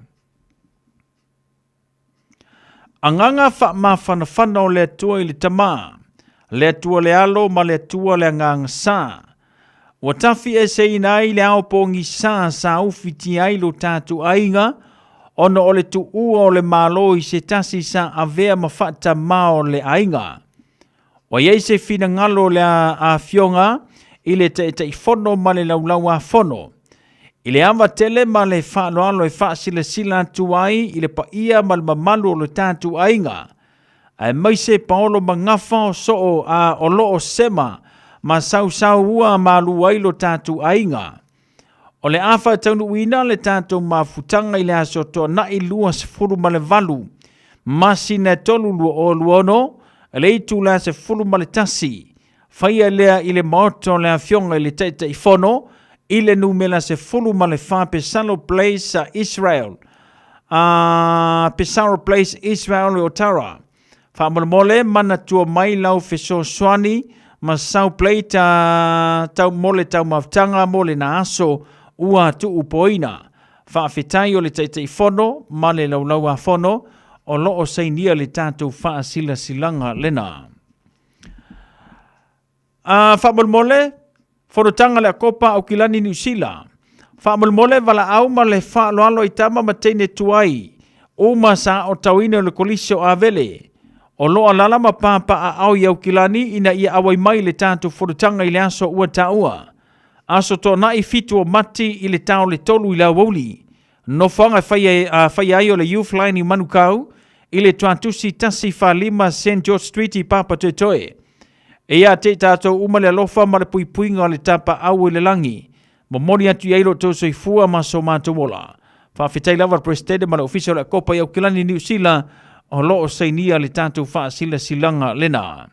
Agaga faamafanafana o le Atua i le Tama, le Atua le Alo ma le Atua le Agaga Sa. Ua tafi eseina ai le ao pogisa sa ufitia ai lo tatou aiga, ona o le tuua o le Malo i se tasi sa avea ma faatamā o le aiga. Ua i ai se finagalo o le Afioga i le Taitaifono ma le Laulau-a-Fono i le ava tele ma le faaaloalo e faasilasila atu ai i le paia ma le mamalu o lo tatou aiga. Aemaise Paolo Magafa o soo a o loo sema ma sausau ua malu ai lo tatou aiga. O le a faataunuuina le tatou mafutaga i le aso Toonai 28 masina e 3 2026 i le itula 11, faia lea i le Maota o le Afioga i le Taitaifono i le numera 14 Pesalo Place a Israel, a Pesaro Place Israel i Otara. Faamolemole manatua mai lau fesoasoani ma sau plate a tau mo le taumafataga mo lena aso ua tuupoina. Faafetai o le Taitaifono ma le Laulau-a-Fono o lo o sainia le tatou faasilasilaga lena. A faamolemole, Fonotaga le Akopa Aukilani Niu Sila. Faamolemole valaau ma le faaaloalo i tama ma teine tuai uma sa aotauina i le Kolisi o Avele. O lo alala ma papaaao i Aukilani ina ia auai mai le tatou fonotaga i le aso ua taua. Aso Toonai 7 o Mati i le tao le 3 i le aoauli. Nofoaga e faia, faia ai o le Youth Line i Manukau i le Tuatusi 145 St George Street i Papatoetoe. E ia te i tātou uma le alofa ma le puipuiga o le tapaau i le lagi. Momoli atu i ai lo outou soifua ma so matou ola. Faafetai lava le Peresetene ma le Ofisa o le Akopa i Aukilani, Niu Sila o lo o sainia le tatou faasilasilaga lena.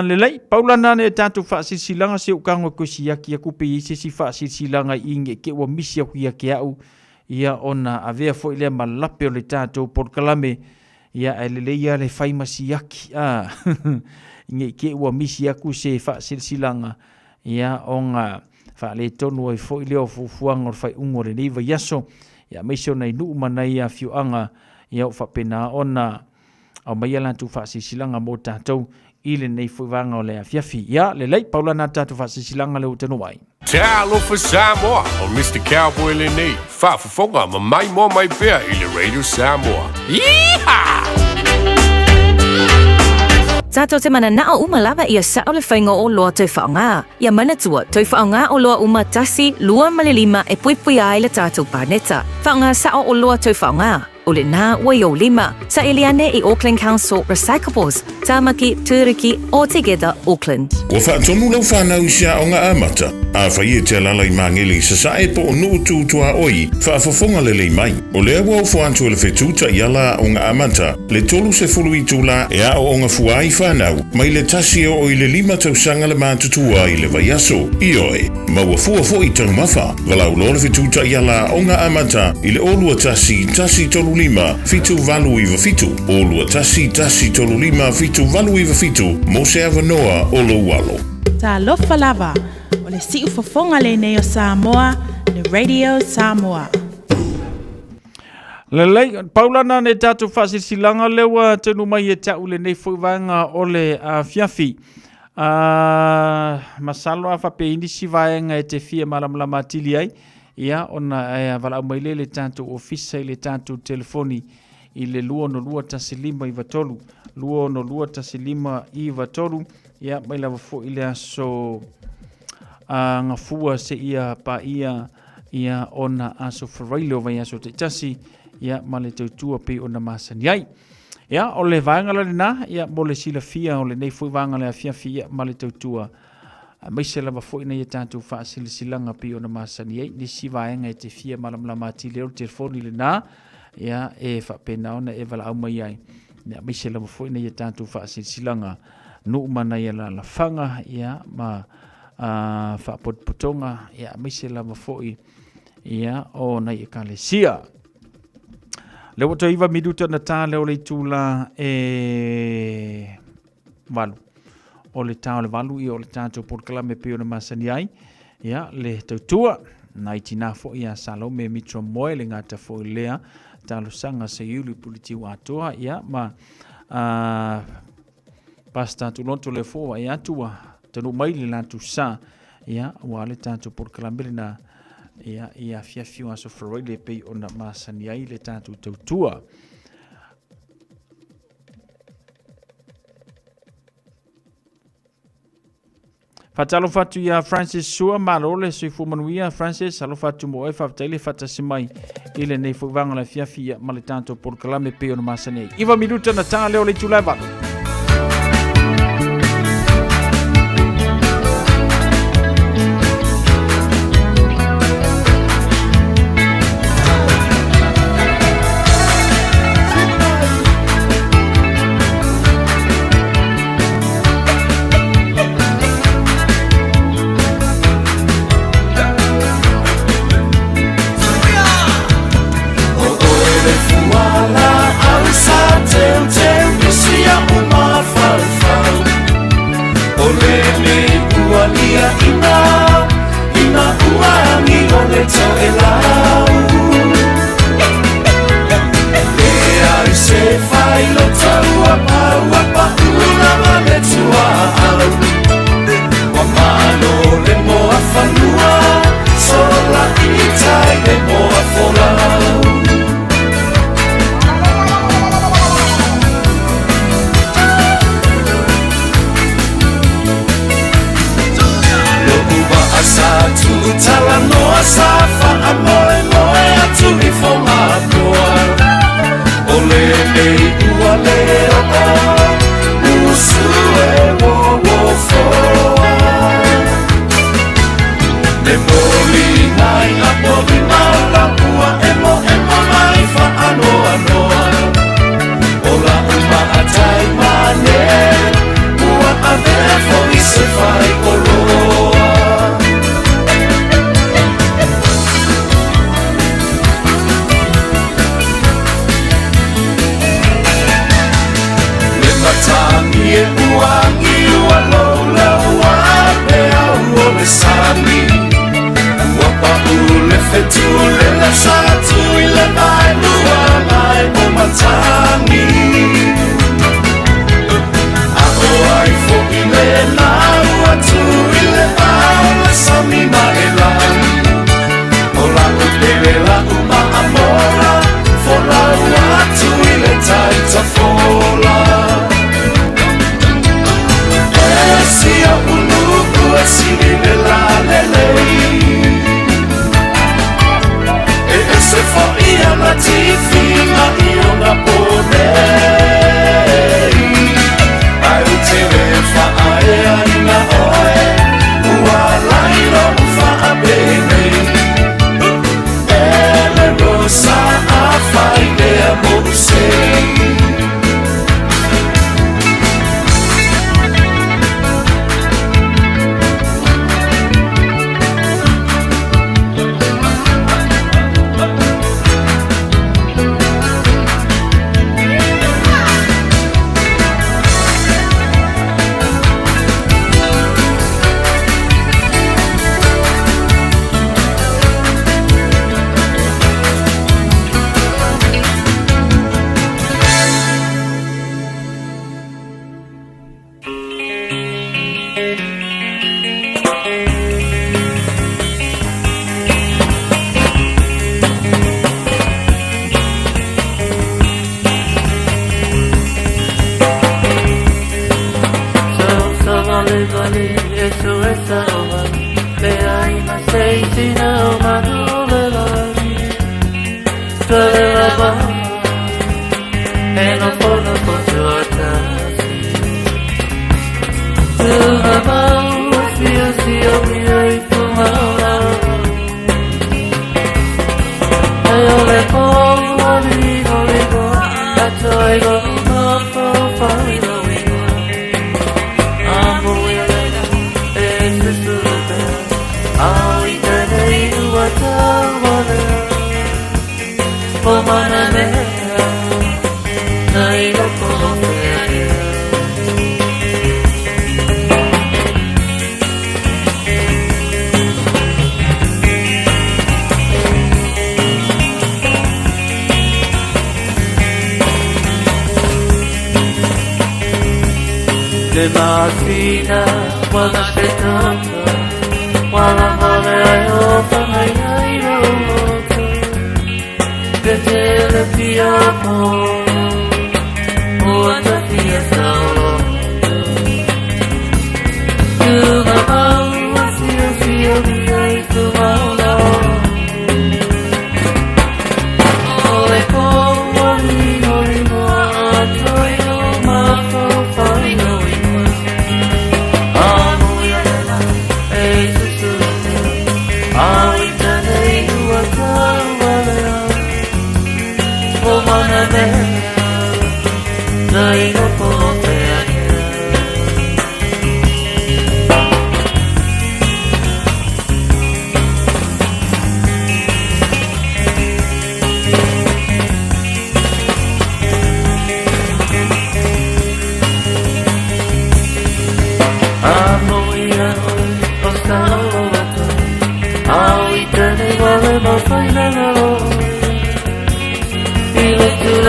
Lelei, pau lana ne tatou faasilasilaga se u kago koe siaki aku pe i se isi faasilasilaga i nge ke ua misi aku ia ke au ia ona avea foi lea ma lape o le tatou polokalame ia ae lelei lava le fai ma siaki a nge i te ua misi aku se faasilasilaga ia ona faaletonu ai foi lea o fuafuaga o le faaiuga o lenei vaiaso ia aemaise o nai nuu ma nai afioaga ia o faapena ona aumaia latou faasilasilaga mo tatou i lenei foi vaega o le afiafi. Ia, lelei, pau lana tatou faasilasilaga lea ua taunuu ai. Talofa Samoa, o Mr. Cowboy lenei, faafofoga ma maimoa mai pea i le Radio Samoa. Yeehaw! Tatou te mananao uma lava ia sao le faiga o oloa toe faaaoga. Ia manatua, toe faaaoga oloa uma tasi, lua ma le lima e puipuia ai le tatou paneta. Faaaoga sao oloa toe faaaoga. O lena ua i ou lima. Saili ane i Auckland Council Recyclables, Tamaki, Turuki, or Together Auckland. Ua faatonu lau fanau i se aoga amata? Afai e te alala i Magele i Sasae po o Nuu Tu Tuaoi, faafofoga lelei mai. O lea ua ofo atu e le fetu taiala aoga amata le 30 itula e aooga fua ai fanau mai le tasi e oo i le lima tausaga le matutua i le vaiaso. Ioe, maua fua foi taumafa. Valaau loa le fetu taiala aoga amata i le 0 21 135 7897, 0 21 135 7897 mo se avanoa o lou alo. Talofa lava, o le siufofoga lenei o Samoa, le Radio Samoa. Lelei, pau lana ne tatou faasilasilaga lea ua taunuu mai e te au lenei foi vaega o le afiafi. Masalo a faapea i nisi vaega e te fia malamalama atili ai, ia ona e valaau mai lea i le tatou ofisa i le tatou telefoni i le 262 1593, 262 1593, ia mai lava foi i le aso Gafua seia paia ia ona aso Faraile o vaiaso taitasi, ia ma le tautua pei ona masani ai. Ia, o le vaega la lena, ia, mo le silafia o lenei foi vaega le afiafi, ia, ma le tautua, aemaise lava foi nai a tatou faasilasilaga pei ona masani ai, nisi vaega e te fia malamalama atili ai o le telefoni lena, ia, e faapena ona e valaau mai ai, ia, aemaise lava foi nai a tatou faasilasilaga nuu ma nai alaalafaga, ia, ma faapotopotoga, ia, aemaise lava foi, ia, o nai ekalesia. Lea ua toe 9 minuta na tā lea o le itula e valu. O le tā o le valu ia o le tātou polokalame pei ona masani ai. Ia, le tautua. Nai tinā foi ia Salome Mitra Moe le gata foi lea talosaga Seiuli Puletiu atoa. Ia, ma Pastor Tuloto le fua e atu ua taunuu mai le latou sa. Ia, ua le tātou polokalame lena. Ia, i afiafi o aso Faraile pei ona masani ai le tātou tautua. Faatalofa atu ia Francis Sua, malo le soifua manuia Francis, alofa atu mo oe, faafetai le faatasi mai i lenei foi vaega o le afiafi ia ma le tatou polokalame pei ona masani ai. 9 minuta na ta lea o le itula e 8.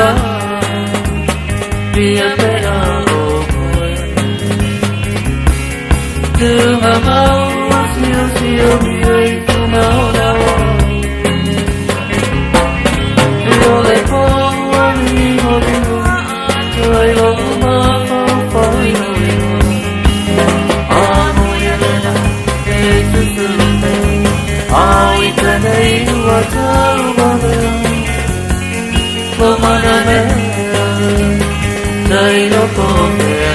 la Fia pea o moe Tunga mau sio sio mi ai tunga o la o E o le po a mi mo li mo Tuai lo ma fau fau i no i mo A mo ia lena e tutu A i tene i ua tau balea Lo mana mea Tai loko mea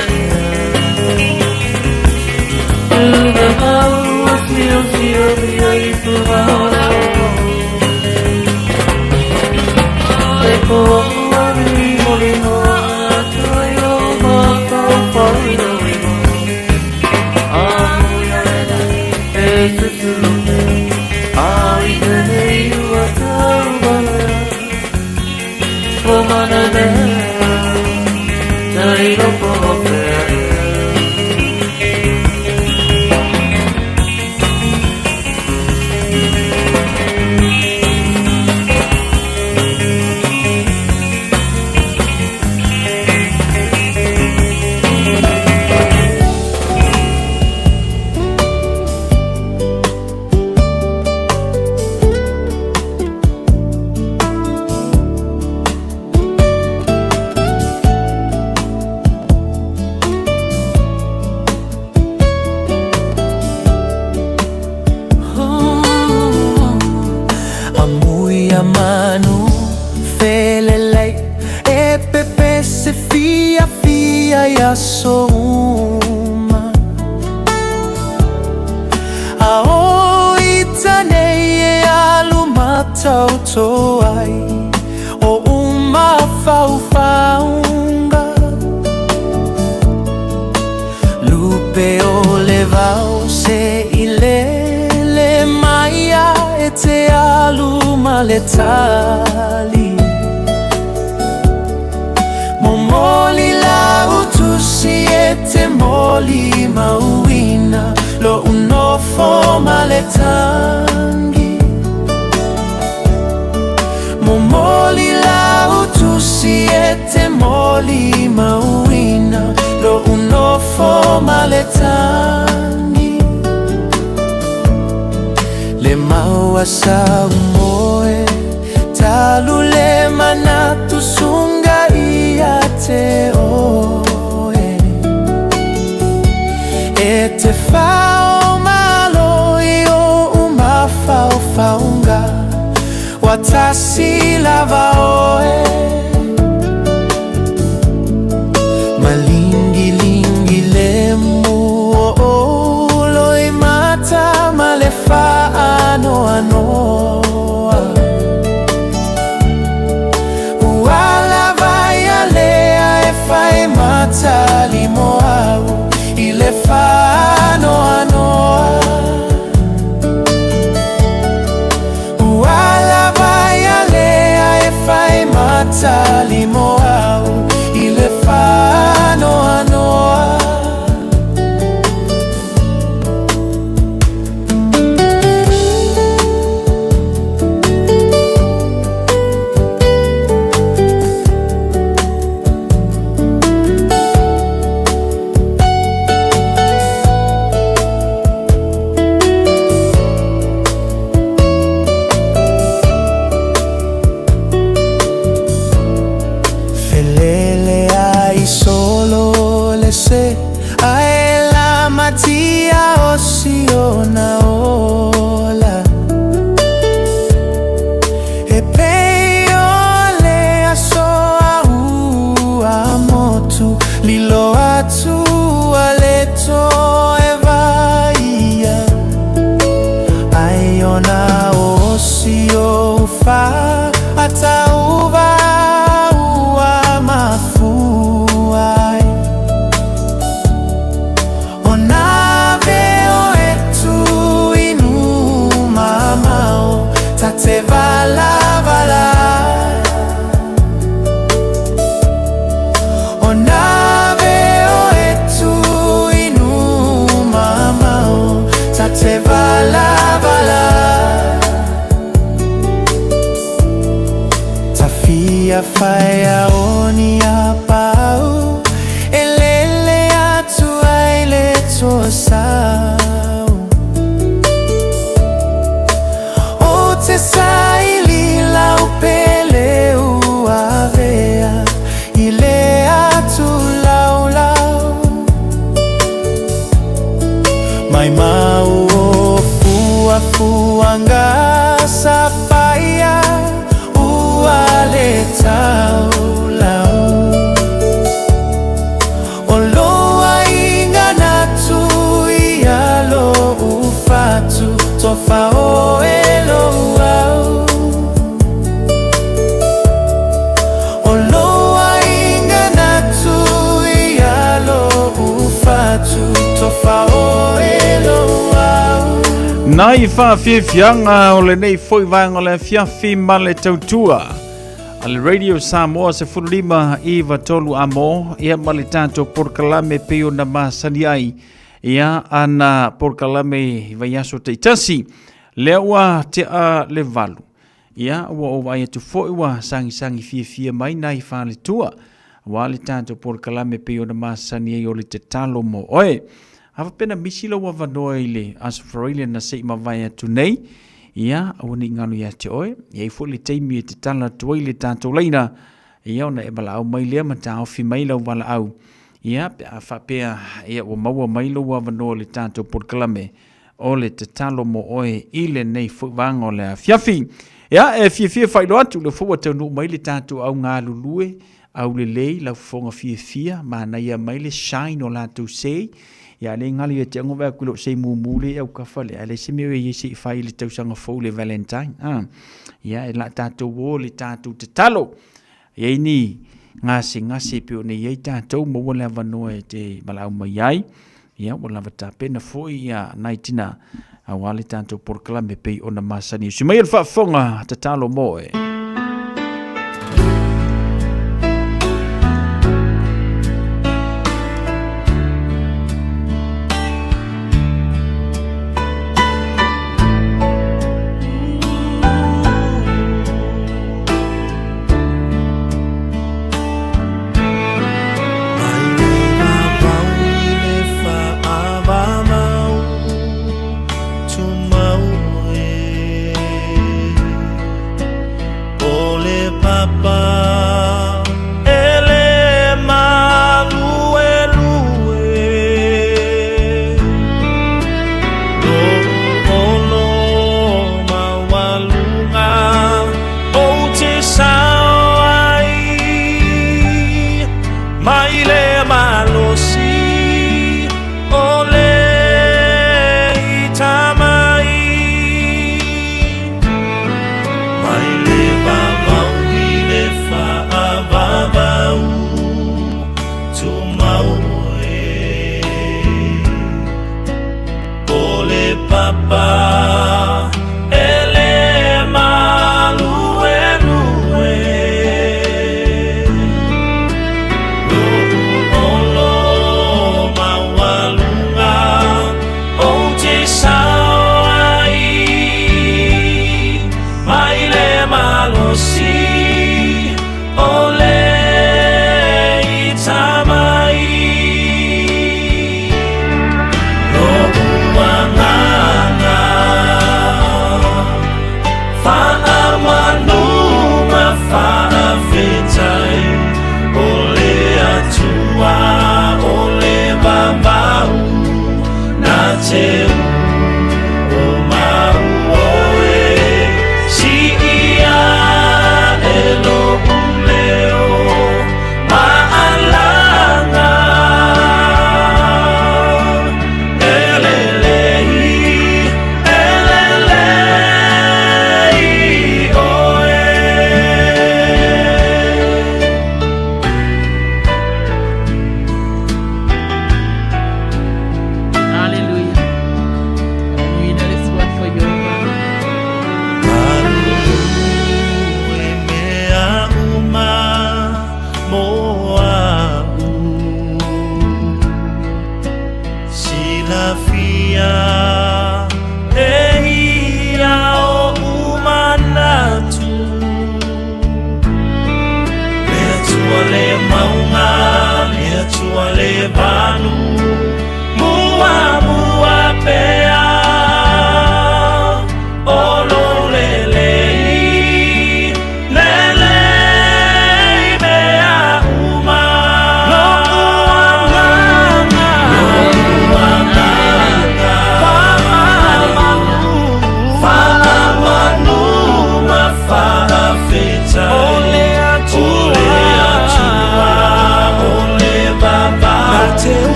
Tunga mau sio sio mi ai tunga o la o Le po a mi mo li mo Tuai lo ma fau fau i no i mo A mo ia lena e tutu A i tene i ua tau balea Lo mana mea Tai loko mea Amui a manu felelei E pepe se fia fia ia souma A o itanei e alu matauto ai O uma faufaunga Lupe o le vau se i lele mai a e te alu ma le tali Momoli la utusi e te moli mauina Lo unofo ma le tangi Momoli la utusi e te moli mauina Lo unofo ma le tangi Le maua sa umoe Talu le manatu sunga ia te oe E te whao malo i o umawhaufaunga Watasi lava oe Malingilingi le mu o o i mata ma le whaanoanoa Ua vai a lea e whai matali mo au I le whaanoanoa Ua vai a lea e whai matali mo au I le whaanoanoa fia faia o ni apau E lele atu ai le toasau O te saili lau pele ua avea I le atu laulau Mai mau o fuafuaga sa faia ua le taulau O lou aiga na tuu ia lou fatu Tofa oe lou au O lou aiga na tuu ia lou fatu Tofa oe lou au Nai faafiafiaga o lenei foi vaega o le afiafi ma le tautua a le Radio Samoa 15 i 3 amo ia ma le tatou polokalame pei ona masani ai ia ana polokalame i vaiaso taitasi lea ua tea le 8. Ia, ua ou vaai atu foi ua sagisagi fiafia mai nai faletua, aua le tatou polokalame pei ona masani ai o le tatalo mo oe. A faapea na misi lou avanoa i le Aso Faraile na se i mavae atu nei, ia, aua ne i galo ia te oe, e i ai foi le taimi e tatala atu ai le tatou laina, ia, ona e valaau mai lea ma taofi mai lau valaau, ia, pe a faapea, ia, ua maua mai lou avanoa i le tatou polokalame, o le tatalo mo oe i lenei foi vaega o le afiafi. Ia, e fiafia faailoa atu, lea foi ua taunuu mai le tatou au galulue, aulelei, laufofoga fiafia, manaia mai le shine o latou sei. Ia, le galo ia te au, vaai atu i lou sei mumu lea i aukafa lea, a leai se mea o i ai se i fai i le tausaga fou i le Valentine. Ah. Ia, e la tatou o le tatou tatalo. E i ai ni gasegase e pei ona i ai tatou, maua le avanoa e te valaau mai ai. Ia, ua lava tapena foi ia nai tina aua le tatou polokalame pei ona masani. Usi mai o le faafofoga, tatalo mo oe.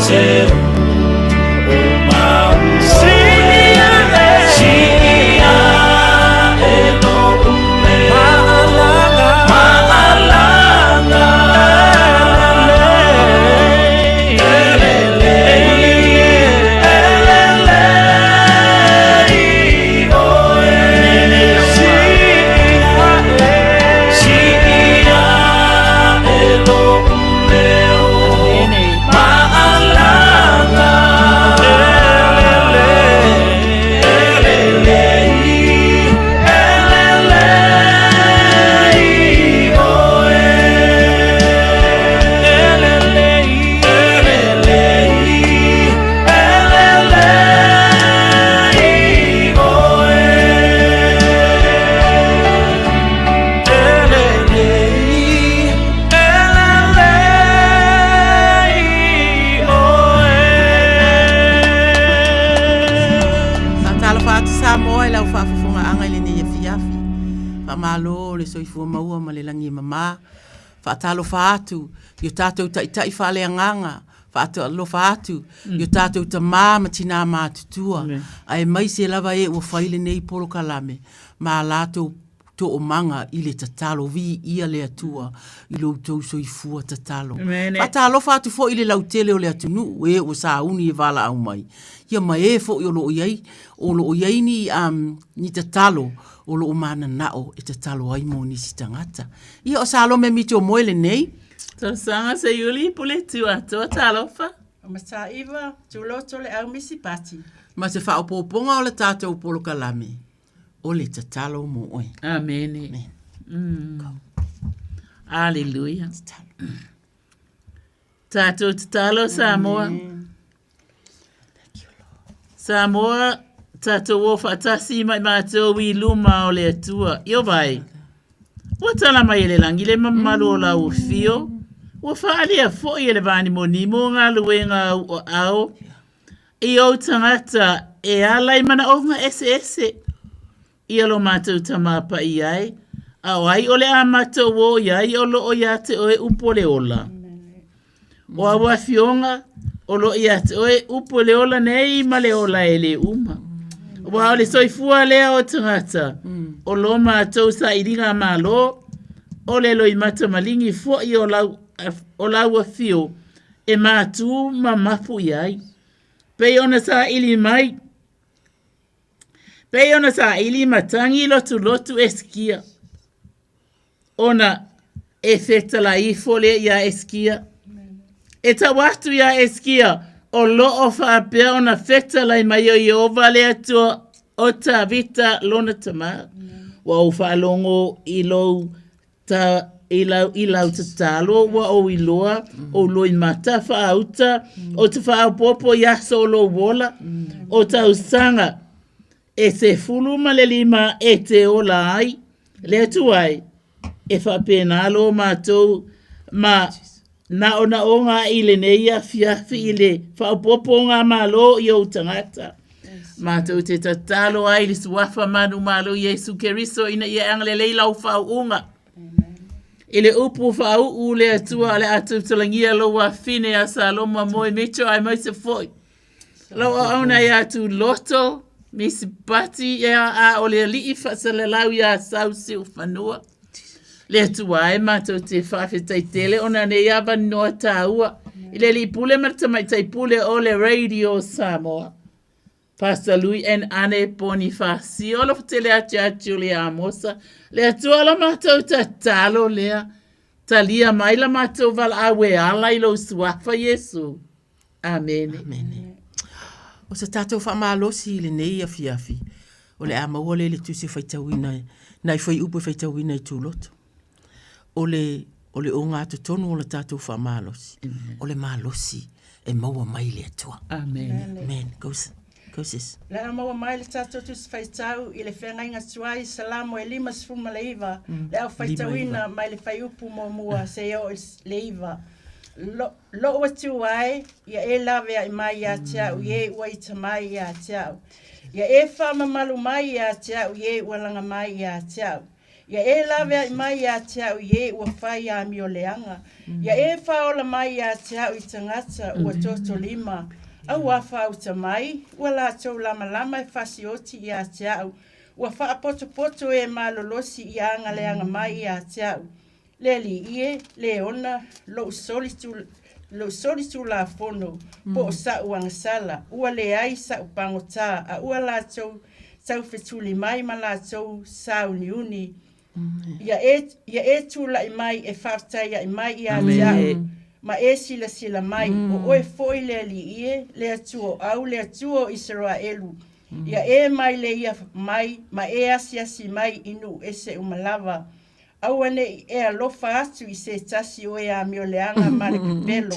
te o Siia e lo'u leo Maalaga Elelei Elelei oe Siia e lo'u leo Maalaga Elelei Elelei oe Elelei Elelei Elelei oe Elelei Elelei oe Faatalofa atu Samoa i lau faafofogaaga i lenei afiafi. Faamalo le soifua maua ma le lagi e mama. Faatalofa atu i o tatou taitai faaleagaga, faatalofa atu i o tatou tamā ma tinā matutua, aemaise lava e ua fai lenei polokalame ma a latou toomaga i le tatalo. Viia le Atua i lo outou soifua tatalo. Faatalofa atu foi i le lautele o le atunuu, e ua sauni e valaau mai, ia ma e foi o lo o i ai, o lo o i ai ni, um, ni tatalo o lo o mananao e tatalo ai mo nisi tagata. Ia, o Salome Mito Moe lenei. Talosaga Seiuli Pule Tiu Atoa Talofa. O Mataiva, Tuloto le au misi pati. Ma se faaopoopoga o le tatou polokalame, o le tatalo mo oe. Amene. Amen. Mm. Aleluia. Tatalo. Tatou tatalo Samoa. Samoa, tatou o faatasi ma i matou i luma o le Atua. Ieova e, ua tala mai e le lagi le mamalu o lau afio, ua faaalia foi e le vanimonimo galuega au aao i ou tagata e ala i manaoga eseese. Ia lo matou Tama Paia e, a o ai o le a matou o i ai o lo o ia te oe upu o le ola? O au afioga, o lo o ia te oe upu o le ola nei ma le ola e le uma. Aua o le soifua lea o tagata, o lo matou sailiga malo, o le loimata maligi foi o lau, o lau afio e matū ma mapu i ai. Pei ona saili mai, Pei ona saili matagi lotulotu Esikia, ona e fetalai ifo lea iā Esikia. E tau atu iā Esikia, o lo o faapea ona fetalai mai o Ieova le Atua o Tavita lona tamā. Ua ou faalogo i lou ta, i lau, i lau tatalo ua ou iloa, ou loimata faauta, o te faaopoopo i aso o lou ola, o tausaga e 15 e te ola ai, le Atua e, e faapena lo matou ma naonaoga i lenei afiafi i le faaopoopoga malo i ou tagata. Matou te tatalo ai i le suafa manumalo Iesu Keriso ina ia e agalelei lau faauuga. I le upu faauu le Atua o le a tautalagia lou afine a Saloma Moe Mitchell aemaise foi lau auauna ia Tuloto Misipati ia a o le alii faasalalau ia Sau Siufanua. Le Atua e matou te faafetai tele ona nei avanoa taua i le Alii Pule ma le Tamaitai Pule o le Radio Samoa. Pastor Lui N. Ane Ponifasio, alofa tele atu ia Julia Amosa. Le Atua la matou tatalo lea. Talia mai la matou valaau e ala i lou suafa Iesu. Amene. Amene. O se tatou faamalosi i lenei afiafi, o le a maua lea i le tusi e faitauina, nai fuaiupu e faitauina i tuloto. O le, o le ogatotonu o le tatou faamalosi, o le malosi e maua mai i le Atua. Amen. Amen. Go, go sis. Le a maua mai le tatou tusi faitau i le feagaiga tuai Salamo e 59, le au faitauina mai le fuaiupu muamua seia oo i le 9. Lo, Lou Atua e, ia e laveai mai ia te au i e ua ita mai ia te au. Ia e faamamalu mai ia te au i e ua laga mai ia te au. Ia e laveaʻi mai iā te a'u i e ua fai amioleaga. Ia e fāola mai iā te a'u i tagata ua totolima, a ua fāuta mai, ua latou lamalama e fasioti iā te a'u, ua faapotopoto e malolosi i agaleaga mai iā te a'u. Le Alii e, le ona, loʻu soli tu, loʻu soli tulafono, po o saʻu agasala, ua leai saʻu pagotā, a ua latou taufetuli mai ma latou sāuniuni. Ia e, ia e tulaʻi mai e faafetaiaʻi mai iā te aʻu, ma e silasila mai, o ʻoe foʻi le Alii e, le Atua o au, le Atua o Iseraelu. Ia e mai le ia mai, ma e asiasi mai i nuu ese uma lava. Aua ne i e alofa atu i se tasi o e amioleaga ma le pepelo.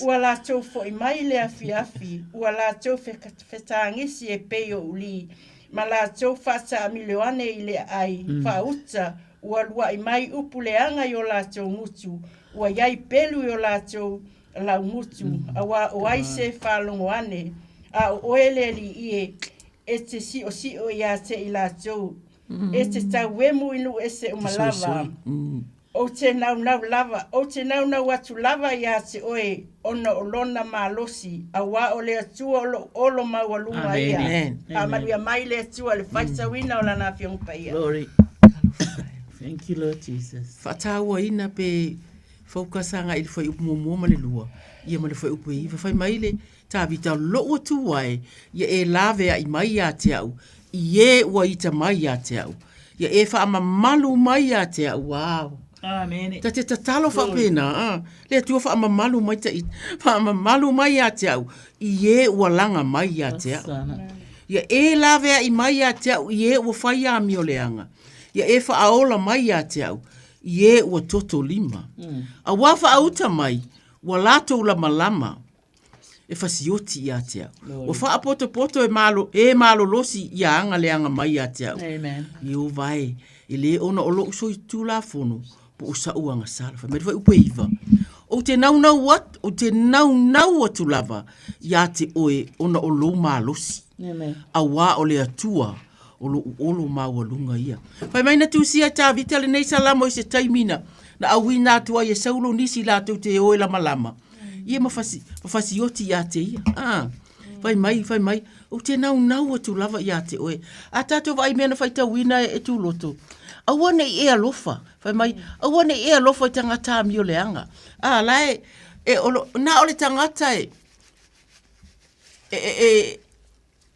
Ua latou foʻi mai le afiafi, ua latou fetagisi e pei o ulī, ma latou faataamilo ane i le aai faauta, ua luaʻi mai upu leaga i o latou gutu, ua iai pelu i o latou laugutu, auā o ai se faalogo ane, a o oe le Alii e, e te siʻosiʻo iā te i latou. E te tauemu i nuu ese uma lava. Ou te naunau lava, ou te naunau atu lava iā te oe ona o lona malosi, auā o le Atua o loʻu olo maualuga ia. Amen. Faamanuia mai le Atua i le faitauina o Lana Afioga Paia. Glory. Thank you, Lord Jesus. Faatauaina pe focus agai i le fuaiupu muamua ma le lua, ia ma le fuaiupu e iva. Fai mai le Tavita, Loʻu Atua e, ia e laveaʻi mai iā te aʻu, i e ua ita mai iā te aʻu. Ia e faamamalu mai iā te aʻu. Wow. Amene. Ta te tatalo faapena, a. Le Atua faamamalu mai ta ita, faamamalu mai iā te aʻu, i e ua laga mai iā te aʻu. Ia e laveaʻi mai iā te aʻu, i e ua fai amioleaga. Ia e faaola mai iā te aʻu, i e ua toto lima. Auā faauta mai, ua latou lamalama e fasioti iā te au. Ua faapotopoto e malo, e malolosi ia aga leaga mai iā te au. Amen. Ieova e, e lē ona o loʻu soi Tulafono, po o saʻu agasala. Fai mai le fuaiupu e iva, Ou te naunau atu, ou te naunau atu lava iā te oe ona o lou malosi. Amen. Auā o le Atua o loʻu olo maualuga ia. Fai mai na tusia e Tavita lenei Salamo i se taimi na, na auina atu ai e Saulo nisi latou te o e lamalama. Ia ma fasi, ma fasioti iā te ia. Ah, fai mai, fai mai, ou te naunau atu lava iā te oe. A tātou vaai mea na faitauina e, e Tūloto. Aua nei e alofa, fai mai, aua nei e alofa i tagata amioleaga. Ah, la e, e olo, na o le tagata e, e, e, e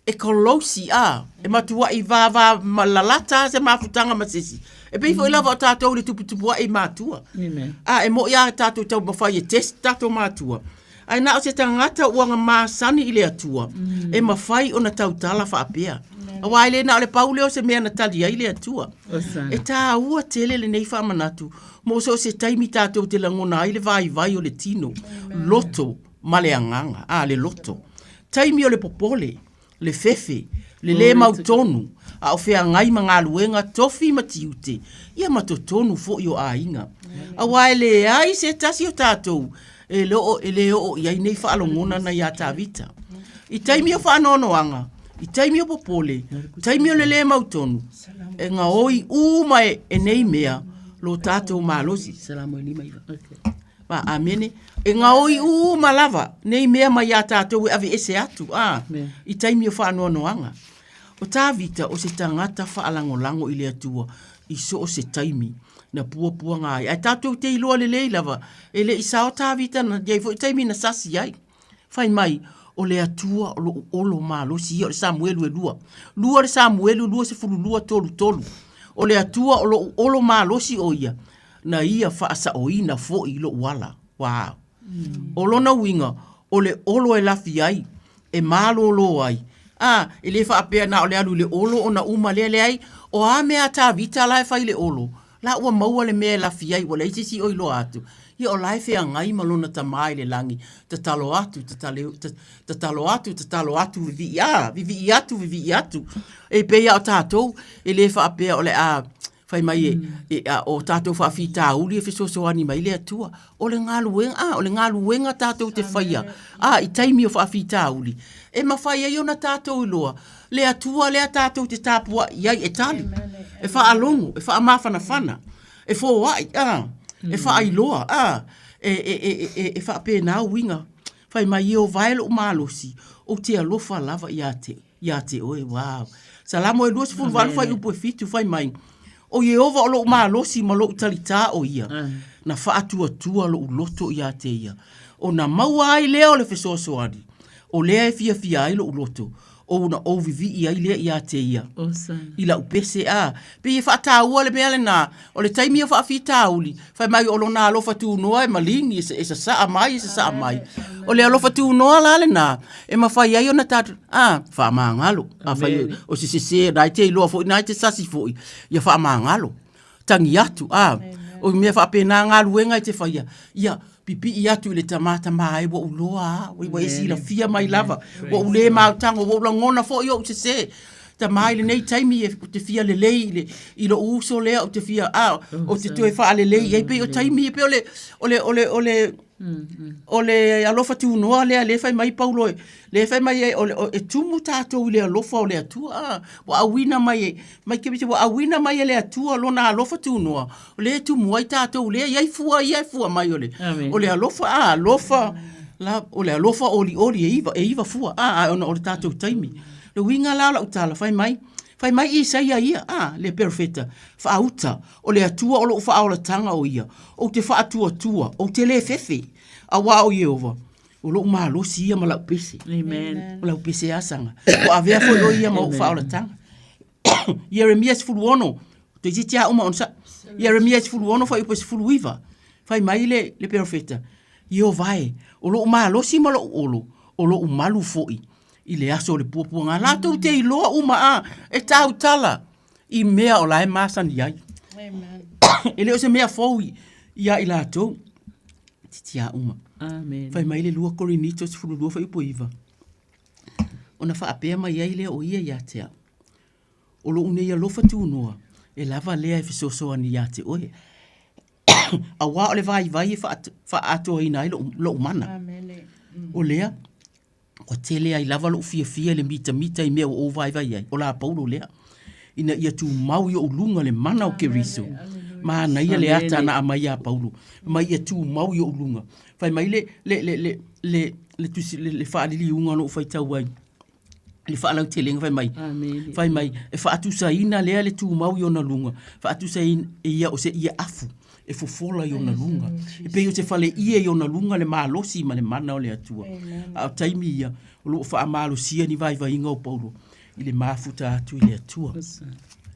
e kolosi, ā, e matuaʻi vāvā ma lalata se mafutaga ma se isi. E pei foi lava o tātou i le tuputupuaʻi i mātua. Ā, e moʻi a tātou taumafai e test tātou mātua. Ae na o se tagata ua ga masani i le Atua, e mafai ona tautala faapea. Auā e le na o le pau lea o se mea na tali ai le Atua. E tāua tele lenei faamanatu mo so o se taimi tātou te lagona ai le vaivai o le tino, loto, ma le agaga, ā, le loto. Taimi o le popole, le fefe, le lē mautonu, a o feagai ma galuega tofi ma tiute, ia ma totonu foʻi o aiga. Auā e leai se tasi o tātou e le oo, e lē oo i ai nei faalogona na iā Tavita. I taimi o faanoanoaga, i taimi o popole, taimi o le lē mautonu, e gaoi uma e, e nei mea lo tātou malosi. Salamo e 59. Okay. Ma, amene. E gaoi uma lava nei mea mai iā tātou e aveese atu, ā, i taimi o faanoanoaga. O Tāvita o se tagata faalagolago i le Atua i so o se taimi na puapuaga ai. Ae tātou te iloa lelei lava, e le i sao Tāvita na iai foi taimi na sasi ai. Fai mai, o le Atua o loʻu olo malosi ia o le Samuelu e lua. Lua le Samuelu 22 3 3. O le Atua o loʻu olo malosi o ia, na ia faasaoina foʻi i loʻu ala. Wow. O lona uiga, o le olo e lafi ai, e malōlō ai. A, e le faapea na o le alu i le olo ona uma lea, leai, o a mea a Tavita la e fai i le olo, la ua maua le mea e lafi ai, ua leai se isi o iloa atu. Ia o la e feagai ma lona Tamā i le lagi, tatalo atu, tatale, tatalo atu, tatalo atu, vivii, a, vivii atu, vivii atu. E pei lava o tatou, e le faapea o le a Fai mai e, e, a, o tātou faafitauli e fesoasoani mai le Atua. O le galuega, a, o le galuega tātou te whaia, a, i taimi o faafitauli, e mawhai ai ona tātou iloa, le Atua lea tātou te tāpua i ai e tali. E faalogo, e faamafanafana, e foai, a, e faailoa, a, e, e, e, e, e faapena uiga. Fai mai e ova e loʻu malosi, ou te alofa lava iā te, iā te oe. Wow. Salamo e 28 fuaiupu e 7, fai mai, O Ieova o loʻu malosi ma loʻu talitā o ia, na faatuatua loʻu loto iā te ia. Ona maua ai lea o le fesoasoani, o lea e fiafia ai loʻu loto, ona ou vivii ai lea iā te ia. I lau pese, a, pei e faataua le mea lenā, o le taimi o faafitauli, fai mai o lona alofa tunoa e maligi, e sasaa mai, e sasaa mai. O le alofa tunoa la lenā, e mafai ai ona tatou, a, faamagalo. Afai o se sese, na e te iloa foi, na e te sasi foi, ia faamagalo. Tagi atu, a, o mea faapena galuega e te faia, ia pipii atu i le tama, tama e ua ou loa a, ua e silafia mai lava, ua ou le mautago, ua ou lagona foi ou sese. Tama i lenei taimi e ou te fia lelei i le, i lou uso lea ou te fia, a, ou te toe faalelei i ai. Pei o taimi, pei o le, o le, o le, o le, O le alofa tunoa lea lea e fai mai Paulo e, lea e fai mai ai o le, o, e tumu tatou i le alofa o le Atua. A, ua auina mai e, mai ke ua auina mai e le Atua lona alofa tunoa, o lea e tumu ai tatou, lea e i ai fua ia e fua mai o le, o le alofa, a, alofa, la, o le alofa olioli e iva, e iva fua, a, a, ona o le tatou taimi. Le uiga la o lau tala, fai mai, fai mai Isaia ia, a, le perofeta, faauta, O le Atua o lou faaolataga o ia, ou te faatuatua, ou te lē fefe, auā o Ieova, o lou malosi ia ma lau pese. Amen. O lau pese a saga. Ua avea foi o ia ma ou faaolataga. Ieremia 16, toeitiiti lava uma ona sa. Ieremia 16 fuaiupu e 19, fai mai le, le perofeta, Ieova e, o lou malosi ma lou olo, o lou malu foi i le aso o le puapuaga. Latou te iloa uma a, e tautala i mea o la e masani ai. E le o se mea fou ia i latou. Titia uma. Amen. Fai mai le 2 Korinito 12 fuaiupu 9. Ona faapea mai ai lea o ia ia te au. O lou nei alofa tunoa, e lava lea e fesoasoani ia te oe. Auā o le vaivai e faaatoaina ai lou, lou mana. Amen. O lea, Ua tele ai lava lou fiafia i le mitamita i mea ua ou vaivai ai, o la Paulo lea, ina ia tumau i ou luga le mana o Keriso. Manaia le ata na aumai ia Paulo, mai ia tumau i ou luga. Fai mai le, le, le, le, le, le, tusi, le, le faaliliuga na ou faitau ai, le faalautelega fai mai, fai mai, e faatusaina lea le tumau i ona luga, faatusaina ia o se ie afu e fofola i ona luga. E pei o se fale ie i ona luga le malosi ma le mana o le Atua. A o taimi ia, o lo o faamalosia ni vaivaiga o Paulo i le mafuta atu i le Atua.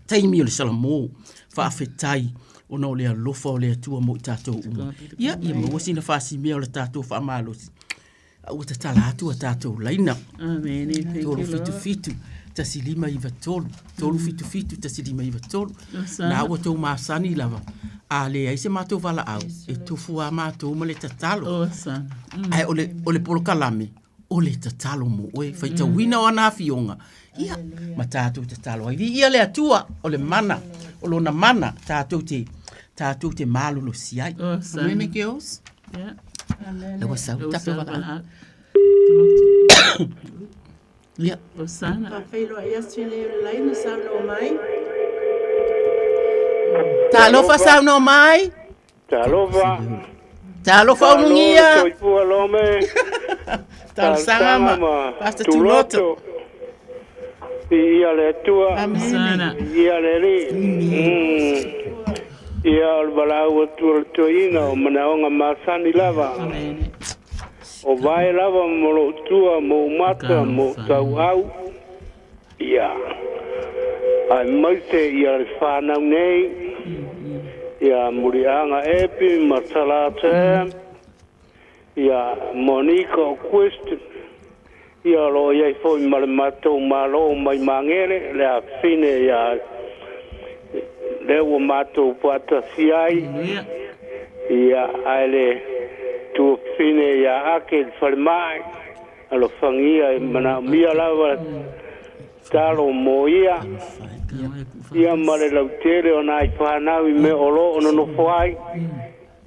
Taimi o le Salamo, faafetai ona o le alofa o le Atua mo i tatou uma. Ia, ia maua sina faasimea o le tatou faamalosi. A ua tatala atu a tatou laina. Amen. Thank you, Lord. 377 1593 377 1593 Na ua tou masani lava a leai se matou valaau e tofu lava matou ma le tatalo. Ae o le, o le polokalame o le tatalo mo oe, faitauina o ana afioga, ia, ma tatou tatalo ai. Viia le Atua, o le mana, o lona mana tatou te, tatou te malolosi ai. Amene, girls? Yeah. La ua sau tatou valaau. Ia. Osana. Faafeiloai atu i le laina saunoa mai. Talofa saunoa mai. Talofa. Talofa ulugia. Soifua Lome. Talosaga ma Pastor Tuloto. Viia le Atua. Amen. Viia le Alii. Ia o le valaau atu o le toeaina o manaoga masani lava. O vae lava mo lou tua, mo ou mata, mo ou tauau. Ia. Aemaise ia le whanau nei. Ia Muliaga Epi ma Salata. Ia Monica o Quest. Ia o lo o i ai foi ma le matou Malo mai Magele, le afafine ia lea ua matou faatasi ai. Ia ae le tuafafine ia Ake i le falemai, alofagia e manaomia lava talo mo ia. Ia ma le lautele o nai fanau i mea o lo o nonofo ai.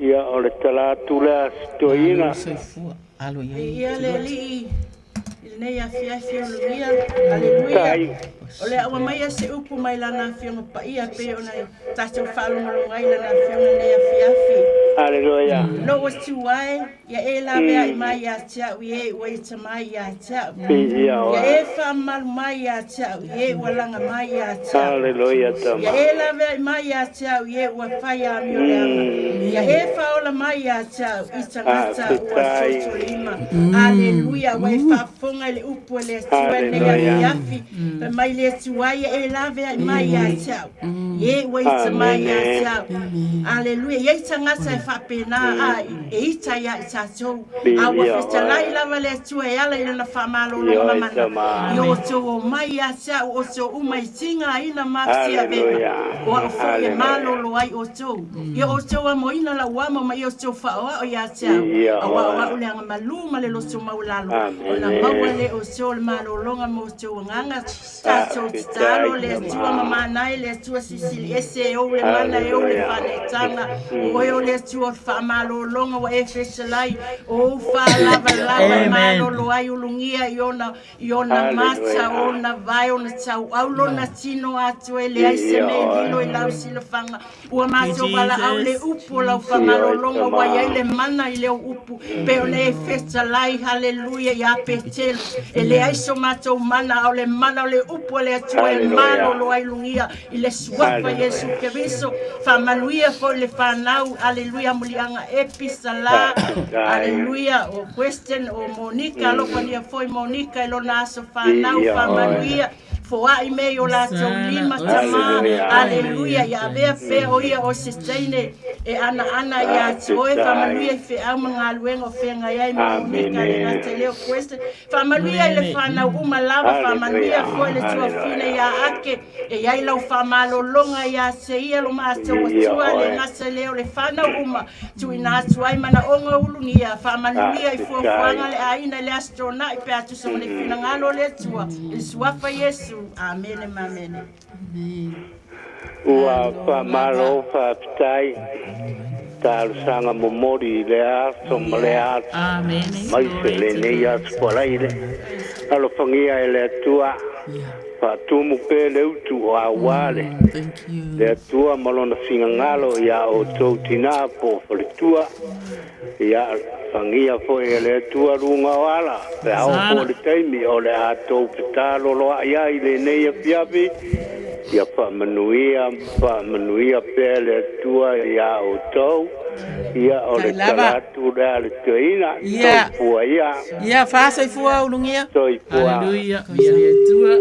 Ia o le tala atu lea a si toeaina. Viia le Alii i lenei afiafi ulugia. Aleluia. O le ua maia se upu mai lana afioga paia pei ona tatou faalogologo ai lana afioga i lenei afiafi. Hallelujah. Lou atiu ae, ia e laveai mai ia te au i e ua ita mai ia te au. Viia oe. Ia e faamamalu mai ia te au i e ua laga mai ia te au. Hallelujah tama. Ia e laveai mai ia te au i e ua fai amio leaga. Ia e faaola mai ia te au i tagata ua Faafetai. totolima. Aleluia. Ua e faafofoga i le upu a le Atua i lenei afiafi. Fai mai le Atua, ia e laveai mai ia te au. I e ua ita mai ia te au. Aleluia. E i ai tagata e faapena a e ita ia i tatou. A ua fetalai lava le Atua e ala i lana faamalologa mamana. I o outou omai ia te au, outou uma i tigaina ma tiavega, o au foi e malolo ai outou. Ia outou amoina lau amo ma ia outou faaoao ia te au, aua o au le agamalu ma le loto maualalo, ona maua lea e outou o le malologa mo outou agaga. Tatou tatalo le Atua mamana ai le Atua Silisili Ese, e ou le mana, e ou le faaneetaga, o oe o le Atua o le faamalologa ua e fetalai, o ou faalavalava e malolo ai ulugia i ona i ona mata, o ona vae, ona tauau lona tino atoa e leai se mea e lilo i lau silafaga. Ua matou valaau le upu o lau faamalologa ua i ai le mana i leo upu pei ona e fetalai, haleluia, iā Petelu. E leai so matou mana, a o le mana o le upu a le Atua e malolo ai lugia i le Suafa Iesu Keriso. Faamanuia foi le fanau, aleluia, Muliaga Epi, Sala, aleluia, o Question, o Monika, alofagia foi Monika i lona aso fanau, faamanuia. Foai me i o latou lima tama, aleluia, ia avea pea o ia o se teine e anaana ia te oe, faamanuia i feau ma galuega o feagai ai ma Monika le gata i leo Question. Faamanuia i le fanau uma lava, faamanuia foi le tuafine ia Ake, e i ai lau faamalologa ia te ia lo matou Atua le gata i leo le fanau uma, tuuina atu ai manaoga ulugia, faamanuia i fuafuaga le aiga i le Aso Toonai pe a tusa ma le finagalo o le Atua, i le Suafa Iesu. Amene ma amene. Ua faamalo faafetai talosaga momoli i lea aso ma lea aso, aemaise lenei aso Faraile. Alofagia e le Atua, faatumu pea le utu o auā le le Atua ma lona finagalo iā outou tinā po o faletua. Ia fagia foi e le Atua luga o ala, pe a oo foi le taimi o le a tou fetaloloaʻi ai i lenei afiafi, ia faamanuia, faamanuia pea le Atua iā outou. Ia o le tala atu lea a le toeaina, soifua ia. Ia, faasoifua ulugia. Soifua. Haleluia. Ia le Atua.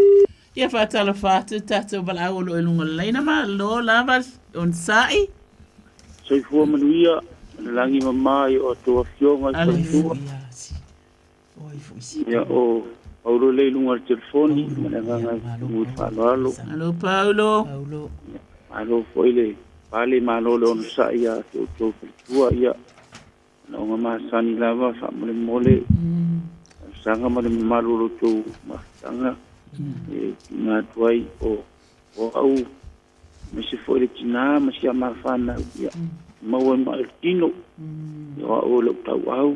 Ia faatalofa atu tatou valaau o lo o i luga o le laina. Malo lava onosai. Soifua manuia ma le lagi mama i o outou afioga i faletua. Ia o Paulo lea i luga o le telefoni ma le agaga e faaaloalo. Alo Paulo. Malo foi le pale, malo le onosai ia te outou faletua. Ia manaoga masani lava faamolemole talosaga ma le mamalu o lo outou mafutaga e tuuina atu ai o au aemaise foi le tinā ma si a ma fanau, ia, maua ai maʻi o le tino, ia o au o lou tauau,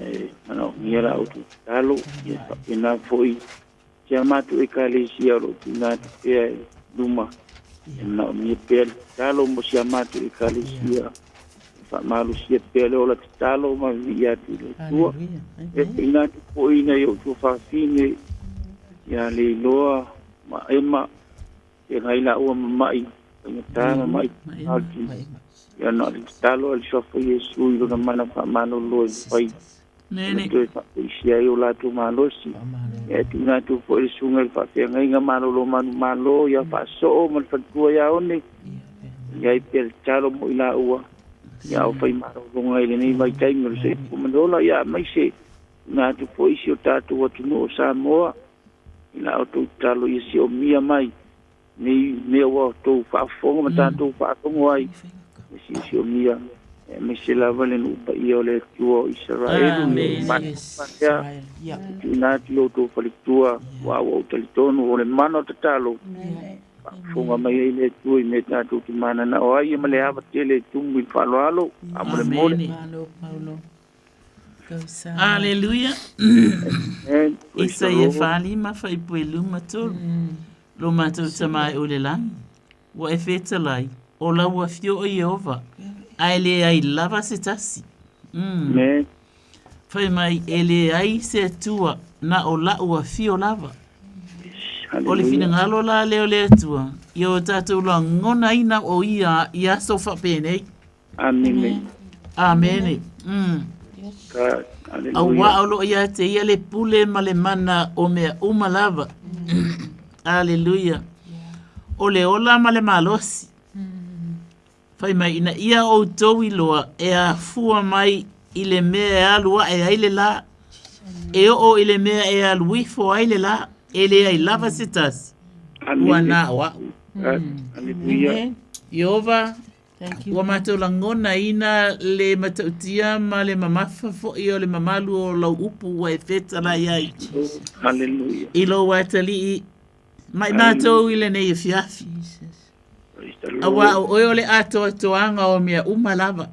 e manaomia la outou tatalo, ia faapena foi si a matou ekalesia o lo o tuuina atu pea i luma, e manaomia pea le tatalo mo si a matou ekalesia, e faamalosia pea le ola tatalo ma vivii atu i le Atua. E tuuina atu foi i nai ou tuafafine ia Leiloa ma Ema, Feagai laua ma maʻi faigata ma maʻi tumau. Ia na o le tatalo a le Suafa Iesu i lona mana faamalolo e mafai ona toe faafoisia ai o latou malosi. Ia e tuuina atu foi le susuga i le faafeagaiga malolo manumalo ia Faasoo ma le faletua ia One. I ai pea le tatalo mo i laua ia ao fai malologa i lenei vaitaimi o le soifua ma le ola. Ia aemaise tuuina atu foi si o tatou atunuu o Samoa i la outou tatalo ia siomia mai nei mea ua outou faafofoga ma tatou faalogo ai, ia siosiomia, aemaise lava le nuu paia o le Atua o Isaraelu, ia tuuina atu i outou faletua, aua ua ou talitonu o le mana o tatalo, faafofoga mai ai le Atua i mea tatou te mananao ai, ia ma le ava tele e tumu i le faaaloalo, faamolemole. Aleluia. Isaia 45 fuaipue 5 3. Lo matou Tama e o le lagi, ua e fetalai, o lau afio o Ieova, ae leai lava se tasi. Amen. Fai mai, e leai se Atua na o la'u afio lava. O le finagalo la lea o le Atua, ia o tatou lagonaina o Ia i aso faapenei. Amene. Amene. Auā o lo o ia te ia le pule ma le mana o mea uma lava. Aleluia. O le ola ma le malosi. Fai mai ina ia outou iloa e afua mai i le mea e alu ae ai le lā, e oo i le mea e alu ifo ai le lā, e leai lava se tasi, ua na o a'u. Aleluia. Ieova, ua matou lagonaina le matautia ma le mamafa foi o le mamalu o lau upu ua e fetalai ai. Aleluia. I lou atalii, mai matou i lenei afiafi. Auā o oe o le atoatoaga o mea uma lava.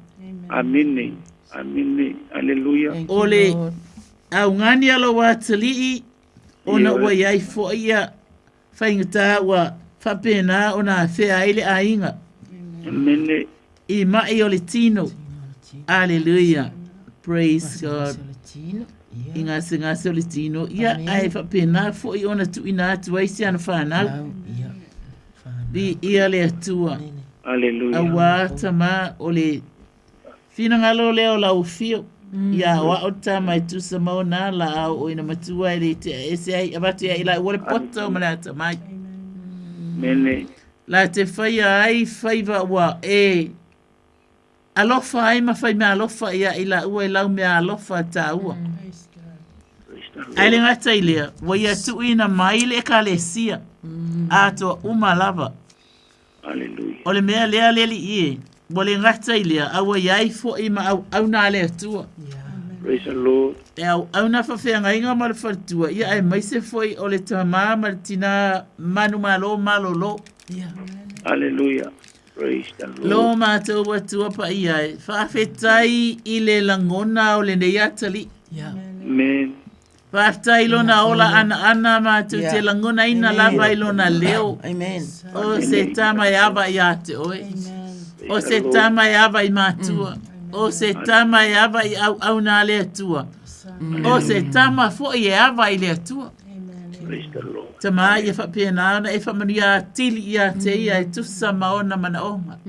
Amene. Amene. Aleluia. O le augani a lou atalii, ona ua i ai foi ia faigata ua faapena ona afea ai le aiga. Amene. I ma'i o le tino. Aleluia. Praise God. I gasegase o le tino, ia, ae faapena foi ona tuuina atu ai si ana fanau. Viia le Atua. Aleluia. Auā tama o le finagalo lea o lau afio. Ia aoao tama e tusa ma ona ala a oo ina matua e le tea ese ai avatu ia i laua le poto ma le atamai. Mene. La te faia ai faiva ua e alofa ai ma faimeaalofa ia i laua i lau meaalofa taua. Ae le gata i lea, ua ia tuuina mai le Ekalesia, atoa uma lava. Aleluia. O le mea lea le Alii e, ua le gata i lea, a ua i ai foi ma auauna a le Atua. Praise the Lord. E auauna faafeagaiga ma le faletua, ia aemaise foi o le tama ma le tinā manumalo malolo. Aleluia. Praise the Lord. Lo matou Atua paia e, faafetai i le lagona o lenei atalii. Amen. Faafetai i lona ola anaana matou te lagonaina lava i lona leo. Amen. O se tama e ava ia te oe. O se tama e ava i matua. O se tama e ava i auauna a le Atua. O se tama foi e ava i le Atua. Praise the Lord. Tama ia faapena ona e faamanuia atili ia te ia e tusa ma ona manaoga.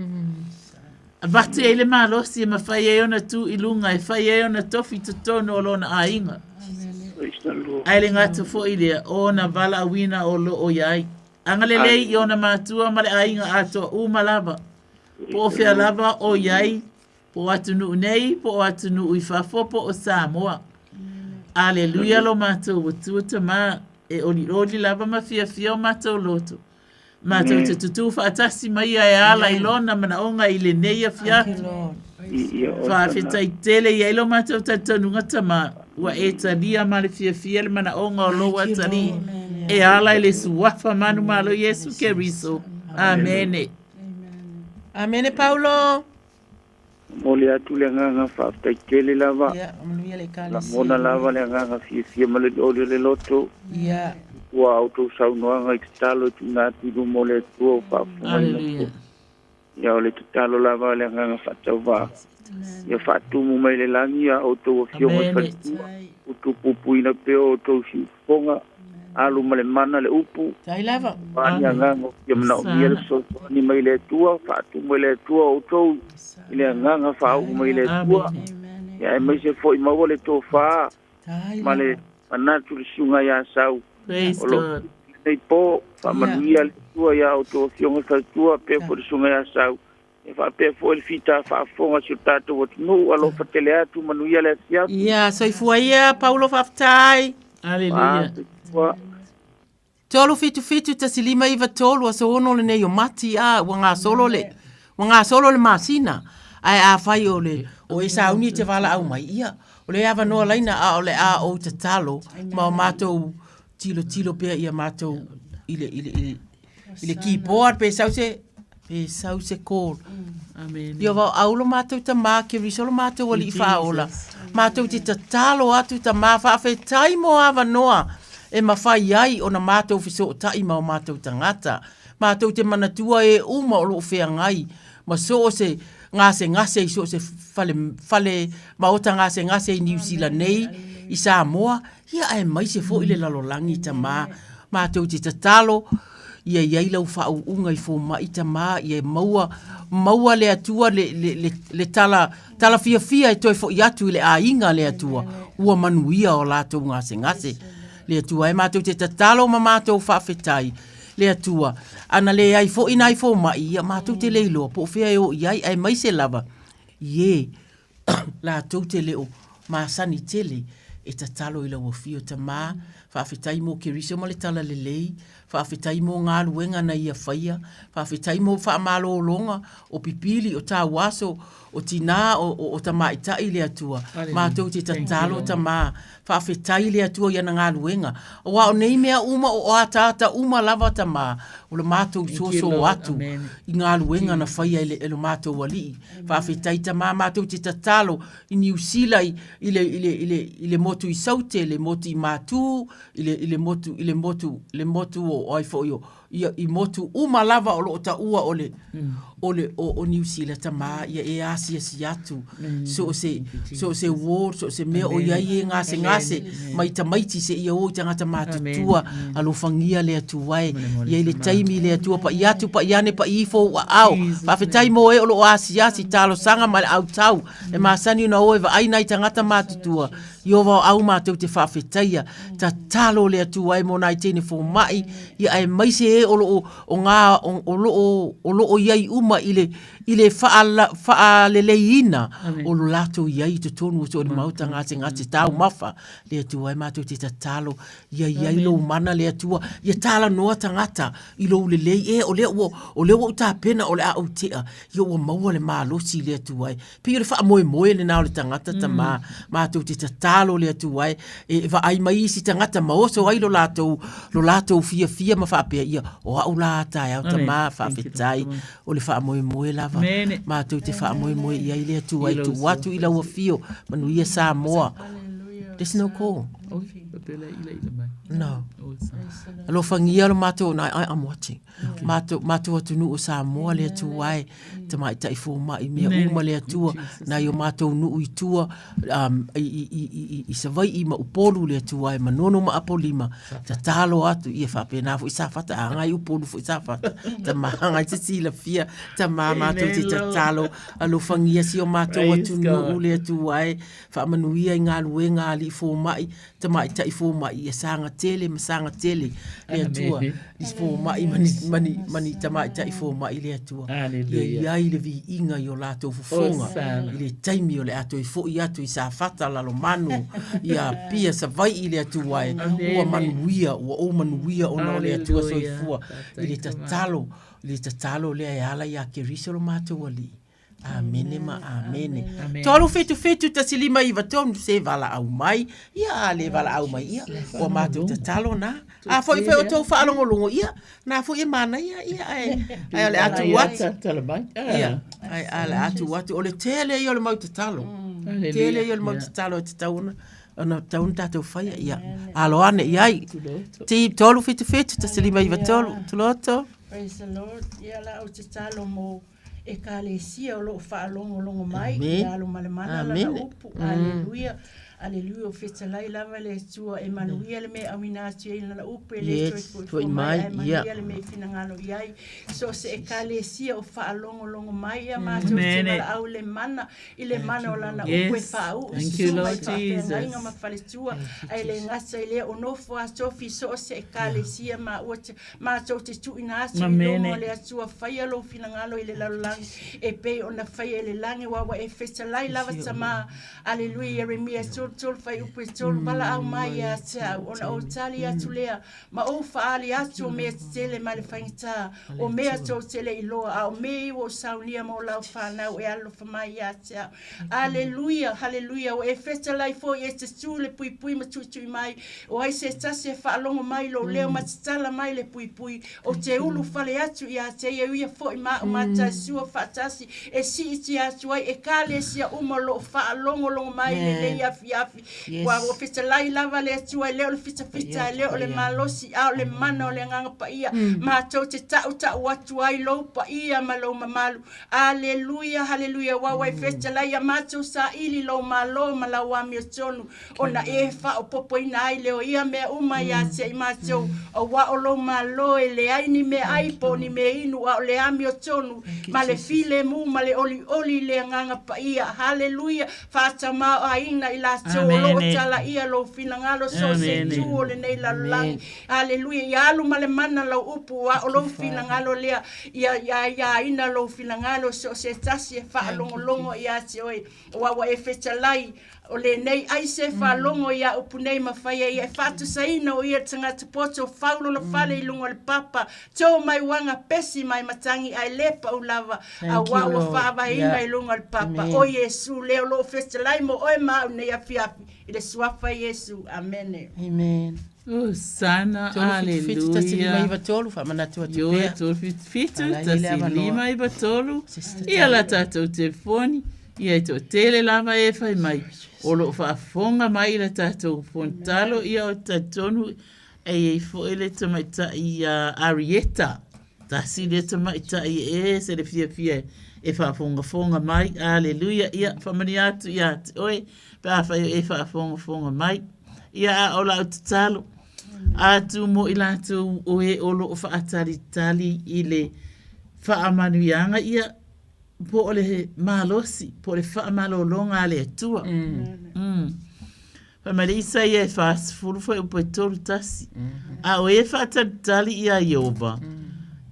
Avatu ai le malosi e mafai ai ona tu i luga, e fai ai ona tofi i totonu o lona aiga. Praise the Lord. Ae le gata foi i lea, o ona valaauina o lo o i ai. Agalelei i ona matua ma le aiga atoa uma lava, po o fea lava o i ai, po o atunuu nei, po o atunuu i fafo, po o Samoa. Aleluia lo matou Atua Tama, e olioli lava ma fiafia o matou loto. Matou te tutū faatasi ma ia e ala i lona manaoga i lenei afiafi. Faafetai tele i ai lo matou talitonuga Tama, ua e talia ma le fiafia le manaoga o lou atalii e ala i le suafa manumalo Iesu Keriso. Amene. Amene Paulo. Momoli atu le agaga faafetai tele lava. Ia, manuia le Ekalesia. Lagona lava le agaga fiafia ma le olioli o le loto. Ia. Ua outou saunoaga i tatalo e tuuina atu i luma o le Atua o faafofogaina Aleluia. Ia o le tatalo lava a le agaga faatauvaa. Ia faatumu mai le lagi a outou afioga i Amene. faletua, utupupuina pea o outou siufofoga, alu ma le mana le upu, Tai lava. Aua ni agaga o fia manaomia le fesoasoani mai le Atua, faatumu e le Atua outou i le agaga faauu mai le Atua. Ia aemaise foi maua le tofa ma le manatu le susuga ia Sau Praise o lo o God. lenei po, faamanuia le Atua ia outou afioga i faletua, pea foi le susuga ia Sau. Ia faapea foi le fita faafofoga si o tatou atunuu, alofa tele atu, manuia le afiafi. Ia, soifua ia Paulo faafetai. Aleluia. Soifua. 377 1593 aso 6 lenei o Mati a ua gasolo le ua gasolo le masina ae afai o le o e sauni e te valaau mai ia o le avanoa laina a o le a ou tatalo ma o matou tilotilo pea ia matou i le i le i le, i le keyboard pe sau se. Pe sau se call. Amen. Ia vau au lo matou tamā Keriso lo matou alii faaola. Matou te tatalo atu tamā faafetai mo avanoa e mafai ai ona matou fesootai ma o matou tagata. Matou te manatua e uma o loo feagai ma soo se gasegase i soo se fale, fale maota gasegase i Niu Sila nei, i Samoa, ia aemaise foi le lalolagi tamā. Matou te tatalo ia i ai lau faauuga i fomai tamā, ia maua, maua le Atua le, le, le, le tala, tala fiafia e toe foi atu i le aiga le Atua, ua manuia o latou gasegase. Le Atua e matou te tatalo ma matou faafetai, le Atua, ana leai foi nai fomai, ia matou te le iloa po o fea e o i ai, aemaise lava i e latou te le o masani tele e tatalo i lau afio. Tamā, faafetai mo Keriso ma le Talalelei, faafetai mo galuega na ia faia, faafetai mo faamalologa o pipili, o tauaso, o tinā, o, o, o tamaitai le Atua. Matou te tatalo, Tamā, faafetai le Atua i ana galuega. Aua o nei mea uma, o ataata uma lava, Tamā, o le matou soso atu i galuega na faia e le, e lo matou Alii. Faafetai Tamā, matou te tatalo i Niu Sila i, i le, i le, i le, i le motu i Saute, le motu i Matū, i le, i le motu, i le motu, le motu o, o ai foi o, ia, i motu uma lava o lo o taua o le, o le, o, o Niu Sila Tamā, ia e asiasi atu, so o se, so o se ward, so o se mea o i ai e gasegase, mai tamaiti seia o i tagata matutua, alofagia le Atua e, i ai le taimi le Atua, pa'i atu, pa'i ane, pa'i ifo ou aao. Faafetai mo e o lo o asiasi, talosaga ma le autau, e masani ona o e vaai nai tagata matutua, Ieova o au matou te faafetaia, tatalo le Atua e mo nai teine fomai, ia aemaise e o lo o, o ngā, o, o lo o, o lo o i ai uma i le, i le faaleleiina o lo latou i ai i totonu o so le maota gasegase taumafa le Atua e matou te tatalo ia i ai lou mana le Atua ia talanoa tagata i lou lelei e o lea ua o lea ua ou tapena o le a ou tea ia ua maua le malosi le Atua e pei o le faamoemoe lena o le tagata tamā matou te tatalo le Atua e e vaai mai isi tagata ma oso ai lo latou lo latou fiafia ma faapea ia o au la a taeao tamā faafetai o le faamoemoe lava matou te faamoemoe i ai le Atua e tuu atu i lau afio manuia Samoa. There's no call. No. Alofagia lo matou, no, I, I'm watching. Matou, matou atunuu o Samoa le Atua e, tamaitai fomai mea uma le Atua, nai o matou nuu i tua, um, i, i, i, i, i Savaii ma Upolu le Atua e, Manono ma Apolima, tatalo atu, ia faapena foi Safata, a agai Upolu foi Safata, tama agai te silafia, tama matou te tatalo, alofagia si o matou atunuu le Atua e, faamanuia i galuega a alii fomai, tamaitai fomai, ia saga tele ma saga tele le Atua, ni fomai ma ni, ma ni, ma ni tamaitai fomai le Atua. Ia i ai le viiga i o latou fofoga i le taimi o le a toe foi atu i Safata, Lalomanu, ia Apia, Savaii le Atua e, ua manuia, ua ou manuia ona o le Atua soifua i le tatalo, i le tatalo lea e ala ia Keriso lo matou Alii. Amene ma amene. 3 7 7 1 5 9 3 se valaau mai. Ia a le valaau mai ia, ua matou tatalo na. A foi foi o tou faalogologo ia, na foi e manaia ia ae ae o le a tuu atu. Ia, ae a le a tuu atu o le tele ia o le mau tatalo. Tele ia o le mau tatalo e tatau ona ona tatau ona tatou faia ia. Alo ane i ai. Ti 3 7 7 1 5 9 3 Tuloto. Praise the Lord. Ia la ou tatalo mo Ekalesia o lo o faalogologo mai i alo ma le mana lana upu. Aleluia. Aleluia. O fetalai lava le Atua e manuia le mea e auina atu ai lana upu e le toe foifoi mai, ae manuia le mea e finagalo i ai. So o se Ekalesia o faalogologo mai ia matou te valaau i le mana, i le mana o lana upu e faauu i susuga i faafeagaiga ma faletua, ae le gata i lea o nofo a tofi so o se Ekalesia maua te Matou te tuuina atu i luma o le Atua, faia lou finagalo i le lalolagi e pei ona faia i le lagi, aua ua e fetalai lava Tamā. Aleluia Ieremia 31. 33 fuaiupu e 3, Valaau mai ia te au, ona ou tali atu lea, ma ou faaali atu o mea tetele mai le faigata, o mea tou te le iloa, a o mea ia ua ou saunia mo lau fanau e alolofa mai ia te au. Aleluia, haleluia, ua e fetalai foi e te tu i le puipui ma tuitui mai, o ai se tasi e faalogo mai i lou leo ma tatala mai le puipui, ou te ulufale atu ia te ia, e ia foi ma au mataisua faatasi e siitia atu ai ekalesia uma o lo o faalogologo mai i lenei afiafi. Ua ua fetalai lava le Atua, e le o le fitafita, e le o le malosi, a o le mana o le Agaga Paia, matou te tautau atu ai lou paia ma lou mamalu. Aleluia, haleluia, aua ua e fetalai ia matou saili lou Malo ma lau amiotonu, ona e faaopoopoina ai lea o ia mea uma ia te i matou, aua o lou Malo e leai ni meaai po o ni meainu, a o le amiotonu ma le filemu ma le olioli i le Agaga Paia. Haleluia! Faatamaoaiina i latou o lo o talaia lou finagalo so o se itu o lenei lalolagi. Haleluia! Ia alu ma le mana lau upu, aua o lou finagalo lea, ia aiaina lou finagalo so o se tasi e faalogologo ia te oe. Aua ua e fetalai, o lenei ai se faalogo ia upu nei ma fai ai e faatusaina o ia le tagata poto fau lona fale i luga o le papa, to mai uaga pesi mai matagi ae le pau lava, aua ua faavaeina i luga o le papa. O Iesu lea o lo o fetalai mo oe ma au nei afiafi, i le suafa Iesu. Amene. Amen. Hosana, 377 aleluia. 159 faamanatu atu Ioe, pea. 377 Ala i le avanoa. 159. Ia la tatou telefoni, ia e toatele lava e fai mai. O lo o faafofoga mai i la tatou fontalo, ia o talitonu e i ai foi le tamaitai ia Arieta. Tasi lea tamaitai e ese le fiafia e faafogafoga mai. Aleluia. Ia, faamanuia atu ia te oe pe afai o e faafogafoga mai. Ia, a o lau tatalo atu mo i latou o e o lo o faatalitali i le faamanuiaga, ia, po o le malosi, po o le faamalologa a le Atua. Mm. Fai mai le Isaia e 40 fuaiupu e 31. A o e faatalitali iā Ieova,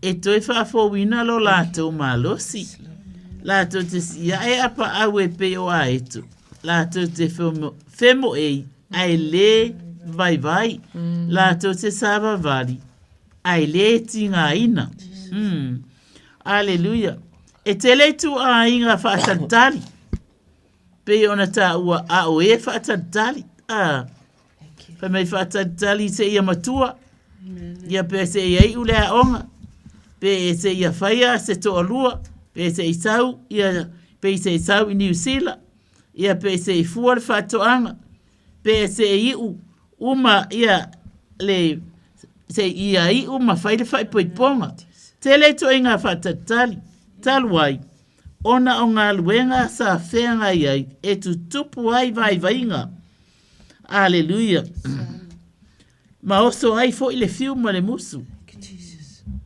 e toe faafouina lo latou malosi. Latou te siae a paau e pei o aeto, latou te femoei ae lē vaivai, latou te savavali ae lē tigaina. Mm. Aleluia. E tele ituaiga faatalitali. Pei ona taua a o e faatalitali. A. Fai mai faatalitali seia matua. Ia pe seia iu le aoga. Pe seia faia se toalua. Pe sei sau ia pe sei sau i Niu Sila. Ia pe sei fua le faatoaga. Pe sei iu uma ia le se ia iu ma fai le faaipoipoga. Tele ituaiga faatalitali. Talu ai, ona o galuega sa feagai ai e tutupu ai vaivaiga. Aleluia. Ma oso ai foi le fiu ma le musu.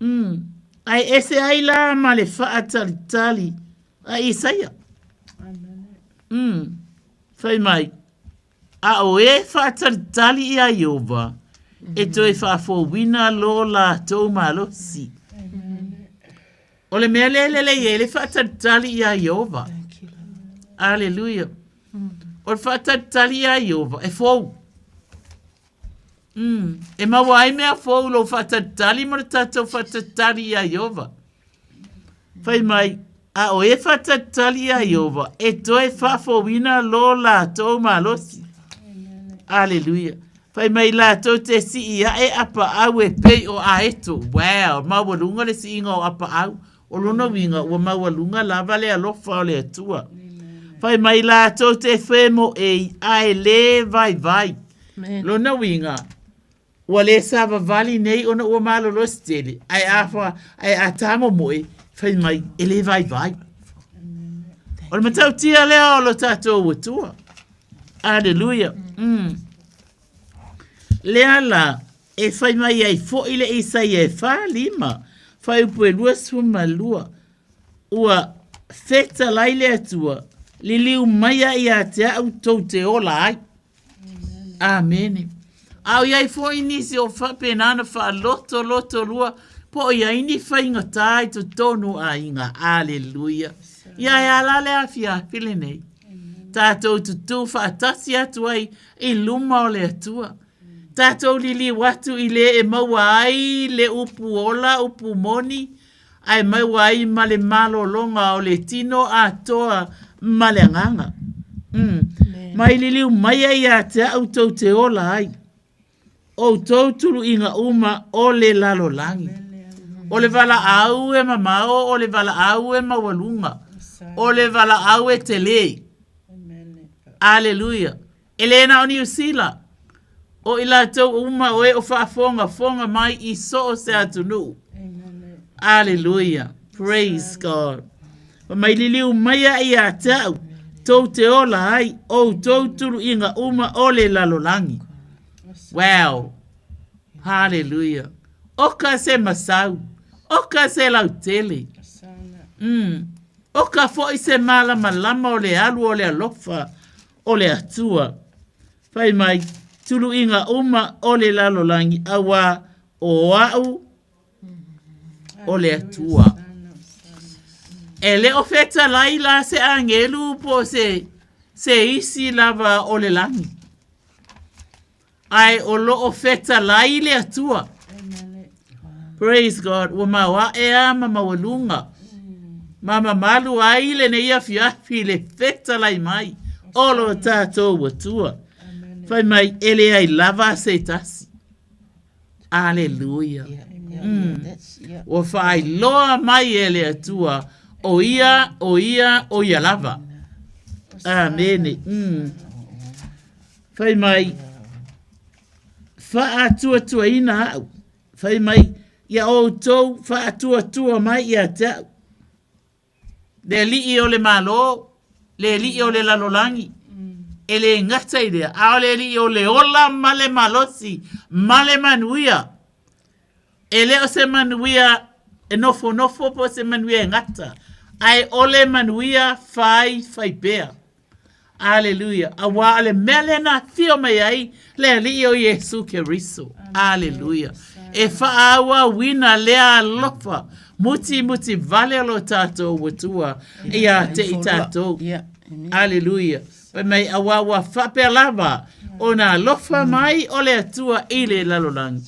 Mm. Ae ese ai la ma le faatalitali a Isaia. Mm. Fai mai, a o e faatalitali iā Ieova, e toe faafouina lo latou malosi. O le mea lea e lelei ai le faatalitali iā Ieova. Aleluia. O le faatalitali iā Ieova, e fou. Mm. E maua ai mea fou lou faatalitali ma le tatou faatalitali iā Ieova. Fai mai, a o e faatalitali iā Ieova, e toe faafouina lo latou malosi. Aleluia. Fai mai latou te sii ae a paau e pei o aeto. Wow, maualuga le siiga o apaau. O lona uiga, ua maualuga lava le alofa o le Atua. Fai mai latou te femoei ae le vaivai. Lona uiga, ua le savavali nei ona ua malolosi tele, ae a, fa, ae a tamomoe, fai mai, e le vaivai. O le matautia lea o lo tatou Atua. Aleluia. Mm. Lea la, e fai mai ai foi le Isaia e 45, fuaiupu e 22, ua fetalai le Atua, liliu maia ia te au tou te ola ai. Amene. A o i ai foi nisi o faapena ona faalotolotolua, po o i ai ni faigata i totonu o aiga. Aleluia. Ia e a la le afiafi lenei. Tatou tutū faatasi atu ai i luma o le Atua. Tatou liliu atu i le e maua ai le upu ola, upu moni, ae maua ai ma le malologa o le tino atoa ma le agaga. Mm. Mai liliu mai ai ia te au tou te ola ai. Outou tuluiga uma o le lalolagi. O le valaau e mamao, o le valaau e maualuga, o le valaau e telē. Aleluia. E le na o Niu Sila, o i latou uma o e o faafogafoga mai i so o se atunuu. Aleluia. Praise God. Fai mai liliu mai ae ia te au, tou te ola ai, outou tuluiga uma o le lalolagi. Wow. Hallelujah. Oka se masau. Oka se lautele. Oka foi se malamalama o le alu o le alofa o le Atua. Fai mai, tuluiga uma o le lalolagi, auā o au o le Atua. E le o fetalai la se agelu po o se, se isi lava o le lagi. Ae o lo o fetalai le Atua. Praise God. Ua maoae a ma maualuga. Ma mamalu ai lenei afiafi le fetalai mai o lo tatou Atua. Fai mai, e leai lava se tasi. Aleluia. Ua faailoa mai e le Atua, o ia, o ia, o ia lava. Amene. Fai mai, faatuatuaina au. Fai mai, ia outou faatuatua mai ia te au. Le alii o le Malo, le alii o le lalolagi, e le gata i lea, a o le alii o le ola ma le malosi ma le manuia. E le o se manuia e nofonofo po o se manuia e gata, ae o le manuia faifai pea. Aleluia. Auā o le mea lea na afio mai ai le Alii o Iesu Keriso. Aleluia. E faaauauina lea alofa mutimuti vale o lo tatou Atua ia te i tatou. Aleluia. Fai mai, auā ua faapea lava ona alofa mai o le Atua i le lalolagi.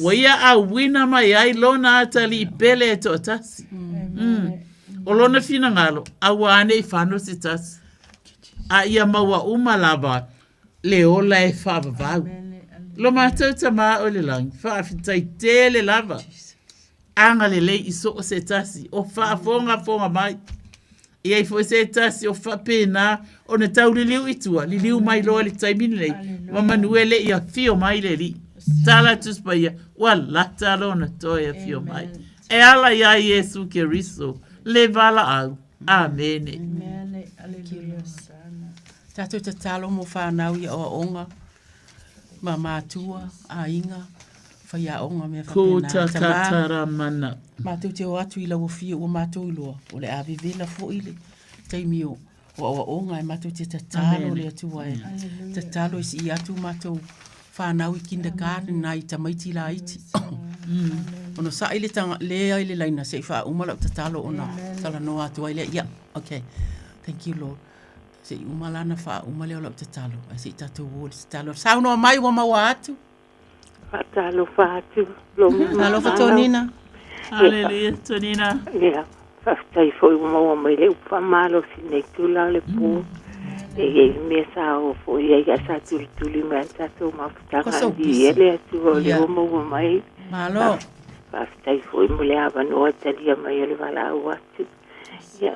Ua ia auina mai ai lona atalii pele e toatasi. O lona finagalo, aua ne i fano se tasi, a ia maua uma lava le ola e faavavau. Lo matou Tama o i le lagi, faafetai tele lava, agalelei i so o se tasi o faafogafoga mai. E i ai foi se tasi o faapena ona tau liliu i tua, liliu mai loa i le taimi lenei, ma manu e le i afio mai le Alii. Tala Tusi Paia, ua lata lona toe afio mai. E ala iā Iesu Keriso le valaau. Amene. Amene. Aleluia. Hosana. Tatou tatalo mo whanau i aoaoga ma mātua, aiga, whaiaoga mea Ko whapena. ta Tama, tataramana. mātou te o atu i lau afio ua mātou iloa, o le a vevela foi le taimi o o aoaoga e matou te tatalo le Atua e tatalo e sii atu matou whanau i kindergarten nai tamaiti laiti. Ona sa'i le tanga, lea i le laina se i whaauma lau tatalo ona talanoa atu ai lea. Yeah, okay. Thank you, Lord. Se i uma lana whaauma lea o lau tatalo. Ae se i tatou o i le tatalo. Saunoa mai ua maua atu. Faatalofa atu Lomi ma Talofa Tonina. Hallelujah Tonina. Ia, faafetai foi ua maua mai le upu faamalosi i lenei itula o le po. E i ai le mea sa oo foi i ai ae sa tulituli mai lava le tatou mafutaga So a viia busy. le Atua o lea Ia. ua maua mai. Malo. Faafetai foi mo le avanoa e talia mai o le valaau atu. Ia,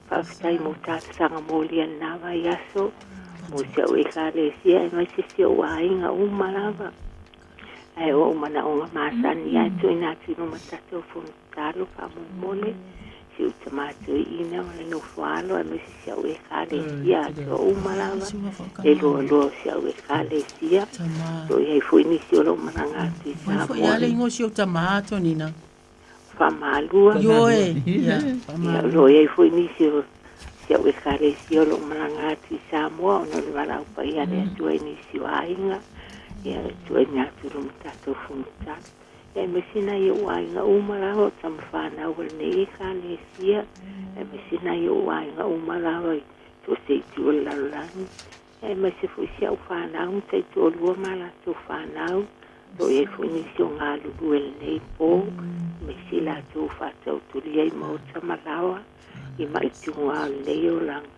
faafetai mo talosaga molia i lena vaiaso, mo si au Ekalesia aemaise si ou aiga uma lava. Ae o ou manaoga masani lava e tuuina atu i luma tatou fono tatalo faamolemole, si ou tama toeaina ma le nofo alo aemaise si au Ekalesia atoa uma lava, le loaloa o si au Ekalesia. O lo o i ai foi nisi o lo o malaga atu i Mai foi Samoa. lava le igoa o si ou tama, Tonina. Faamalua. Ioe, ia, Ia, o faamalua. lo o i ai foi nisi o si au Ekalesia o lo o malaga atu i Samoa ona o le valaau paia a le Atua i nisi o aiga, ia, e tuuaina atu i luma tatou fonotaga. Ia, aemaise nai ou aiga uma lava o tama fanau a lenei Ekalesia, aemaise nai ou aiga uma lava i So o se itu o le lalolagi, aemaise foi si au fanau ma taitoalua ma a latou fanau, o lo o i ai foi nisi o galulue i lenei po, aemaise i latou ua faataotolia i maota ma laoa i maituga o lenei olaga,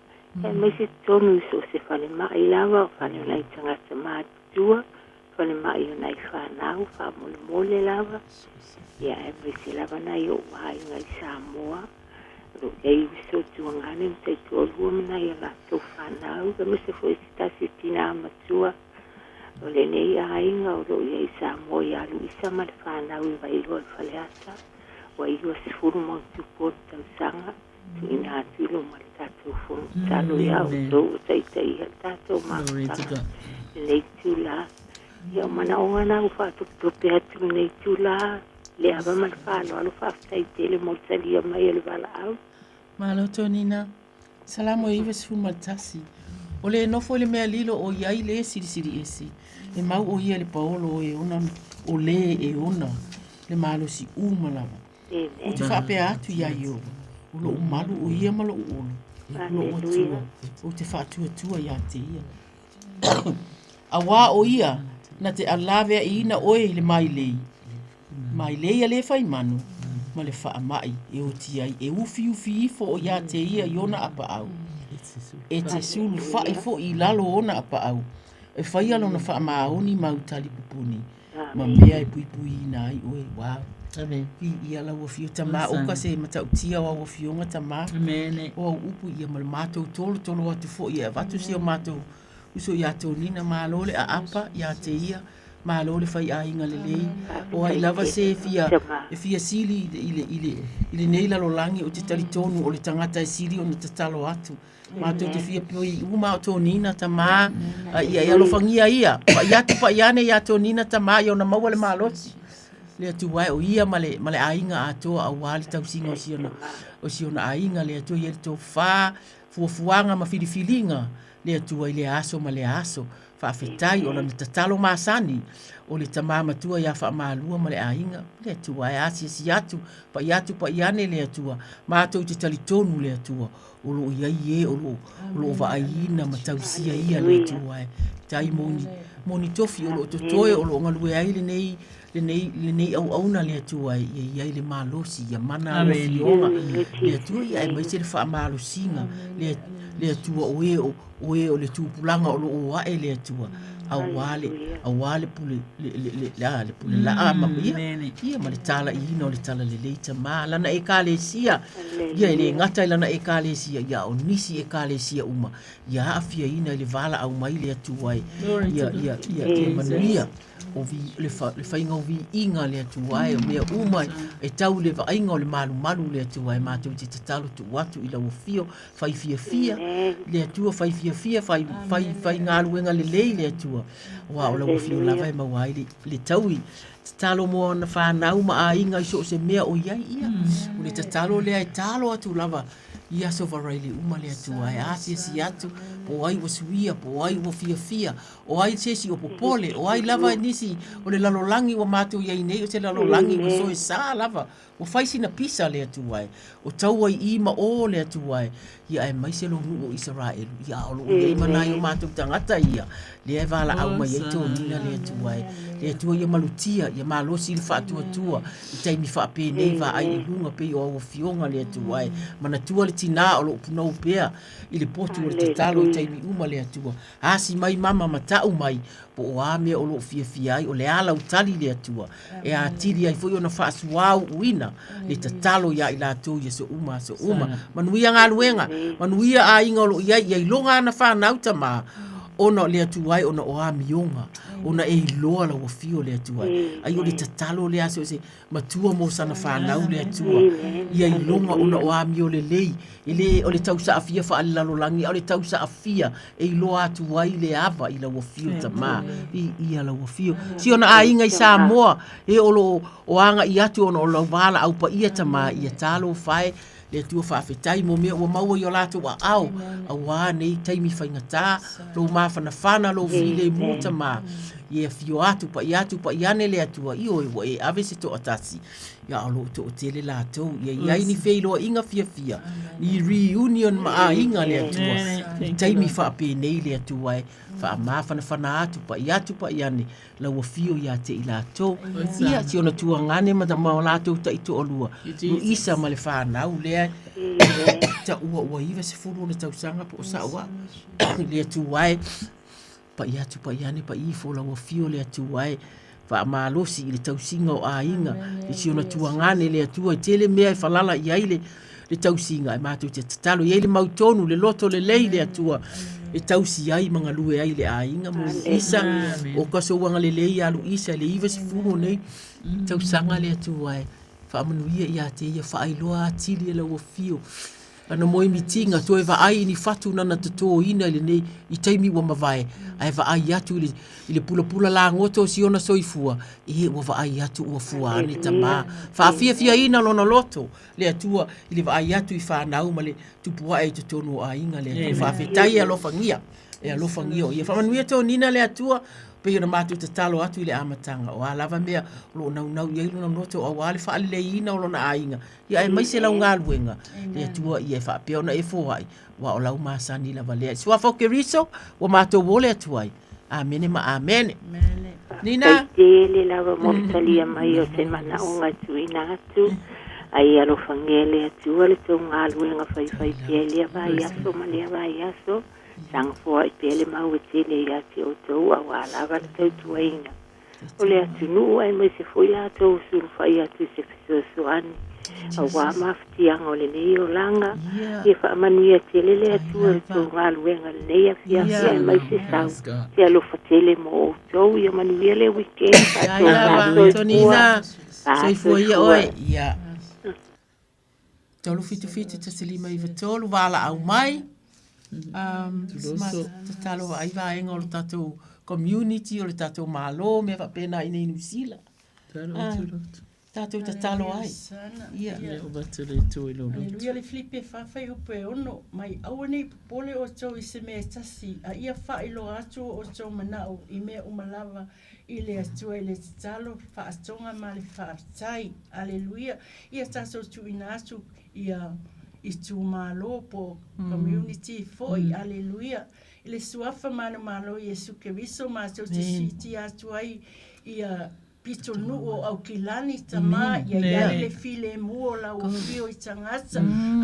aemaise totonu i so o se falemai lava, o fale o nai tagata matutua, falemai o nai fanau faamolemole lava, ia aemaise lava nai ou aiga i Samoa, o lo o i ai uso tuagane ma taitoalua ma nai a latou fanau, aemaise foi se tasi o tinā matua o lenei aiga o lo o i ai i Samoa ia Luisa ma le fanau i Vailoa i Faleata, ua 90+ ona tausaga. Tuuina atu i luma le tatou fono tatalo ia outou o taitaia le tatou mafutaga i lenei itula. Ia o manaoga na ua faatopetope atu i lenei itula, le ava ma le faaaloalo, faafetai tele mo le talia mai o le valaau. Malo Tonina. Salamo e 91. O le nofo i le mea lilo o i ai le silisili ese, e mau o ia i le paolo o e ona o le e ona le malosi uma lava. Ou te faapea atu iā Ieova, O loʻu malu ʻo ia ma loʻu olo, loʻu Atua, ou te faatuatua iā te ia. Auā ʻo ia na te laweaʻiina ʻoe i le mailei, mailei a le fai manu, ma le faamaʻi e oti ai, e ufiufi ifo ʻo iā te ia i ona ʻapaʻau, e te sulufaʻi foʻi i lalo o ona ʻapaʻau, e faia lona faamaoni mau talipupuni. Ma mea e puipuiina ai ʻoe. Wow. Amen. Viia lau afio tamā o ka se matautia o au afioga tamā. Amen. O au upu ia ma le mātou tolotolo atu foʻi e avatu si o mātou uso iā Tonina malo le aapa iā te ia malo le faiaiga lelei o ai lava se e fia e fia sili i le i le i lenei lalolagi ou te talitonu o le tagata e sili ona tatalo atu Mātou te fia pui uma o Tonina tamā, a ia e alofagia ia, paʻi atu paʻi ane iā Tonina tamā ia ona maua le malosi. Le Atua e o ia ma le, ma le aiga atoa auā le tausiga o si ona, o si ona aiga le Atua ia le tofā, fuafuaga ma filifiliga le Atua i lea aso ma lea aso. Faafetai o lana tatalo masani o le tamā matua iā Faamalua ma le aiga le Atua e asiasi atu paʻi atu paʻi ane le Atua mātou te talitonu le Atua o lo o i ai e o lo o lo o vaaiina ma tausia ia le Atua e tai mo ni mo ni tofi o lo o totoe o lo o galue ai lenei lenei lenei auauna le Atua e ia i ai le malosi ia mana alo afioga le Atua ia aemaise le faamalosiga le le Atua o e o o e o le tupulaga o lo o ae le Atua auā le auā le pule le le le le a le pule laa ma ia ia ma le talaiina o le talalelei tamā lana ekalesia ia e le gata i lana ekalesia ia o nisi ekalesia uma ia aafiaina i le valaau mai le Atua e ia ia ia ia manuia o vi, le, fa, le faiga o viiga le Atua e, o mea uma e tau i le vaaiga o le malumalu le Atua e, mātou te tatalo tuu atu i lau afio, fai fiafia le Atua, fai fiafia, fai, fai, fai galuega lelei le Atua, aua o lau afio lava e maua ai le, le taui. Tatalo mo ana whanau ma aiga i so o se mea o i ai ia. O le tatalo lea e talo atu lava i aso varaile uma le Atua e asiasi atu po o ai ua suia, po o ai ua fiafia, O ai se isi o popole, o ai lava nisi o le lalolagi ua matou i ai nei, o se lalolagi ua soesa lava, ua fai sina pisa le Atua e, o taua i i ma o le Atua e, ia aemaise lou nuu o Isaraelu, ia a o loo i ai ma nai o matou tagata ia, lea e valaau mai ai toniga le Atua e, le Atua ia malutia, ia malosi le faatuatua, i taimi faapenei vaai i luga pei o au afioga le Atua e, manatua le tinā o loo punou pea i le potu o le tatalo i taimi uma le Atua. Asi mai mama ma ta'u mai, po o a mea o lo o fiafia ai, o le a lau tali le Atua, e atili ai foi ona faasuaauuina le tatalo iā i latou i aso uma aso uma. Manuia galuega, manuia aiga o lo o i ai, ia iloga ana fanau tamā, ona o le Atua e ona o amioga, ona e iloa lau afio le Atua e. Ai o le tatalo lea a so o se matua mo sana fanau le Atua, ia iloga ona o amio lelei, E le o le tausaafia faalelalolagi, a o le tausaafia e iloa atu ai le ava i lau afio tamā, i ia lau afio. Si ona aiga i Samoa, e o lo o agaʻi atu ona o lau valaau paia tamā, ia talofa e le Atua faafetai mo mea ua maua i o latou aao, auā nei taimi faigata, lou mafanafana, lou filemu tamā. Ia e afio atu, paia atu, paia ane le Atua, ioe, ua e ave se toatasi, ia a o lo o toatele latou. Ia i ai ni feiloaiga fiafia, ni reunion ma aiga le Atua. I taimi faapenei le Atua e faamafanafana atu, paia atu, paia ane, lau afio ia te i latou. Ia, si ona tuagane ma ma o latou taitoalua, Luisa ma le fanau lea taua ua 90 ona tausaga po o sao au. Le Atua e, Paia atu paia ane paia ifo lau afio le Atua e faamalosi i le tausiga o aiga i si ona tuagane le Atua e tele mea e falala i ai le le tausiga e matou te tatalo i ai le mautonu le loto lelei le Atua e tausi ai ma galue ai le aiga mo Luisa o ka souaga lelei ia Luisa i le 90 nei tausaga le Atua e faamanuia ia te ia faailoa atili e lau afio Lana moemitiga, toe vaai i ni fatu nana totoina i lenei i taimi ua mavae, ae vaai atu i le, i le pulapula lagoto o siona soifua, e ua vaai atu ua fua ane tamā. Faafiafiaina lona loto, le Atua, i le vaai atu i fanau ma le tupu ae i totonu o aiga, le Atua. Faafetai e alofagia, e alofagia o ia. Faamanuia toniga le Atua, pei ona matou tatalo atu i le amataga, o a lava mea o lo o naunau i ai lona loto aua le faaleleiina o lona aiga, Ia aemaise lau galuega, le Atua ia e faapea ona e foai, aua o lau masani lava lea. I Suafa o Keriso, ua matou ole atu ai. Amene ma amene. Nina. Faafetai tele lava mo le talia mai o se manaoga e tuuina atu. A ia alofagia e le Atua le tou galuega faifai pea i lea vaiaso ma lea vaiaso. Saga foai pea le mau e tele ia te outou aua lava le tautuaina o le atunuu aemaise foi latou o sulufai atu i se fesoasoani aua mafatiaga o lenei olaga. Ia faamanuia tele le Atua i le tou galuega i lenei afiafi aemaise sau se alofa tele mo outou. Ia manuia le weekend. Faatoga soifua. Soifua ia oe. Ia. 377 159 valaau mai. Um, tatalo vaai vaega o le tatou community, o le tatou Malo, mea faapena i nei Niu Sila. Ah, tatou tatalo ai. Ia. Ia o vatu le tu i lo lotu. Aleluia le Filipi e whawhai upu e ono, mai aua nei popole outou i se mea e tasi, a ia faailoa atu o outou manao i mea uma lava i le Atua i le tatalo, faatoga ma le faafetai. Aleluia. Ia tatou tuuina atu ia itumalo po o community foi. Aleluia. I le Suafa manumalo o Iesu Keriso matou te siitia atu ai ia pitonuu o Aukilani tama ia i ai le filemu o lau afio i tagata.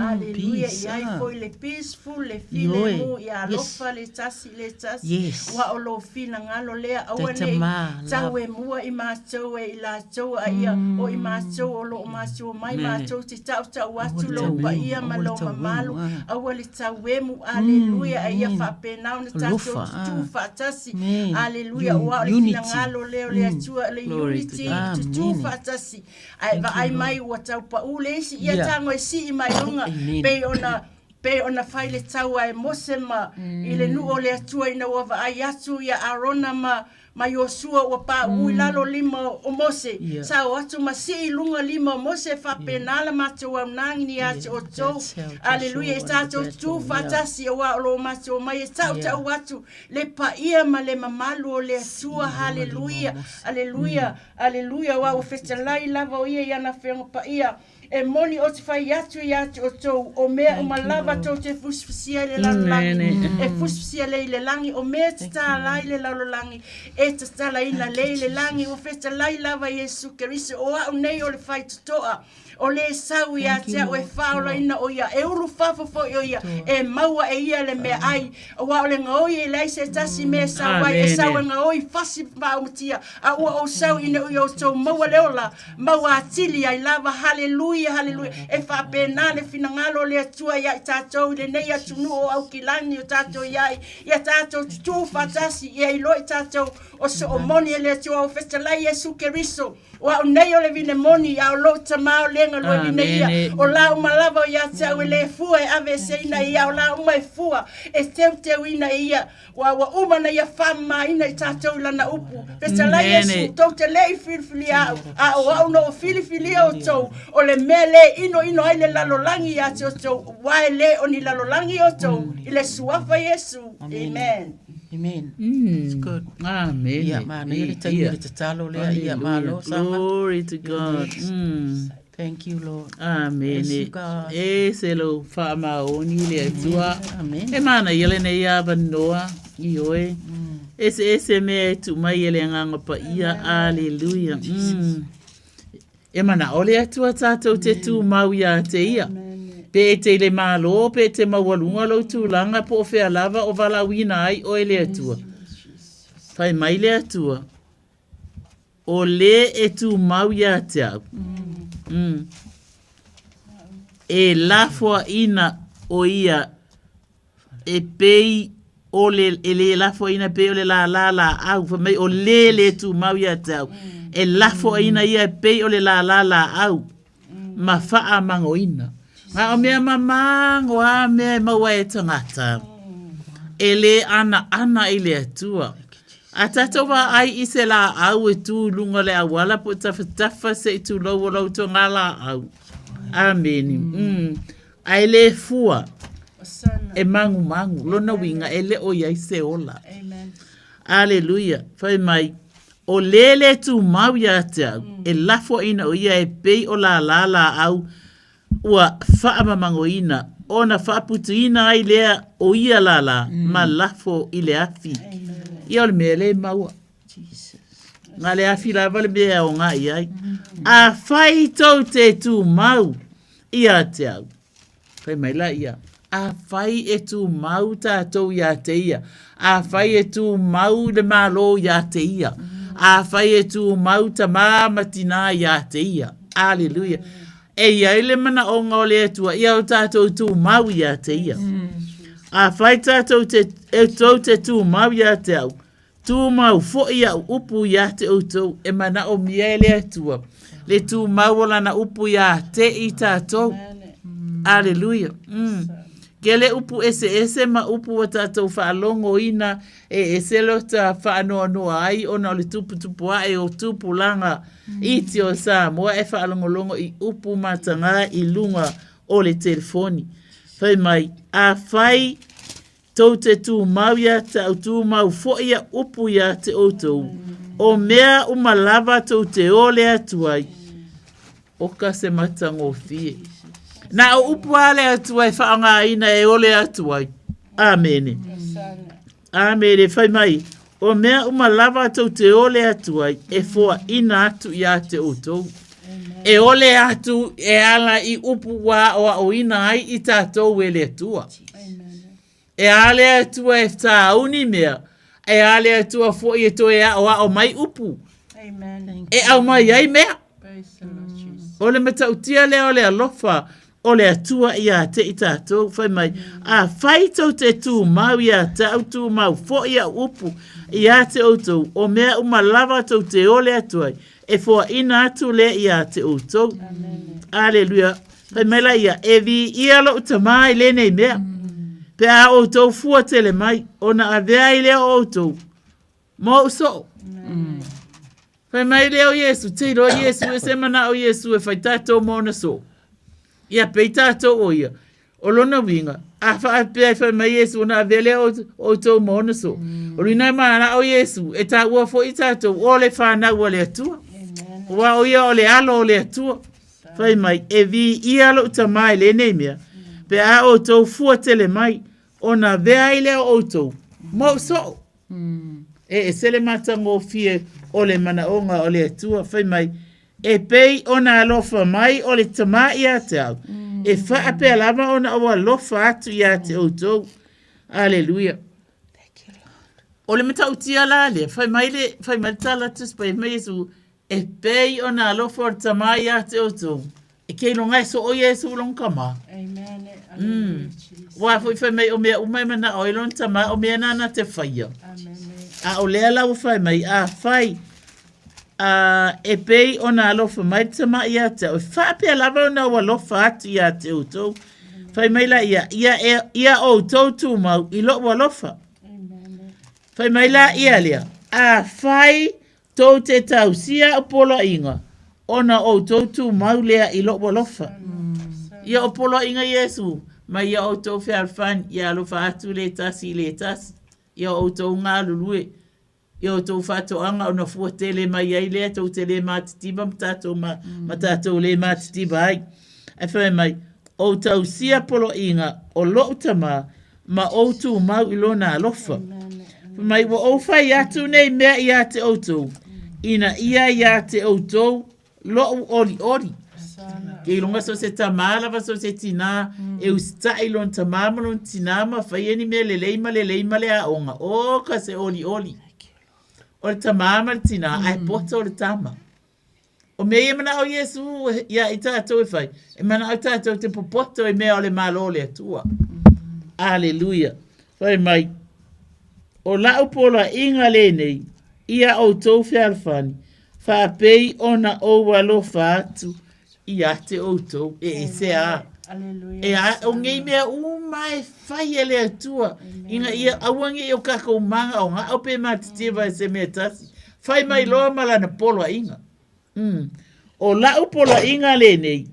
Aleluia. Ia ai foi le peaceful, le filemu, ia alofa le tasi i le tasi. Yes. Ua o lou finagalo lea, aua Tai nei tama, tau love. e mua i matou e i latou a ia o i matou o lo o matua mai Mene. matou te tautau Aua atu le lou tauemu, paia ma aua le lou tauemu, mamalu, ah. aua le tauemu, aleluia, a ia Amen. faapena ona tatou Alofa, tutū ah. faatasi, Amen. aleluia, ua o le Unity. finagalo lea o le Atua, le Glory to unity, God. tutū Amen. faatasi, ae Thank you, vaai Lord. mai ua tau paū le isi, ia Yeah. tago e sii mai luga, Amen. pei ona Pei ona fai le taua e Mose ma i le nuu o le Atua ina ua vaai atu ia Arona ma ma Iosua ua pauu i lalo lima o Mose, sa o atu ma sii i luga lima o Mose, faapena la matou aunagi ia te outou. Aleluia, e tatou tu faatasi aua o lo matou omai e tautau atu le paia ma le mamalu o le Atua. Haleluia, aleluia, aleluia, aua ua fetalai lava o ia i ana afioga paia. E moni ou te fai atu ia te outou, o mea uma lava tou te fusifusia i le lalolagi, e fusifusia lea i le lagi, o mea e tatala ai le lalolagi, e tatalaina lea i le lagi. Ua fetalai lava Iesu Keriso, o au nei o le faitotoa, o le sau ia te au e faaolaina o ia, e ulufafo foi o ia, e maua e ia le meaai. Aua o le gaoi e leai se tasi mea e sau ai, e sau e gaoi fasi faaumatia, a ua ou sau ina ia outou maua le ola, Maua atili ai lava, haleluia, haleluia. E faapena le finagalo o le Atua ia i tatou i lenei atunuu o Aukilani o tatou i ai, ia tatou tutū faatasi, ia iloa i tatou o soo moni e le Atua o fetalai Iesu Keriso. O au nei o le vine moni, a o lou Tama o le galue vine ia. O la uma lava o ia te au e le fua e aveeseina e ia, o la uma e fua e teuteuina e ia. Ua ua uma na ia faamamaina i tatou i lana upu. Fetalai Iesu, tou te le i filifilia au, a o au na ua filifilia outou, o le mea le inoino ai le lalolagi ia te outou, aua e le o ni lalolagi outou, i le Suafa Iesu. Amen. Amen. Mm. It's good. Amen. Ia, manaia le taimi o le tatalo lea. Ia, malo, Sama. Glory to God. Thank you, Lord. Amen. Bless you, God. E se lo whaamaoni le atua. Amen. E mana ia le nei avanoa i oe. E se e se mea e tu mai e le anganga pa ia. Hallelujah. E manao le Atua tātou te tūmau iā te ia. Pe e te i le malo, pe e te maualuga lou tulaga po o fea lava o valaauina ai oe le Atua. Fai mai le Atua, o le e tūmau iā te au. E lafoaina o ia e pei o le, e lē lafoaina e pei o le lālā lāʻau, fai mai o lē lē tumau ia te au, e lafoaina ia e pei o le lālā lāʻau ma faamagoina. A o mea mamago a mea e maua e tagata, e lē anaana i le Atua. A tatou vaai i se lāʻau e tu i luga o le auala po o tafatafa se i tulou o lau toga lāʻau. Amene. Ae lē fua e magumagu, lona uiga e le o i ai se ola. Aleluia! Fai mai, O lē lē tumau iā te au, e lafoaina o ia e pei o lālā lāʻau ua faamamagoina, ona faaputuina ai lea o ia lālā ma lafo i le afi. Ia o le mea lē maua. Na le afi lava le mea e aoga i ai. Afai tou te tumau ia te au. Fai mai la ia, afai e tumau tātou iā te ia, afai e tumau le Malo iā te ia, afai e tumau tamā ma tinā iā te ia. Aleluia. E i ai le manaʻoga o le Atua ia o tātou tumau iā te ia. Afai tātou te, e tou te tumau iā te au, Tumau foʻi aʻu upu iā te ʻoutou e manaʻomia e le Atua, le tumau o lana upu iā te i tātou. Aleluia. Kele upu eseese ma upu ua tātou faalogoina e ese lo ta faanoanoa ai ona o le tuputupu aʻe o tupulaga iti o Samoa e faalogologo i upu matagā i luga o le telefoni. Fai mai, afai Tou te tumau ia te au tumau foʻi ia upu ia te outou, o mea uma lava tou te ole atu ai, oka se matagofie. Na o upu a le Atua e faaaogaina e ole atu ai. Amene. Amene. Fai mai, o mea uma lava tou te ole atu ai, e foaina atu ia te outou. E ole atu e ala i upu ua aʻoaʻoina ai i tatou e le Atua. E a le Atua e tāuni mea, e a le Atua foʻi e toe aʻoaʻo mai upu. E aumai ai mea. O le matautia lea o le alofa o le Atua iā te i tātou, fai mai, afai tou te tumau iā te au tumau foʻi au upu iā te outou, o mea uma lava tou te ole atu ai, e foaina atu lea iā te outou. Aleluia. Fai mai la ia, e viia loʻu tamā i lenei mea. Pe a outou fua tele mai, ona avea ai lea o outou ma ou soo. Fai mai lea o Iesu, te iloa Iesu e se manao Iesu e fai tātou ma ona soo. Ia pei tātou o ia. O lona uiga, a faapea e fai mai Iesu ona avea lea o outou ma ona soo. O lina e manao Iesu e taua foʻi tātou o le whanau a le Atua. Ua o ia o le alo o le Atua. Fai mai, e viia loʻu tamā i lenei mea, pe a outou fua tele mai, ona avea ai lea o outou ma ou soo. E ese le matagofie o le manaʻoga o le Atua, fai mai, e pei ona alofa mai o le tamā iā te au, e faapea lava ona ou alofa atu iā te outou. Aleluia. O le matautia la lea, fai mai le, fai mai le tala Tusi Paia, fai mai Iesu, E pei ona alofa o le Tamā iā te outou, e keiloga e soo Iesu i lona Tamā. Amen. Ua foʻi fai mai o mea uma e manaʻo ai lona Tamā, o mea nāna te faia. A o lea la ua fai mai, afai, a, e pei ona alofa mai le Tamā iā te au, e faapea lava ona ou alofa atu iā te outou. Fai mai la ia, ia, e, ia outou tumau i loʻu alofa. Fai mai la ia lea, afai Tou te tausia o poloaiga, ona outou tumau lea i loʻu alofa. Ia o poloaiga Iesu, mai ia outou fealofani, ia alofa atu le tasi i le tasi. Ia outou galulue i a outou faatoaga ona fua tele mai ai lea tou te le matitiva ma tatou ma, ma tatou le matitiva ai. Ae fai mai, Ou tausia poloaiga o lo'u tamā ma ou tumau i lona alofa. Fai mai, ua ou fai atu nei mea iā te outou, ina ia iā te outou lo'u olioli. Keiloga so se tamā lava so se tinā e usita'i lona tamā ma lona tinā ma faia ni mea lelei ma lelei ma le aoga. Oka se olioli. O le tamā ma le tinā, ae poto le tama. O mea ia e mana'o Iesū iā i tātou e fai, e mana'o tātou te popoto i mea o le Malo o le Atua. Aleluia. Fai mai, o la'u poloaiga lenei ia outou fealofani, faapei ona ou alofa atu ia te outou. E ese a. E a, o nei mea uma e fai e le Atua, ina ia aua ne i o kakou magaogao pe matitiva i se mea tasi. Fai mai loa ma lana poloaiga. Mm. O la'u poloaiga lenei,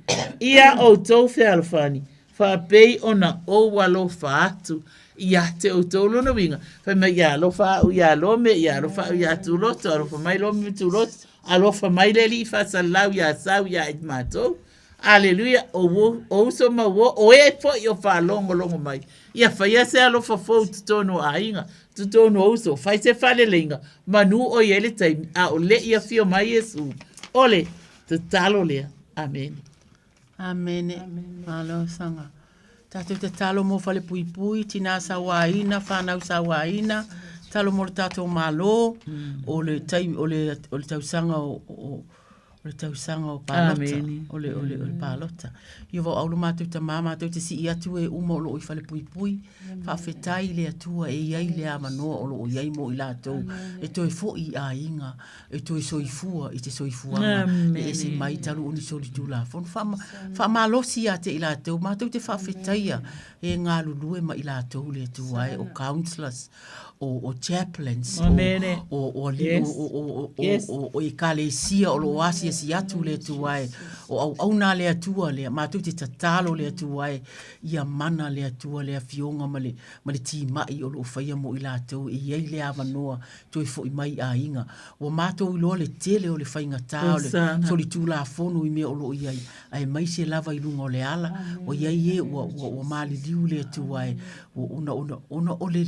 ia outou fealofani, faapei ona ou alofa atu ia te outou. Lona uiga, fai mai ia alofa au iā Lome, ia alofa au iā Tuloto, alofa mai Lome ma Tuloto, alofa mai le Alii Faasalalau iā Sau iā i matou. Aleluia, o, o uso ma uo, o e foi o faalogologo mai. Ia faia se alofa fou i totonu o aiga, totonu o uso, fai se faaleleiga, manu o i ai le taimi, a o le i afio mai Iesu. O le tatalo lea. Amene. Amene. Malo saga. Tatou tatalo mo falepuipui, tinā sauāina, whānau sauāina, tatalo mo le tatou Malo, o le taimi, o le, o le tausaga o, o, o le tausaga o palota, o le, o le, o le palota. Ia vau aulo matou tamā, matou te sii atu e uma o loo i falepuipui, faafetai i le Atua e i ai le avanoa o loo i ai mo i latou, e toe foi i aiga, e toe soifua i te soifuaga e ese mai talu o ni solitulafono. Faamalosi ia te i latou, matou te faafetaia e galulue ma i latou le Atua e, o counsellors, o chaplains, o alii, o ekalesia o lo o asiasi atu le Atua e, o auauna a le Atua lea, matou te tatalo le Atua e, ia mana le Atua le afioga ma le timai o lo o faia mo i latou e i ai le avanoa toe foi mai i aiga. Ua matou iloa le tele o le faigata o le solitulafono i mea o lo o i ai, aemaise lava i luga o le ala, ua i ai e ua, ua, ua maliliu le Atua e, ona, ona, ona o le,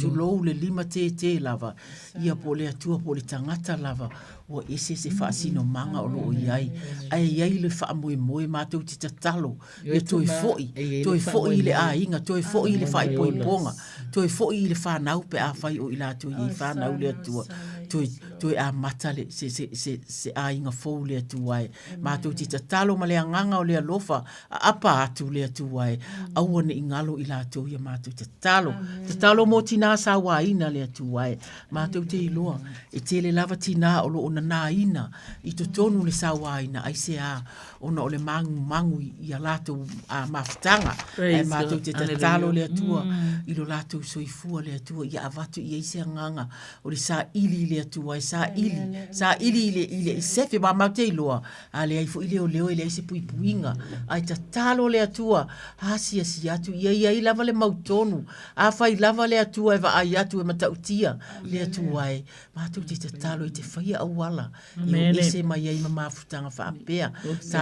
tulou le limatētē lava, ia po o le Atua po o le tagata lava, ua ese se faasinomaga o lo o i ai. Ae i ai le faamoemoe matou te tatalo ia toe foi, toe foi i le aiga, toe foi i le faaipoipoga, toe foi i le fanau pe afai o i latou i ai fanau le Atua, toe, toe amata le, se, se, se, se aiga fou le Atua e. Matou te tatalo ma le agaga o le alofa, aapa atu le Atua e, aua ne i galo i latou ia matou tatalo. Tatalo mo tinā sauaina le Atua e. Matou te iloa, e tele lava tinā o lo o nanaina i totonu le sauaina, aisea? ona o le magumagu i a latou mafutaga. Ae matou te tatalo le Atua i lo latou soifua le Atua ia avatu i ai se agaga o le saili i le Atua e saili, saili i le, i le sefe ma matou te iloa a leai foi leoleo e leai se puipuiga. Ae tatalo le Atua asiasi atu ia i ai lava le mautonu. Afai lava le Atua e vaai atu e matautia le Atua e matou te tatalo e te faia auala i o ese mai ai ma mafutaga faapea.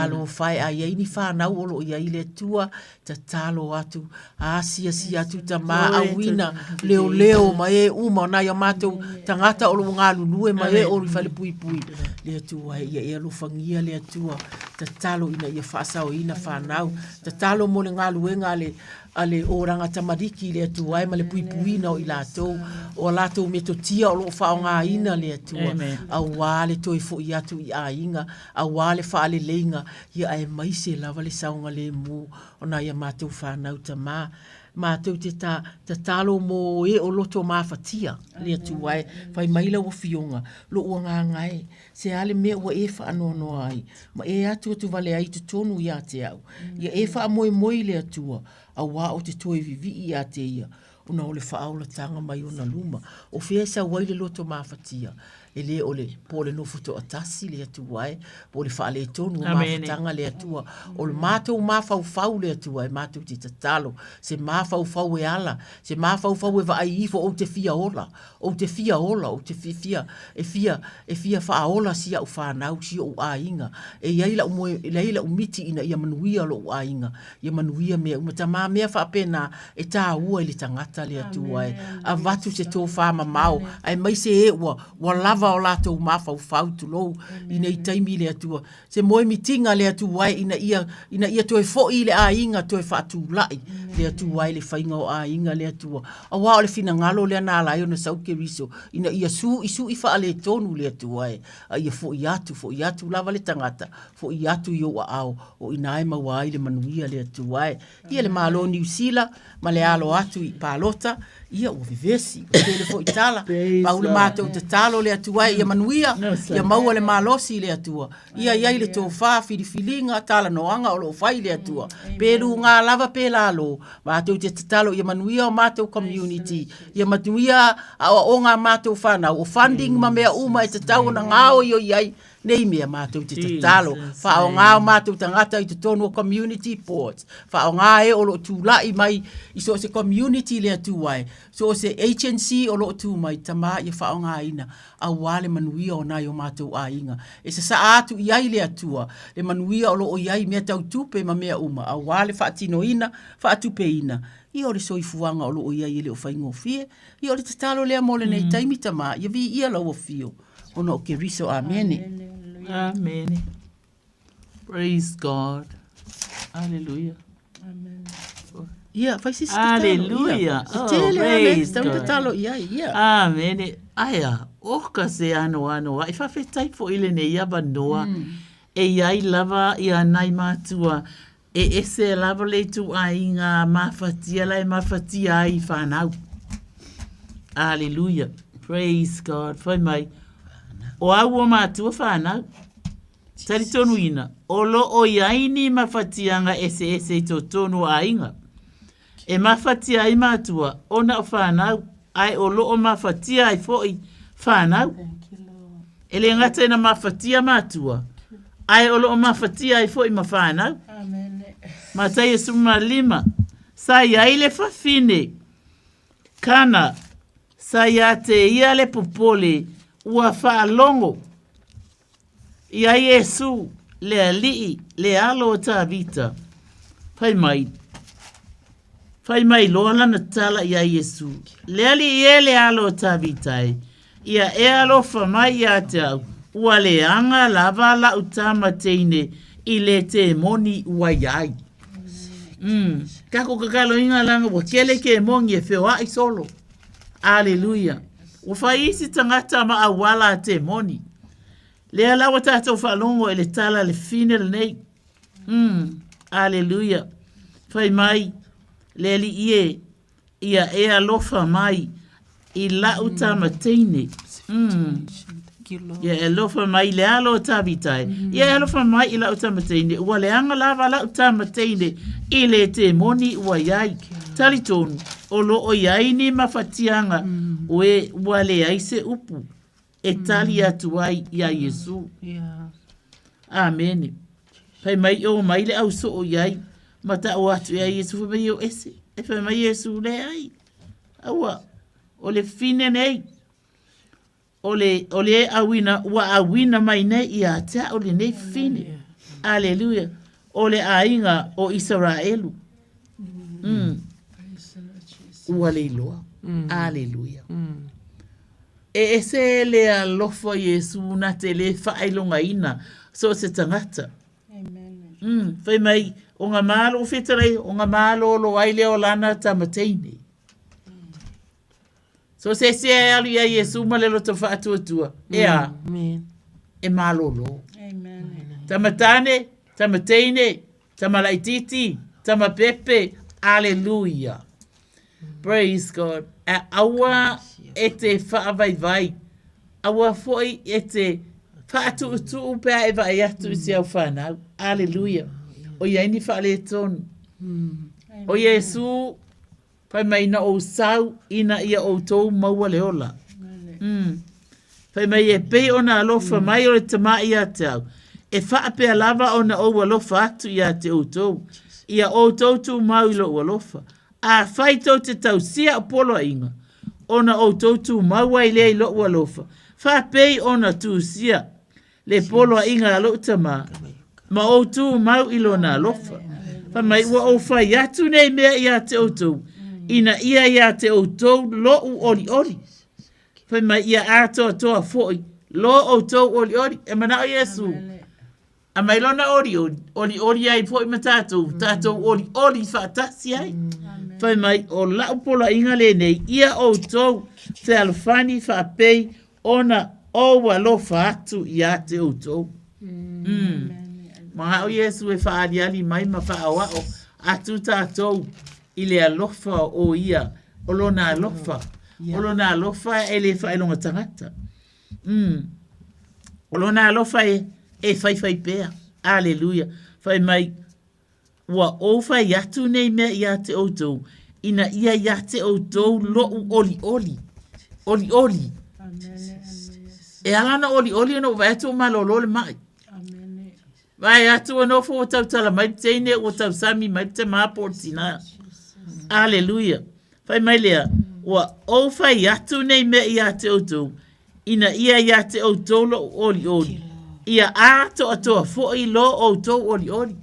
Talofa e, a i ai ni fanau o lo o i ai le Atua, tatalo atu, asiasi atu tamā auina, leoleo ma e uma o nai o matou tagata o lo o galulue ma e o i falepuipui. Le Atua e, ia e alofagia le Atua, tatalo ina ia faasaoina fanau, tatalo mo le galuega a le a le oranga tamariki i le Atua e ma le puipuina o i latou, o a latou metotia o lo o faaaogaina le Atua, auā le toe foi atu i aiga, auā le faaleleiga, ia aemaise lava le saogalemu o nai a matou fanau tamā. Matou te ta, tatalo mō e o loto mafatia, le Atua e, fai mai lau Afioga, lou agaga e, Se a le mea ua e faanoanoa ai, ma e atuatu vale ai i totonu iā te au? Ia e faamoemoe i le Atua, auā o te toe vivii iā te ia. ona o le faaolataga mai ona luma. O fea e sau ai le loto mafatia? E le o le po o le nofo toatasi le Atua e, po o le faaletonu o mafutaga le Atua. O le matou mafaufau le Atua e matou te tatalo, se mafaufau e ala, se mafaufau e vaai ifo ou te fia ola, ou te fia ola, ou te fia, e fia, e fia faaola si au fanau, si ou aiga. E i ai lau moe, e i ai lau miti ina ia manuia lou aiga, ia manuia mea uma. Tamā mea faapena e tāua i le tagata le Atua e avatu se tofamamao, aemaise e ua, ua lava o latou mafaufau, tulou, i nei taimi le Atua. Se moemitiga le Atua e ina ia, ina ia toe foi i le aiga, toe faatulai le Atua e le faiga o aiga le Atua. Aua o le finagalo lea na ala ai ona sau Keriso, ina ia suʻisuʻi faaletonu le Atua e, a ia foi atu, foi atu lava le tagata, foi atu i ou aao, o i ina e maua ai le manuia le Atua e. Ia le Malo o Niu Sila ma le alo atu i palota, ia ua vevesi, ua tele foi tala, pau le matou tatalo le Atua e ia manuia, ia maua le malosi i le Atua, ia i ai le tofa, filifiliga, talanoaga o lo o fai le Atua, pe luga lava pe lalo, matou te tatalo ia manuia o matou community, ia manuia aoaoga a matou fanau, o funding ma mea uma e tatau ona gaoioi ai Nei mea matou te tatalo, faaaoga o matou tagata i totonu o community boards, faaaoga e o lo o tulai mai i so o se community le Atua e, so o se agency o lo o tu mai, tama ia faaaogaina aua le manuia o nai o matou aiga. E sasaa atu i ai le Atua le manuia o lo o i ai mea tau tupe ma mea uma aua le faatinoina, faatupeina, ia o le soifuaga o lo o i ai e le o faigofie. Ia o le tatalo lea mo lenei taimi tama, ia viia lau afio. Ona o Keriso. Amene. Amene. Praise God. Hallelujah. Amen. Ia, fai se isi tatalo. Hallelujah. Ia. Oh, Tele praise God. tatalo i ai. Ia. Amene. Aia, oka se ano ano ai faafetai foʻi lenei avanoa. E iai lava ia nai matua E ese lava le ituaiga mafatia la e mafatia ai i whanau. Aleluia. Praise God. Whai mai. O au o mātua whanau. Talitonuina, o lo o iai ni mafatiaga eseese i totonu o aiga. E mafatia ai mātua ona o whanau, ae o lo o mafatia ai foʻi whanau. E le gata ina mafatia mātua, ae o lo o mafatia ai foʻi ma whanau. Mataio 15, Sa i ai le fafine, kana, sa ia te ia le popole, ua faalogo Iā Iesū, le Aliʻi, le alo o Tāvita, fai mai, fai mai loa lana tala iā Iesū, Le Aliʻi e le alo o Tāvita e, ia e alofa mai iā te au, ua leaga lava laʻu tama teine i le temoni ua iai. Mm. Kako kakaloina langa ua kele ke mongi e feoaʻi solo. Aleluia. Ua fai isi tagata ma auala a temoni. Lea la ua tatou faalogo i le tala le fine lenei. Mm. Aleluia. Fai mai le Alii e, ia e alofa mai i lau tama teine. Mm. Ia e alofa mai i le alo o Tavita e. Ia e alofa mai i lau tama teine. Ua leaga lava lau tama teine i le temoni ua iai. Talitonu, o lo o iai ni mafatiaga o e ua leai se upu e tali atu ai iā Iesū. Amene. Fai mai o mai le au soo iai, ma ta'u atu iā Iesū, fai mai o ese. E fai mai Iesū, leai. Aua, o le fine nei, o le, o le auina, ua auina mai nei ia te au lenei fine. Aleluia. O le aiga o Isaraelu. Mm. Ua le iloa. Aleluia. E ese le alofa o Iesu na te le faailogaina so o se tagata. Mm, fai mai, o nga malo, o fetalai, o nga malolo ai lea o lana tama teine. So se ese e alu ia Iesu ma le loto faatuatua, e a, e malolo. Tama tane, tama teine, tama laititi, tama pepe, aleluia. Praise God. A aua e te whaavaivai, aua foi e te whaatuutuu pea e vaai atu i si au whanau. Aleluia. O iai ni whaaletonu. O Iesu. Fai mai na ou sau ina ia outou maua le ola. Mm. Fai mai e pei ona alofa mai o le Tamā ia te au, e faapea lava ona ou alofa atu ia te outou, ia outou tumau i lou alofa. Afai tou te tausia o poloaiga, ona outou tumau ai lea i lou alofa, faapei ona tusia le poloaiga a lou Tamā, ma ou tumau i lona alofa. Fai mai, ua ou fai atu nei mea ia te outou, ina ia ia te outou lou olioli. Fai mai, ia atoatoa foi lo outou olioli. E manao Iesu, aumai lona olioli, olioli ai foi ma tatou, tatou olioli faatasi ai. Fai mai, o lau poloaiga lenei, ia outou fealofani faapei ona ou alofa atu ia te outou. Mm. Manao Iesu e faaaliali mai ma faaoao atu tatou i le alofa o ia, o lona alofa. O lona alofa e le faailoga tagata. Mm. O lona alofa e, e faifai pea. Aleluia. Fai mai, ua ou fai atu nei mea ia te outou, ina ia ia te outou lo'u olioli. Olioli. E ala ona olioli ona ua vaai atu ua malolo le mai. Vaai atu ua nofo ua tautala mai le teine ua tausami mai le tamā po o le tinā. Aleluia. Fai mai lea, ua ou fai atu nei mea ia te outou, ina ia ia te outou lo'u olioli, ia atoatoa foi lo outou olioli.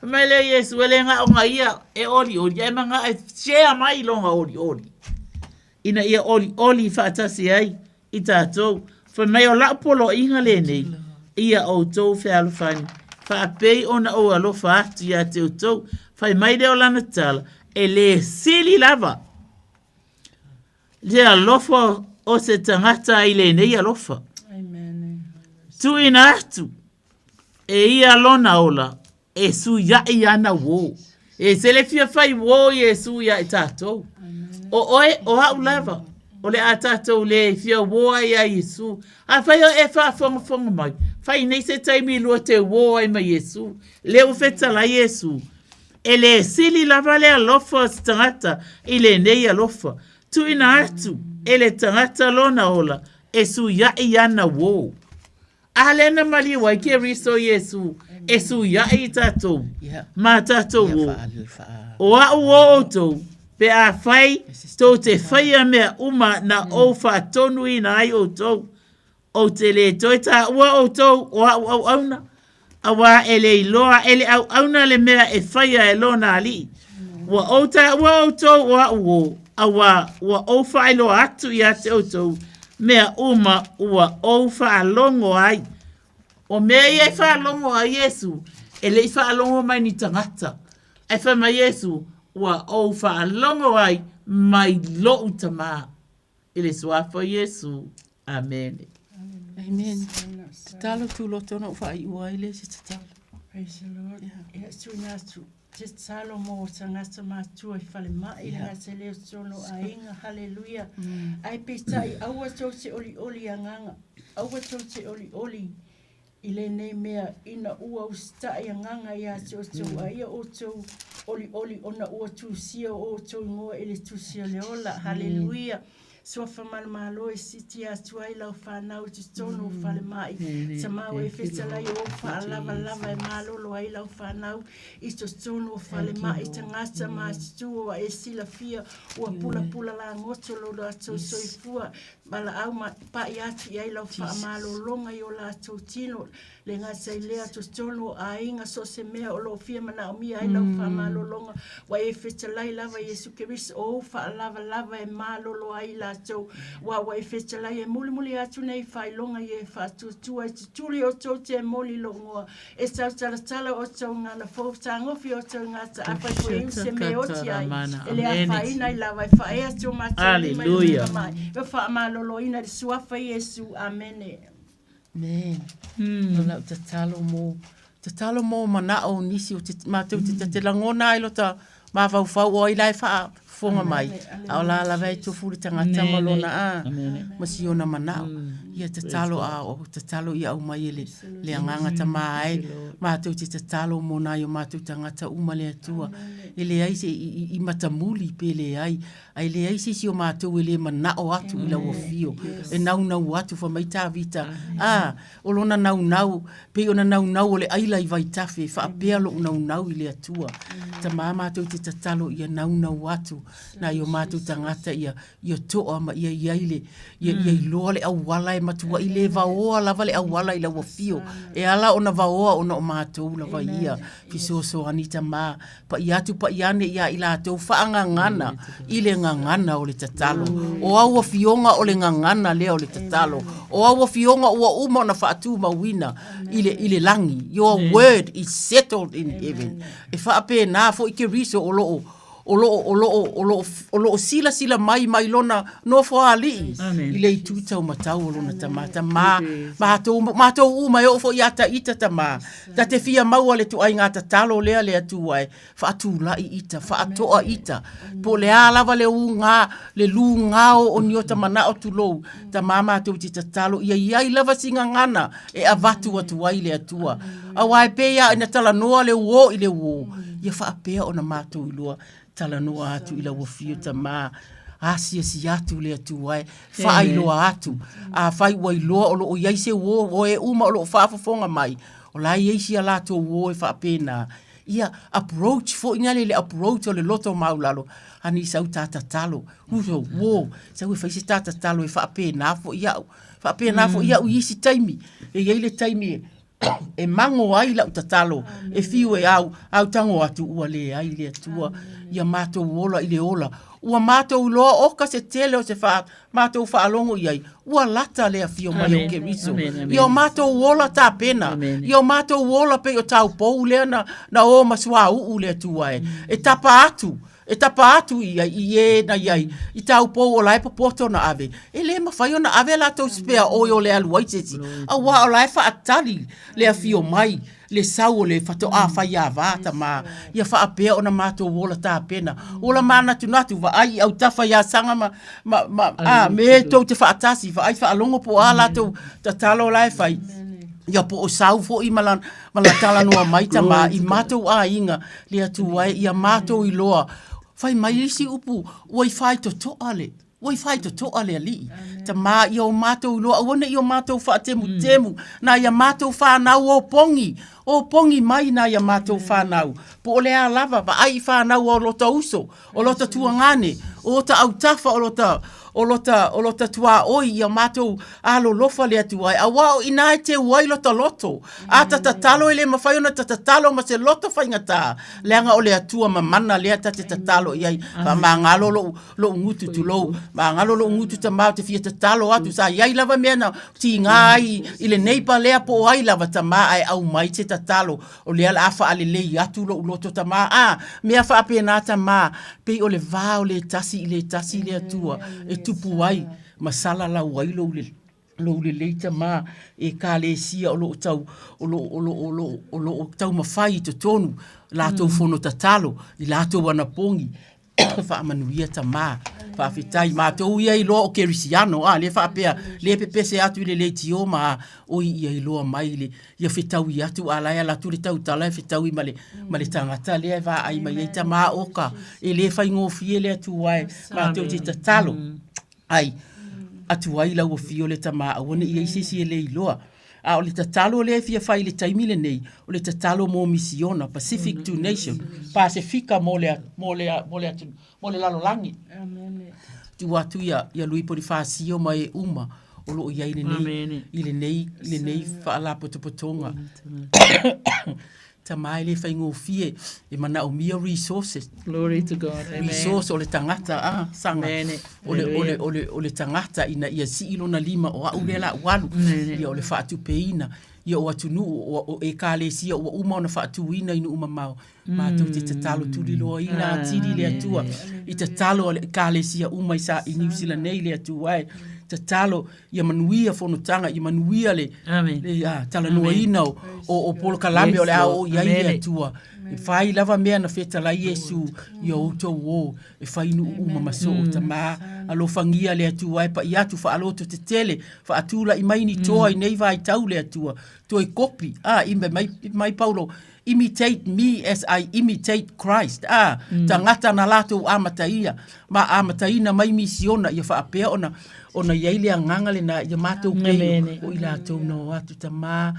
Fai mai lea Iesu, e le ga'o ia e olioli, ae mana'o e share mai lona olioli, ina ia olioli faatasi ai i tatou. Fai mai o la'u poloaiga lenei, ia outou fealofani, faapei ona ou alofa atu ia te outou. Fai mai lea o lana tala, e lē sili lava le alofa o se tagata i lenei alofa. Tuuina atu e ia lona ola e suiaʻi ana uō. E se le fia fai uō Iesu ia i tatou. O oe, o a'u lava, o le a tatou le fia uō ai ia Iesu. Afai o e faafogafoga mai, fai nei se taimi lua te uō ai ma Iesu. Lea ua fetalai Iesu. E le sili lava le alofa o se tagata i lenei alofa. Tuuina atu e le tagata lona ola e suiaʻi ana uō. A lea na maliu ai Keriso Iesu e suiaʻi i tatou ma tatou o. O a'u o outou, pe afai tou te faia mea uma na ou faatonuina ai outou, ou te lē toe taua outou o a'u auauna, auā e le iloa e le auauna le mea e faia e lona alii. Ua ou taua outou o a'u o, auā ua ou faailoa atu ia te outou mea uma ua ou faalogo ai. O mea ia e faalogo ai Iesu, e le i faalogo mai ni tagata. Ae fai mai Iesu, ua ou faalogo ai mai lo'u Tamā. I le Suafa o Iesu. Amene. Amen. Tatalo tūloto na ou whaaiua ai le se tatalo. Praise the Lord. Yeah. Ia tuina atu. Te tatalo mō tagata mātua i falemai, yeah. le gata leo tonu aiga, haleluia. Ai peitai, aua tou te olioli agaga, aua tou te olioli i lenei mea, ina ua usitai agaga ia te outou, a ia outou olioli ona ua tusia o outou igoa i le tusi o le ola. Haleluia. Suafa manumalo e siitia atu ai lau fanau i totonu o falemai. Tamau e fetalai o ou faalavalava e malolo ai lau fanau i totonu o falemai. Tagata matutua ua e silafia ua pulapula lagoto lo latou soifua. Valaau ma pa'i atu i ai lau faamalologa i o latou tino, le gata i lea, totonu o aiga, so o se mea o lo o fia manaomia ai lau faamalologa, ua e fetalai lava Iesu Keriso, o ou faalavalava e malolo ai i latou, aua ua e fetalai e mulimuli atu nei faailoga i e faatuatua e tutuli outou te moni lou igoa, E tautalatala outou gana fou, tagofi outou gata, afai foi e se me oti ai, e le afaina ai lava, e faaea atu o matou lima i le mea mai, e faamaloloina i le Suafa Iesu. Amene. Amen. O lau tatalo mo, tatalo mo manao o nisi o te, matou te, te lagona ai lota mafaufau o ai la e faafofoga mai, a o la lava e tofu le tagata ma lona a, ma si ona manao. Ia tatalo a o tatalo ia aumai e le, le Agaga Tamā e, matou te tatalo mo nai o matou tagata uma le Atua. E leai se i, i, i matamuli pe leai, ae leai se isi o matou e le manao atu i lau afio, e naunau atu, fai mai Tavita, a, o lona naunau, pei ona naunau o le aila i vaitafe, faapea lou naunau i le Atua. Tamā matou te tatalo ia naunau atu nai o matou tagata ia ia toa ma ia i ai le, ia, ia iloa le auala e matuai le vaoa lava le auala i lau afio. E ala ona vaoa ona o matou lava ia fesoasoani Tamā. Pa'i atu pa'i ane iā i latou faagagana i le gagana o le tatalo. O au afioga o le gagana lea o le tatalo. O au afioga ua uma ona faatumauina i le, i le lagi. Your word is settled in heaven. E faapena foi Keriso o lo o o lo o, o lo o, o lo o, o lo o silasila mai mai lona nofoalii i le itu taumatau o lona tama. Tamā, matou, matou uma e oo foi ia Taita tamā, ta te fia maua le tuaiga tatalo lea le Atua e faatulai ita, faatoa ita, po o le a lava le ūgā, le lūgao o ni ota manao tulou, tamā matou te tatalo ia i ai lava si gagana e avatu atu ai le Atua. Auā e pei lava ina talanoa le uō i le uō, ia faapea ona matou iloa talanoa atu i lau afio tamā, asiasi atu le Atua e, faailoa atu. Afai ua iloa o lo o i ai se uō, o e uma o lo o faafofoga mai, o la e i ai si a latou uō e faapena, ia approach foi na le approach o le loto maulalo, ani sau ta tatalo, uso, uō, sau e fai se ta tatalo e faapena foi au. Faapena foi au i isi taimi, e i ai le taimi e mago ai lau tatalo, e fiu e au, au tago atu ua leai le Atua ia matou ola i le ola. Ua matou iloa oka se tele o se faa, matou faalogo i ai, ua lata le afio mai o Keriso. Ia o matou ola tapena, ia o matou ola pei o taupou lea na, na o ma suauu le Atua e, e tapa atu, E tapa atu ia i e na i ai i taupou o la e popoto ona ave. E le mafai ona ave a latou spare oil o le alu ai se isi, auā o la e faatali le afio mai le sau o le faatoa faiava tamā ia faapea ona matou ola tapena. Ola manatunatu, vaai i autafa ia Saga ma, ma, ma, a, me e tou te faatasi, vaai faalogo po o a latou tatalo la e fai. Ia po o sau foi ma la, ma la talanoa mai tamā i matou aiga le Atua e ia matou iloa, fai mai isi upu, ua i faitotoa le, ua i faitotoa le Alii. Tamā ia o matou iloa, aua ne i o matou faatemutemu, na ia matou fanau o pogi, o pogi mai na ia matou fanau. Po o le a lava, vaai i fanau o lota uso, o lota tuagane, o ota autafa, o lota, o lota, o lota tuaoi, ia matou alolofa le Atua e, auā o i ina e teu ai lota loto. A ta tatalo e le mafai ona ta tatalo ma se loto faigata, leaga o le Atua mamana lea ta te tatalo i ai. Faamagalo lou, lou gutu, tulou, magalo lou gutu tamā ou te fia tatalo atu, sa i ai lava mea na tiga ai i lenei palea po o ai lava tamā ae aumai se tatalo, o lea o le a faalelei atu lou loto tamā. A, mea faapena tamā, pei o le va o le tasi i le tasi le Atua e tupu ai ma salalau ai lou le lou lelei tamā Ekalesia o lo o tau, o lo o, o lo o, o lo o, o lo o taumafai i totonu latou fono tatalo i latou anapogi faamanuia tamā. Faafetai matou ia iloa o kerisiano a le faapea le pepese atu i le leitio ma a oi ia iloa mai le ia fetaui atu a la e alu atu le tautala e fetaui ma le ma le tagata lea e vaai mai ai tamā oka e le faigofie le Atua e matou te tatalo ai atu ai lau afio le tamā aua ne i i ai se isi e le iloa. A o le tatalo lea e fia fai i le taimi lenei, o le tatalo mo misiona, Pacific to Nation, Pasefika mo le, mo le, mo le atunuu, mo le lalolagi. Tuu atu ia, ia Lui Ponifasio ma e uma o lo o i ai lenei, i lenei, lenei faalapotopotoga. Tamā e le faigofie e manaomia resources. Glory to God. Amen. Resource o le tagata a saga. Amen. O le, o le, o le, o le tagata ina ia sii lona lima o au lea la ua alu. Ia o le faatupeina. Ia o atunuu o, o ekalesia ua uma ona faatuina i nuu mamao. Matou te tatalo tuliloaina atili le Atua i tatalo a le ekalesia uma i sa i Niu Sila nei le Atua e. tatalo ia manuia fonotaga, ia manuia le, le talanoaina o, o, o polokalame o le a oo i ai le Atua. E fai lava mea na fetalai Iesu ia outou o e fai nuu uma ma soo tama. Alofagia le Atua e pai atu faaloto tetele, faatulai mai ni toa i nei vaitau le Atua. Toe kopi, a, i mai, mai Paulo, Imitate me as I imitate Christ. A, tagata na latou amataia, ma amataina mai misiona ia faapea ona, ona i ai le agaga lena ia matou pei o i latou na o atu tama,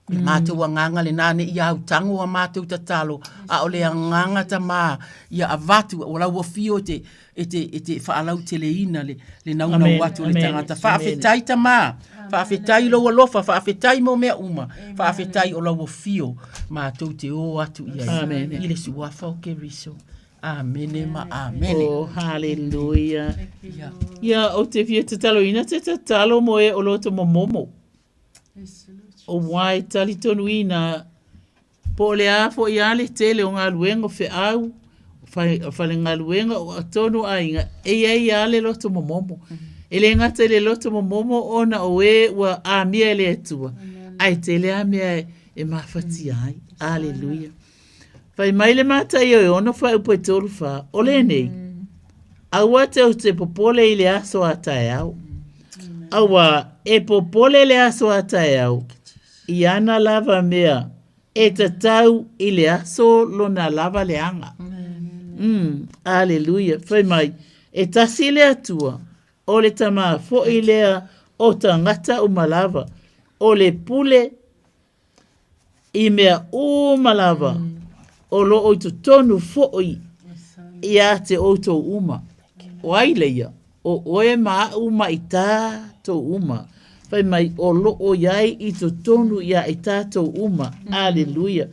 le matou agaga lena ne i autago a matou tatalo, a o le agaga tama ia avatu, o lau afio e te, e te, e te faalauteleina le, le naunau atu o le tagata. Faafetai tama, faafetai lou alofa, faafetai mo mea uma, faafetai o lau afio matou te o atu i ai i le suafa o Keriso. Amene ma amene. Oh, hallelujah. Ia, ou te fia tataloina te tatalo mo e o loto momomo. O wai talitonuina Po o le a foi a le tele o galuega o feau, o falegaluega o tonu aiga, e i ai a le loto momomo. E le gata i le loto momomo ona o e ua amia e le Atua, ae tele a mea e mafatia ai. Aleluia. Fai mai le Mataio e 6 fuaiupu e 3 4, o lenei, aua tou te popole i le aso a taeao. Aua e popole le aso a taeao, i ana lava mea e tatau i le aso lona lava leaga. Mm, aleluia. Fai mai, e tasi le Atua, o le Tama foi lea o tagata uma lava, o le pule i mea uma lava, o lo o i totonu foi ia te outou uma. O ai leia? O oe ma aʻu ma i tātou uma. Fai mai, o lo o i ai i totonu iā i tātou uma. Aleluia.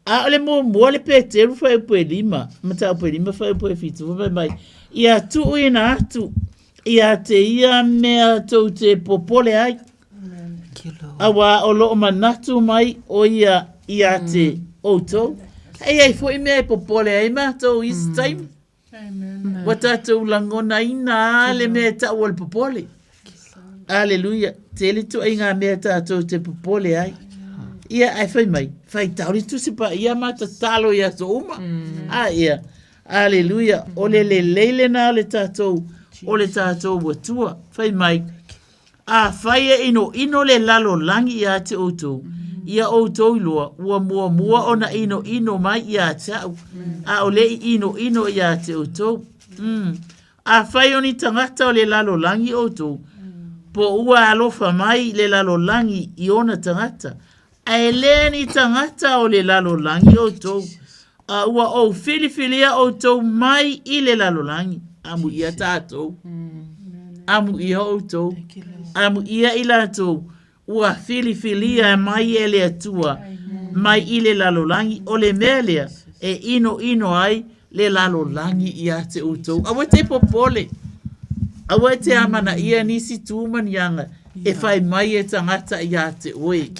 A o le muamua le Peteru fuaiupu e lima, mataupu e lima fuaiupu e fitu, fai mai, ia tuuina atu ia te ia mea tou te popole ai. Auā o lo o manatu mai o ia iā te outou. E i ai foi mea e popole ai mātou i isi taimi. Ua tatou lagonaina a le mea e tau o le popole. Aleluia. Tele ituaiga mea tatou te popole ai. Ia, ae fai mai, faitau le Tusi Paia ma tatalo i aso uma. A ia, aleluia, o le lelei lena o le tatou, o le tatou Atua. Fai mai, Afai e inoino le lalolagi iā te outou, ia outou iloa, ua muamua ona inoino mai iā te a'u, ʻaʻole i inoino iā te outou. Mm. Afai o ni tagata o le lalolagi outou, po ua alofa mai le lalolagi i ona tagata, ae le ni tagata o le lalolagi outou, a ua ou filifilia outou mai i le lalolagi. Amuia tatou. Amuia outou. Amuia i latou ua filifilia mai e le Atua mai i le lalolagi. O le mea lea e inoino ai le lalolagi iā te outou. Aua te popole. Aua te amanaia nisi tu ma ni aga e fai mai e tagata iā te oe.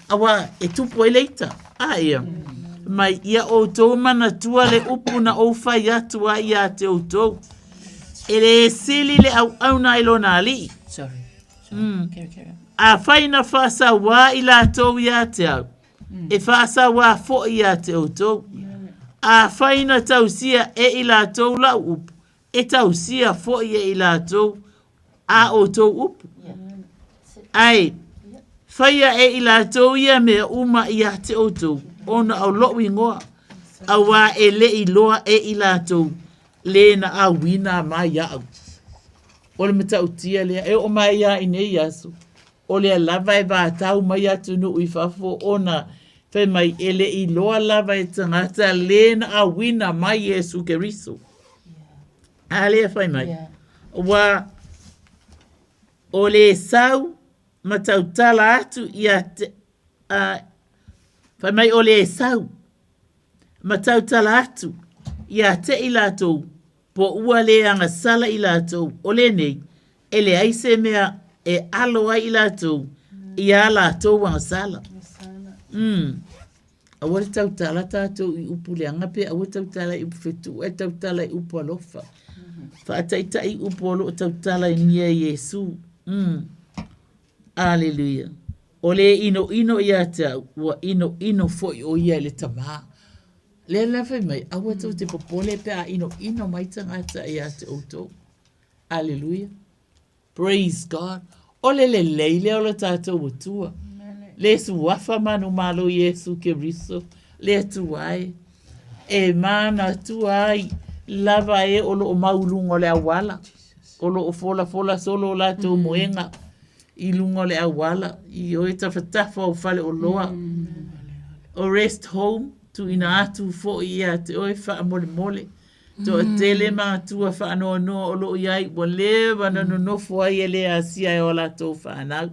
Aua e tupu ai le ita. A ia. Mai ia outou manatua le upu na ou fai atu ai iā te outou. E le sili le auauna i lona alii. Sorry. Sorry. Carry, carry on. Afai na faasauā i latou iā te au, e faasauā foi iā te outou. Afai na tausia e i latou lau upu, e tausia foi e i latou a outou upu. Ae, faia e i latou ia mea uma iā te outou, ona o loʻu ingoa, auā e le iloa e i latou le na auina mai iaʻu. O le matautia lea, e oo mai lava i nei aso, o lea lava e vatau mai atunuu i fafo ona fai mai e le iloa lava e tagata le na auina mai Iesu Keriso. A lea fai mai, ua o le sau ma tautala atu ia te, a, fai mai o le sau ma tautala atu ia te i latou Po ua le agasala i latou o lenei, e leai se mea e alo ai i latou i ā latou agasala. Mm. Aua le tautala tatou i upu leaga pe aua tautala i upu fetuʻu ae tautala i upu alofa. Faataita'i upu o loo tautalagia e Iesu. Mm. Aleluia. O le inoino ia te au, ua inoino foi o ia i le Tamā. Lea la fai mai, aua tou te popole pe a inoino mai tagata ia te outou. Aleluia. Praise God. O le lelei lea o le tatou Atua. Le suafa manumalo Iesu Keriso, le Atua e. E manatua ai lava e o loo mau i luga o le auala. O loo folafola solo o latou moega i luga o le auala, i o e tafatafa o faleoloa. O rest home, tuuina atu foi ia te oe faamolemole. Toatele matua faanoanoa o loo i ai ua leva ona nonofo ai e le asia e o latou fanau.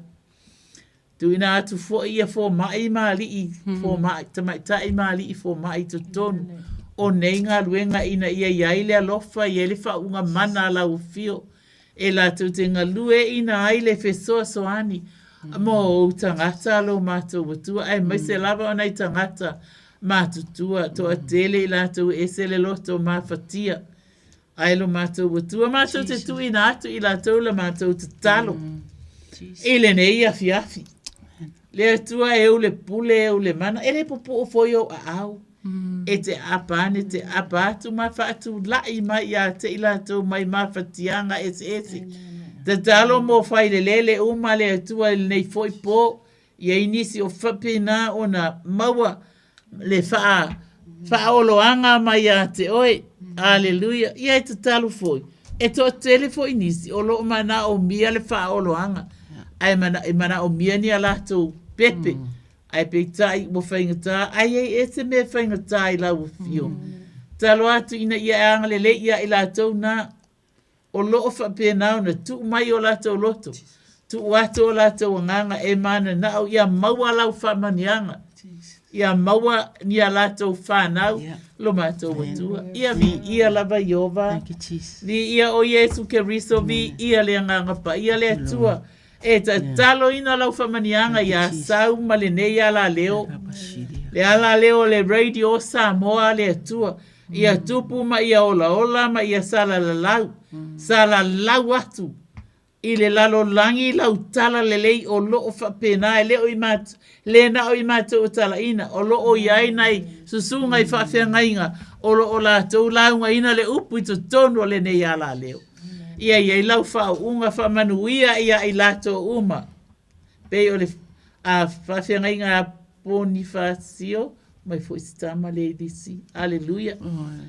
Tuuina atu foi ia fomai ma alii fomai, tamaitai ma alii fomai i totonu o nei galuega ina ia i ai le alofa, i ai le faauuga mana a lau afio e latou te galueaiina ai le fesoasoani mo ou tagata lo matou Atua, aemaise lava o nai tagata matutua, toatele i latou e ese le loto mafatia. Ae lo matou Atua, matou te tuuina atu i latou la matou tatalo i lenei afiafi. Le Atua e ou le pule, e ou le mana, e le pupu'u foi ou aao. E te aapa ane, te aapa atu ma faatula'i mai ia te i latou mai mafatiaga eseese. Tatalo mo failelele uma le Atua i lenei foi po, I ai nisi o faapena ona maua le faa, faaoloaga mai ia te oe. Aleluia. Ia e tatalo foi, e toatele foi nisi o lo o manaomia le faaoloaga, ae mana, e manaomia ni a latou pepe. Ae peitai ua faigata, ae i ai ea se mea e faigata i lau afio. Tatalo atu ina ia e agalelei ia i latou na o lo o faapena ona tuu mai o latou loto, tuu atu o latou agaga e mananao ia maua lau faamanuiaga, ia maua ni a latou fanau lo matou Atua. Ia viia lava Ieova, viia o Iesu Keriso, viia le Agaga Paia le Atua, e tataloina lau faamanuiaga ia Sau ma lenei alaleo, le alaleo o le Radio Samoa le Atua, Ia tupu ma ia olaola ma ia salalalau, salalau atu i le lalolagi lau tala lelei o lo o faapena e le o i matou, le na o i matou o talaina, o lo o i ai nai susuga i faafeagaiga o lo o latou laugaina le upu i totonu o lenei alaleo. Ia i ai lau faauuga faamanuia ia i latou uma. Pei o le a faafeagaiga a Ponifasio mai foi si tama le Ilisi. Aleluia.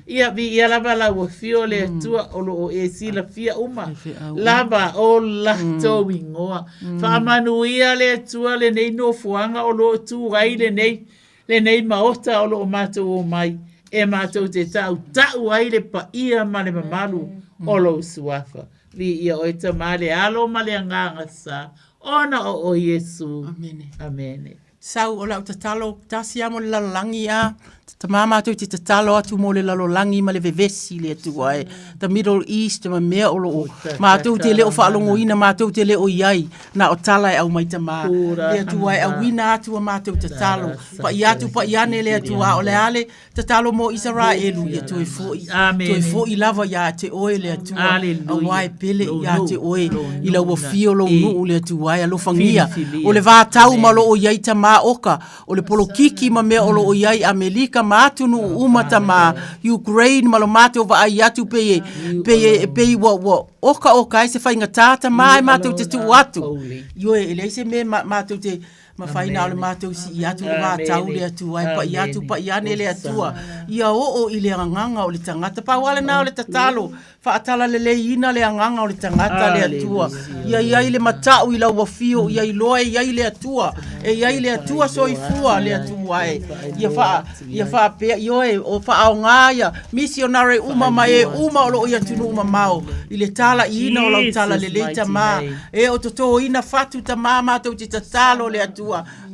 Ia, viia lava lau afio le Atua o lo o e silafia uma lava o latou igoa. Faamanuia le Atua lenei nofoaga o lo o tu ai lenei lenei maota o lo o matou omai e matou te tautau ai le paia ma le mamalu o lou suafa. Viia oe Tama, le Alo ma le Agaga Sa, ona o oe Iesu. Amene. Amene. Sau, o lau tatalo tasi a mo le lalolagi a tama matou te tatalo atu mo le lalolagi ma le vevesi le Atua e the Middle East ma mea o loo matou te le o faalogoina matou te le o iai na o tala e aumai tama le Atua e auina atu a matou tatalo paia atu paia ane le Atua o le a le Tatalo mo Isaraelu ia toe foi, toe foi lava ia te oe le Atua, aua e pele ia te oe i lau afio lou nuu le Atua e alofagia. O le vatau ma o lo o i ai tamā oka, o le polokiki ma mea o lo o i ai Amelika ma atunuu uma tamā, Ukraine ma lo matou vaai atu pei e, pei e, pei ua, ua okaoka ai se faigata tamā e matou te tuu atu. Ioe, e leai se mea ma, matou te Mafai na o le matou sii atu le vatau le Atua e pa'i atu pa'i ane le Atua ia oo i le agaga o le tagata. Pau lava lena o le tatalo, faatalaleleiina le agaga o le tagata le Atua. Ia i ai le mata'u i lau afio, ia iloa e i ai le Atua, e i ai le Atua soifua le Atua e. Ia faa, ia faapea, ioe, o faaaoga ia misionare uma ma e uma o lo o i atunuu mamao i le tala'iina o lau talalelei tamā. E o totoina fatu tamā matou te tatalo le Atua.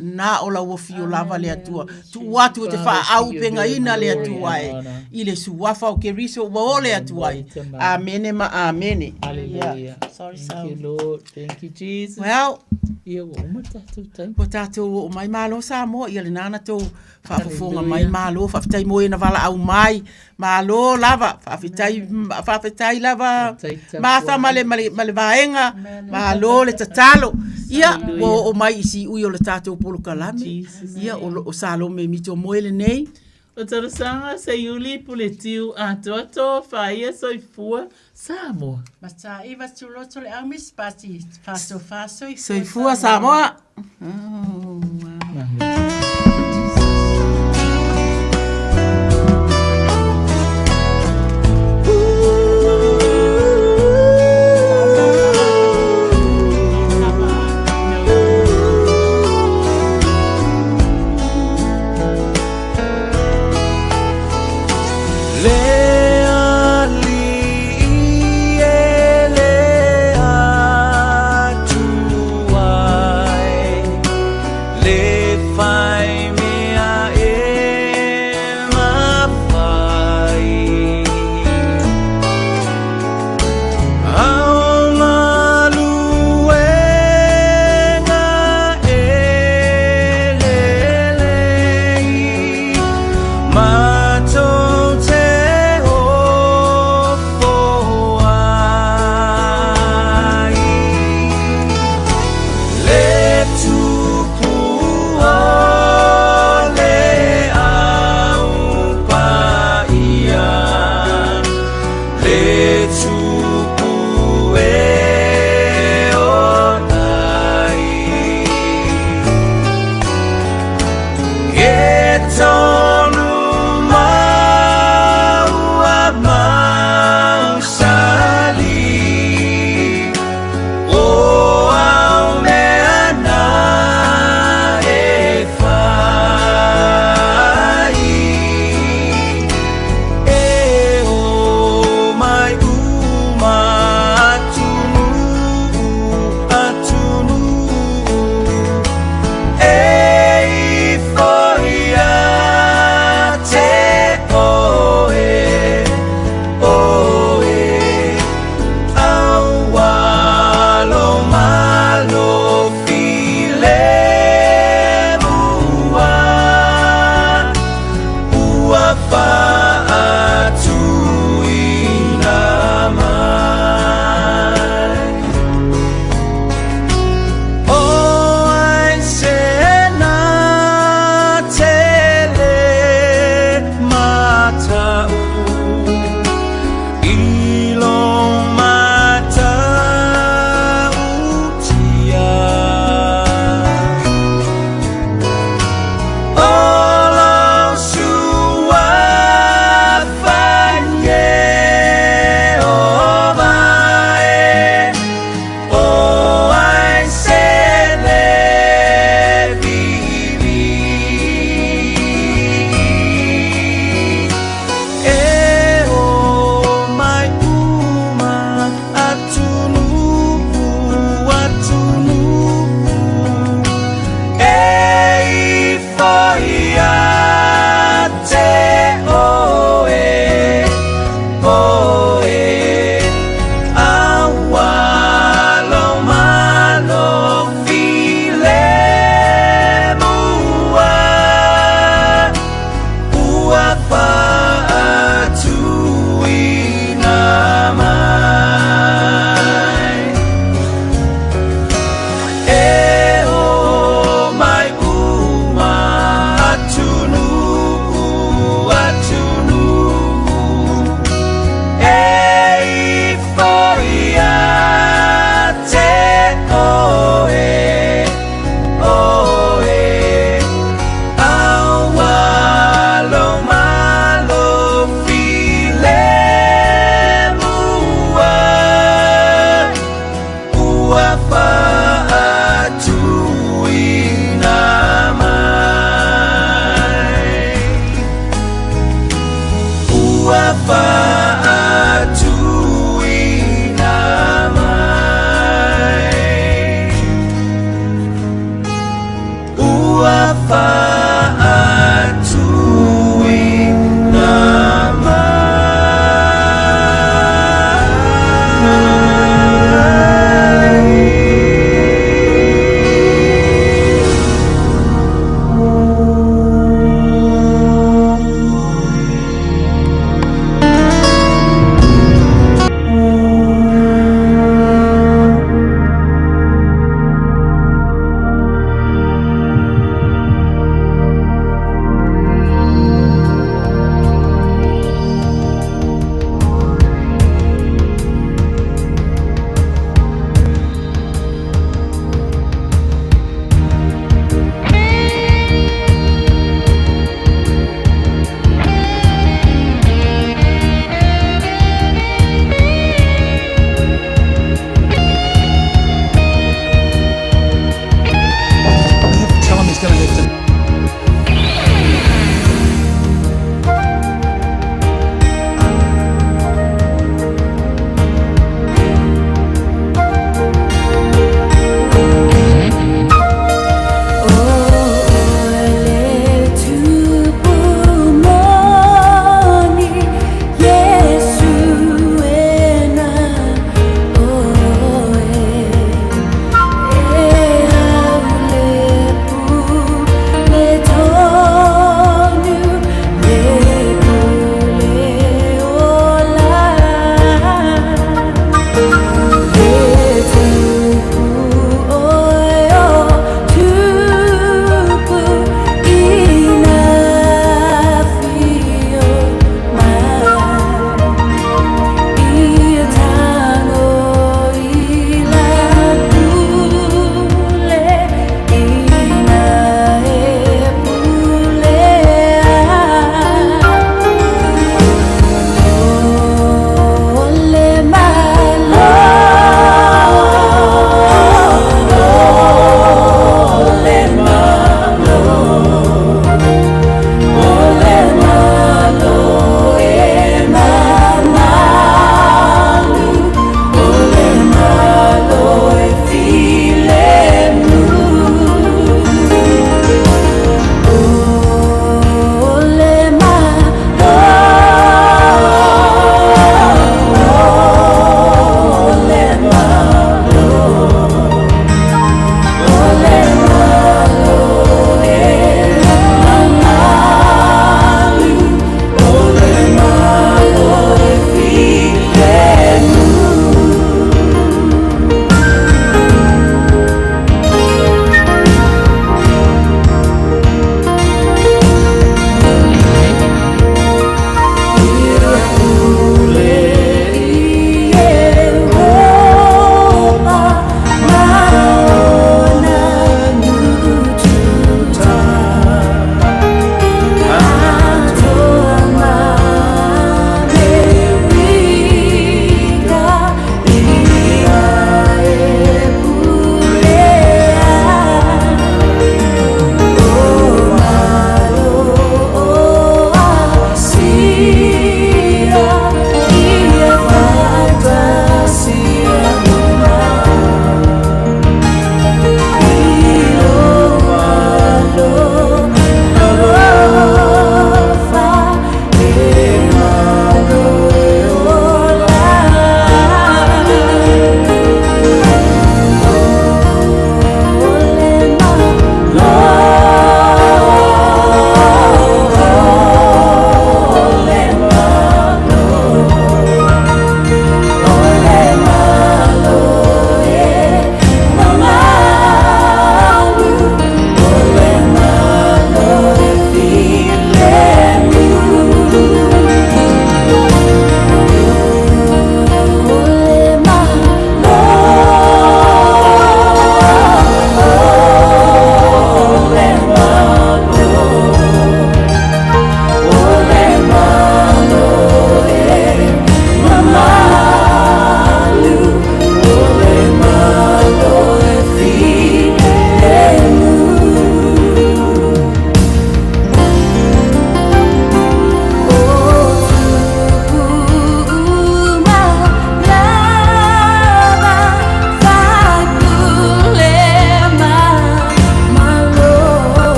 Na o lau afio lava le Atua. Tuu atu e te faaauupegaina le Atua e i le suafa o Keriso ua o le Atua e. Amene ma amene. Hallelujah. Sorry, Thank you, Lord. Thank you, Jesus. Well, Ia ua uma tatou taimi. Ua tatou oo mai malo Samoa, ia lena na tou faafofoga mai malo, faafetai mo e na valaau mai, malo lava, faafetai, faafetai lava Martha ma le, ma le, ma le vaega, malo le tatalo. Ia, ua oo mai i siui o le tatou polokalame, ia, o, o Salome Mito Moe lenei. O talosaga Seiuli Puletiu atoatoa faia soifua Samoa. Mataiva Tuloto le au Miss Pati Faatofa soifua Soifua Samoa. Oh, wow.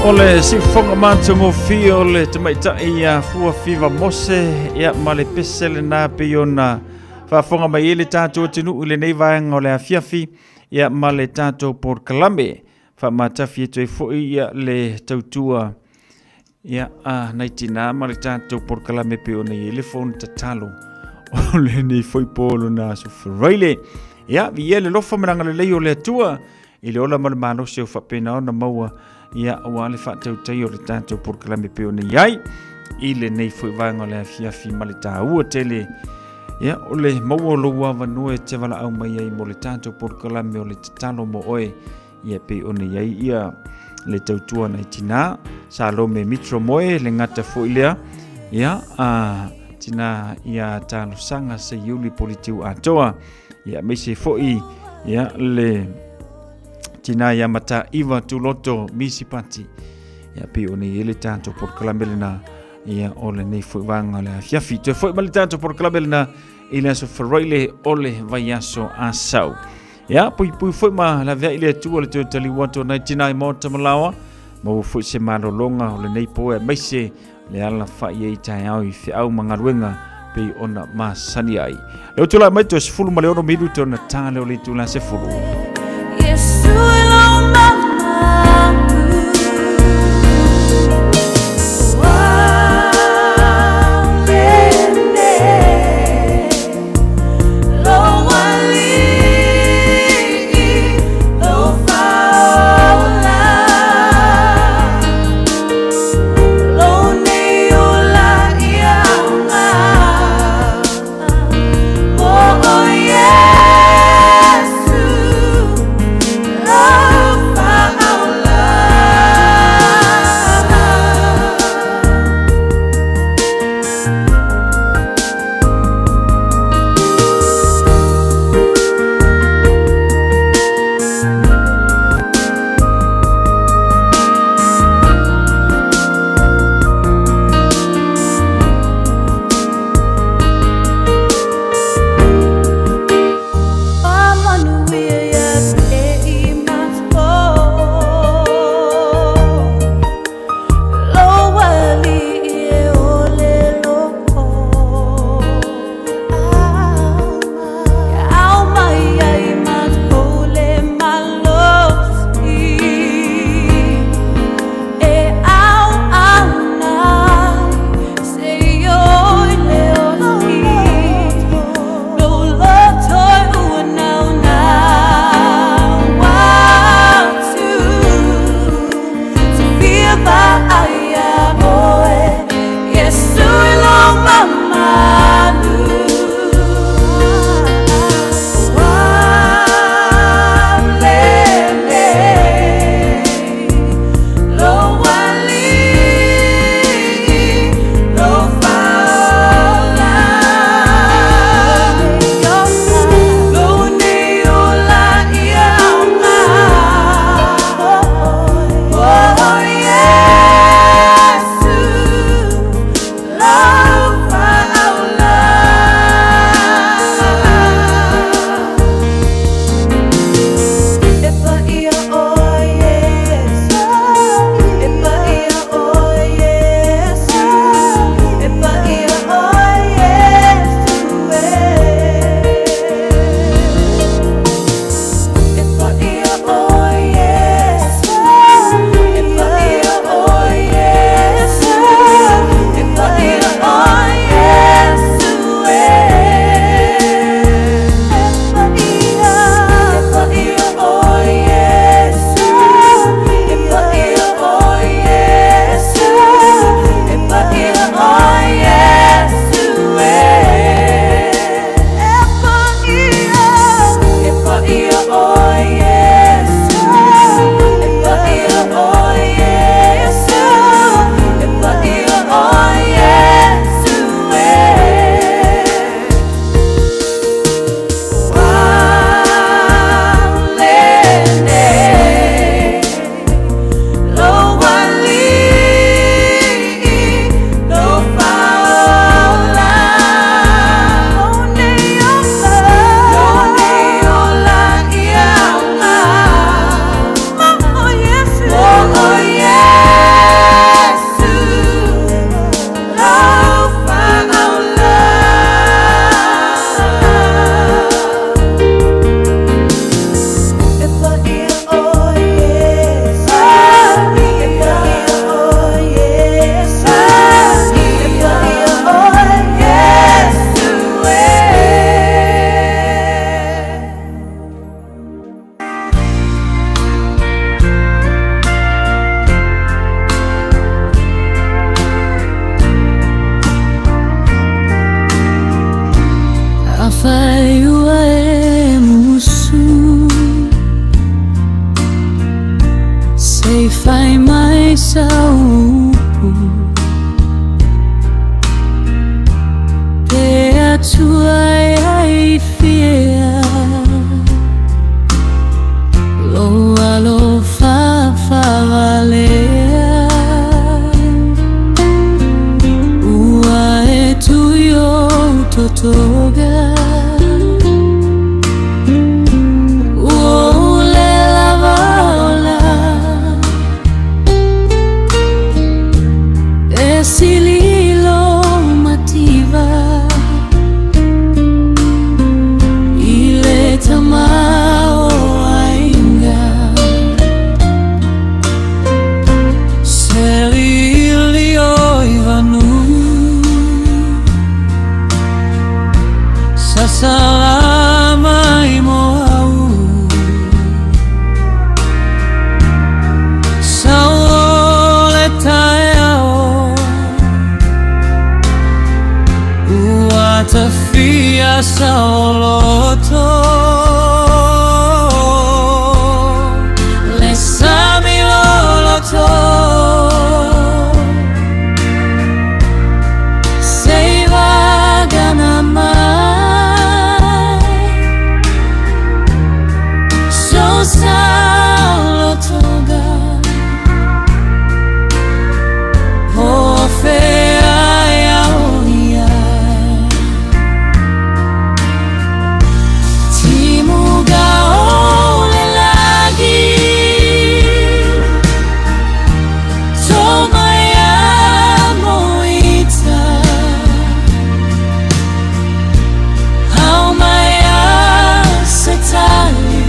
O le siufofoga matagofie o le tamaitai ia Fua Fiva Mose, ia ma le pese lena pei ona faafofoga mai ai le tatou atunuu i lenei vaega o le afiafi, ia ma le tatou polokalame. Faamatafi atu ai foi ia le tautua ia a nai tinā ma le tatou polokalame pei ona i ai le fono tatalo o lenei foi po lona aso Faraile. Ia, viia le lofa ma le agalelei o le Atua i le ola ma le malosi o faapena ona maua ia aua le faatautai o le tatou polokalame pei ona i ai i lenei foi vaega o le afiafi ma le taua tele ia o le maua o lou avanoa e te valaau mai ai mo le tatou polokalame o le tatalo mo oe ia pei ona i ai ia le tautua nai tinā Salome Mitro Moe le gata foi lea ia a tinā ia talosaga Seiuli Politiu Atoa ia aemaise foi ia le tinā ia Mataiva Tuloto Misipati ia pei ona i ai le tatou polokalame lena ia o lenei foi vaega o le afiafi. Toe foi mai le tatou polokalame lena i le aso Faraile o le vaiaso Asau. Ia, puipui foi ma laveai le Atua le toe taliu atu o nai tinā i maota ma laoa, maua foi se malologa o lenei po aemaise le ala fai ai taeao i feau ma galuega pei ona masani ai. Le tulai mai toe 16 minute ona tā lea o le itula 10. Yesu e lo mai sau upu Te Atua e ai fia Lou alofa faavalea Ua e tui ou totoga Ua ou le lava ola E sili lou mativa I le tamaoaiga Selili o i vanu Sasala mai mo au Sau o le taeao Ua tafia saoloto Le sami loloto Se i vagana mai So saolotoga O fea e au i ai Timuga o le lagi Toma ia moita Ao mai a se tali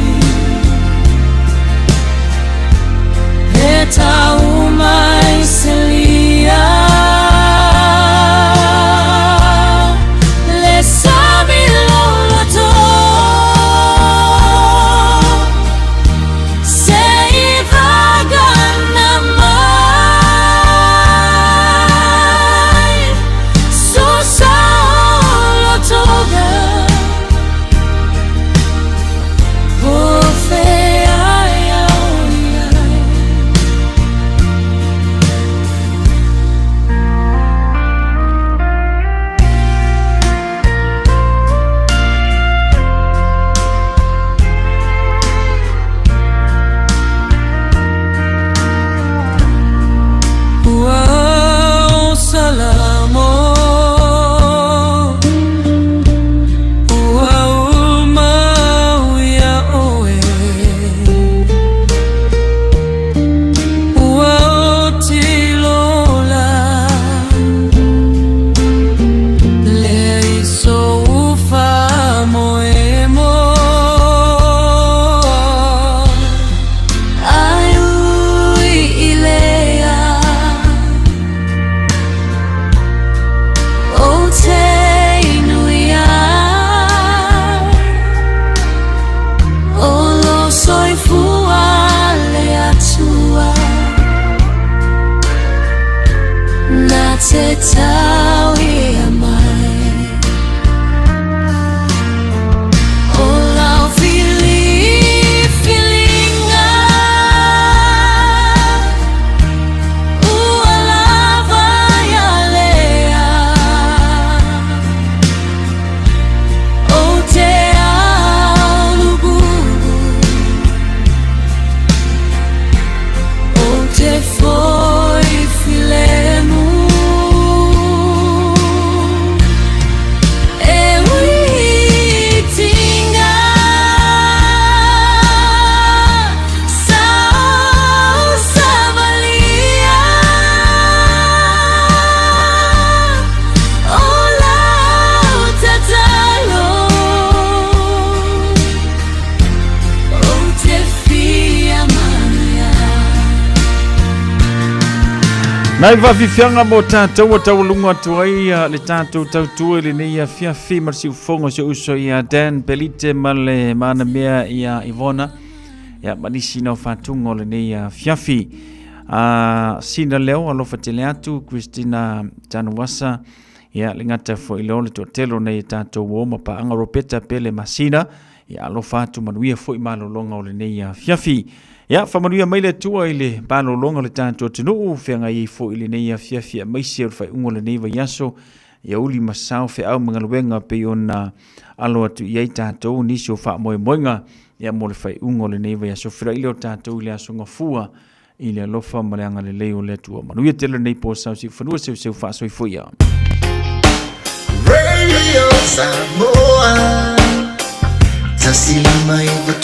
E tau mai se lia Le sami loloto Se i vagana mai So saolotoga O fea e au i ai Ua ou salamo Ua uma au iā ʻoe Ua oti lola Le iso faamoemoe Ai ui i lea O te inu ai O lo soifua le Atua Na te tauia mai O lau filifiliga Ua lava ia lea Ou te aulugugu Ou te foi filemu E uitinga Sau savalia O lau tatalo Ou te fia manuia Nai faafiafiaga mo tatou ua taualuga atu ai le tatou tautua i lenei afiafi ma le siufofoga o si ou uso ia Dan Pelite ma le manamea ia Ivona ia ma nisi nao faatuga o lenei afiafi. A sina leo alofa tele atu Christina Tanuasa ia le gata foi leo le toatele o nei tatou o ma paaga Ropeta Pele Masina. Ia alofa atu manuia foi malologa o lenei afiafi. Ia faamanuia mai le Atua i le malologa o le tatou atunuu, feagai ai foi i lenei afiafi aemaise o le faaiuga o lenei vaiaso, ia uli ma sao feau ma galuega pei ona alo atu i ai tatou nisi o faamoemoega ia mo le faaiuga o lenei vaiaso. Feiloai lea o tatou i le aso Gafua i le alofa ma le agalelei o le Atua. Manuia tele lenei po sau siufanua seuseu faasoifua ia. Radio Samoa 159.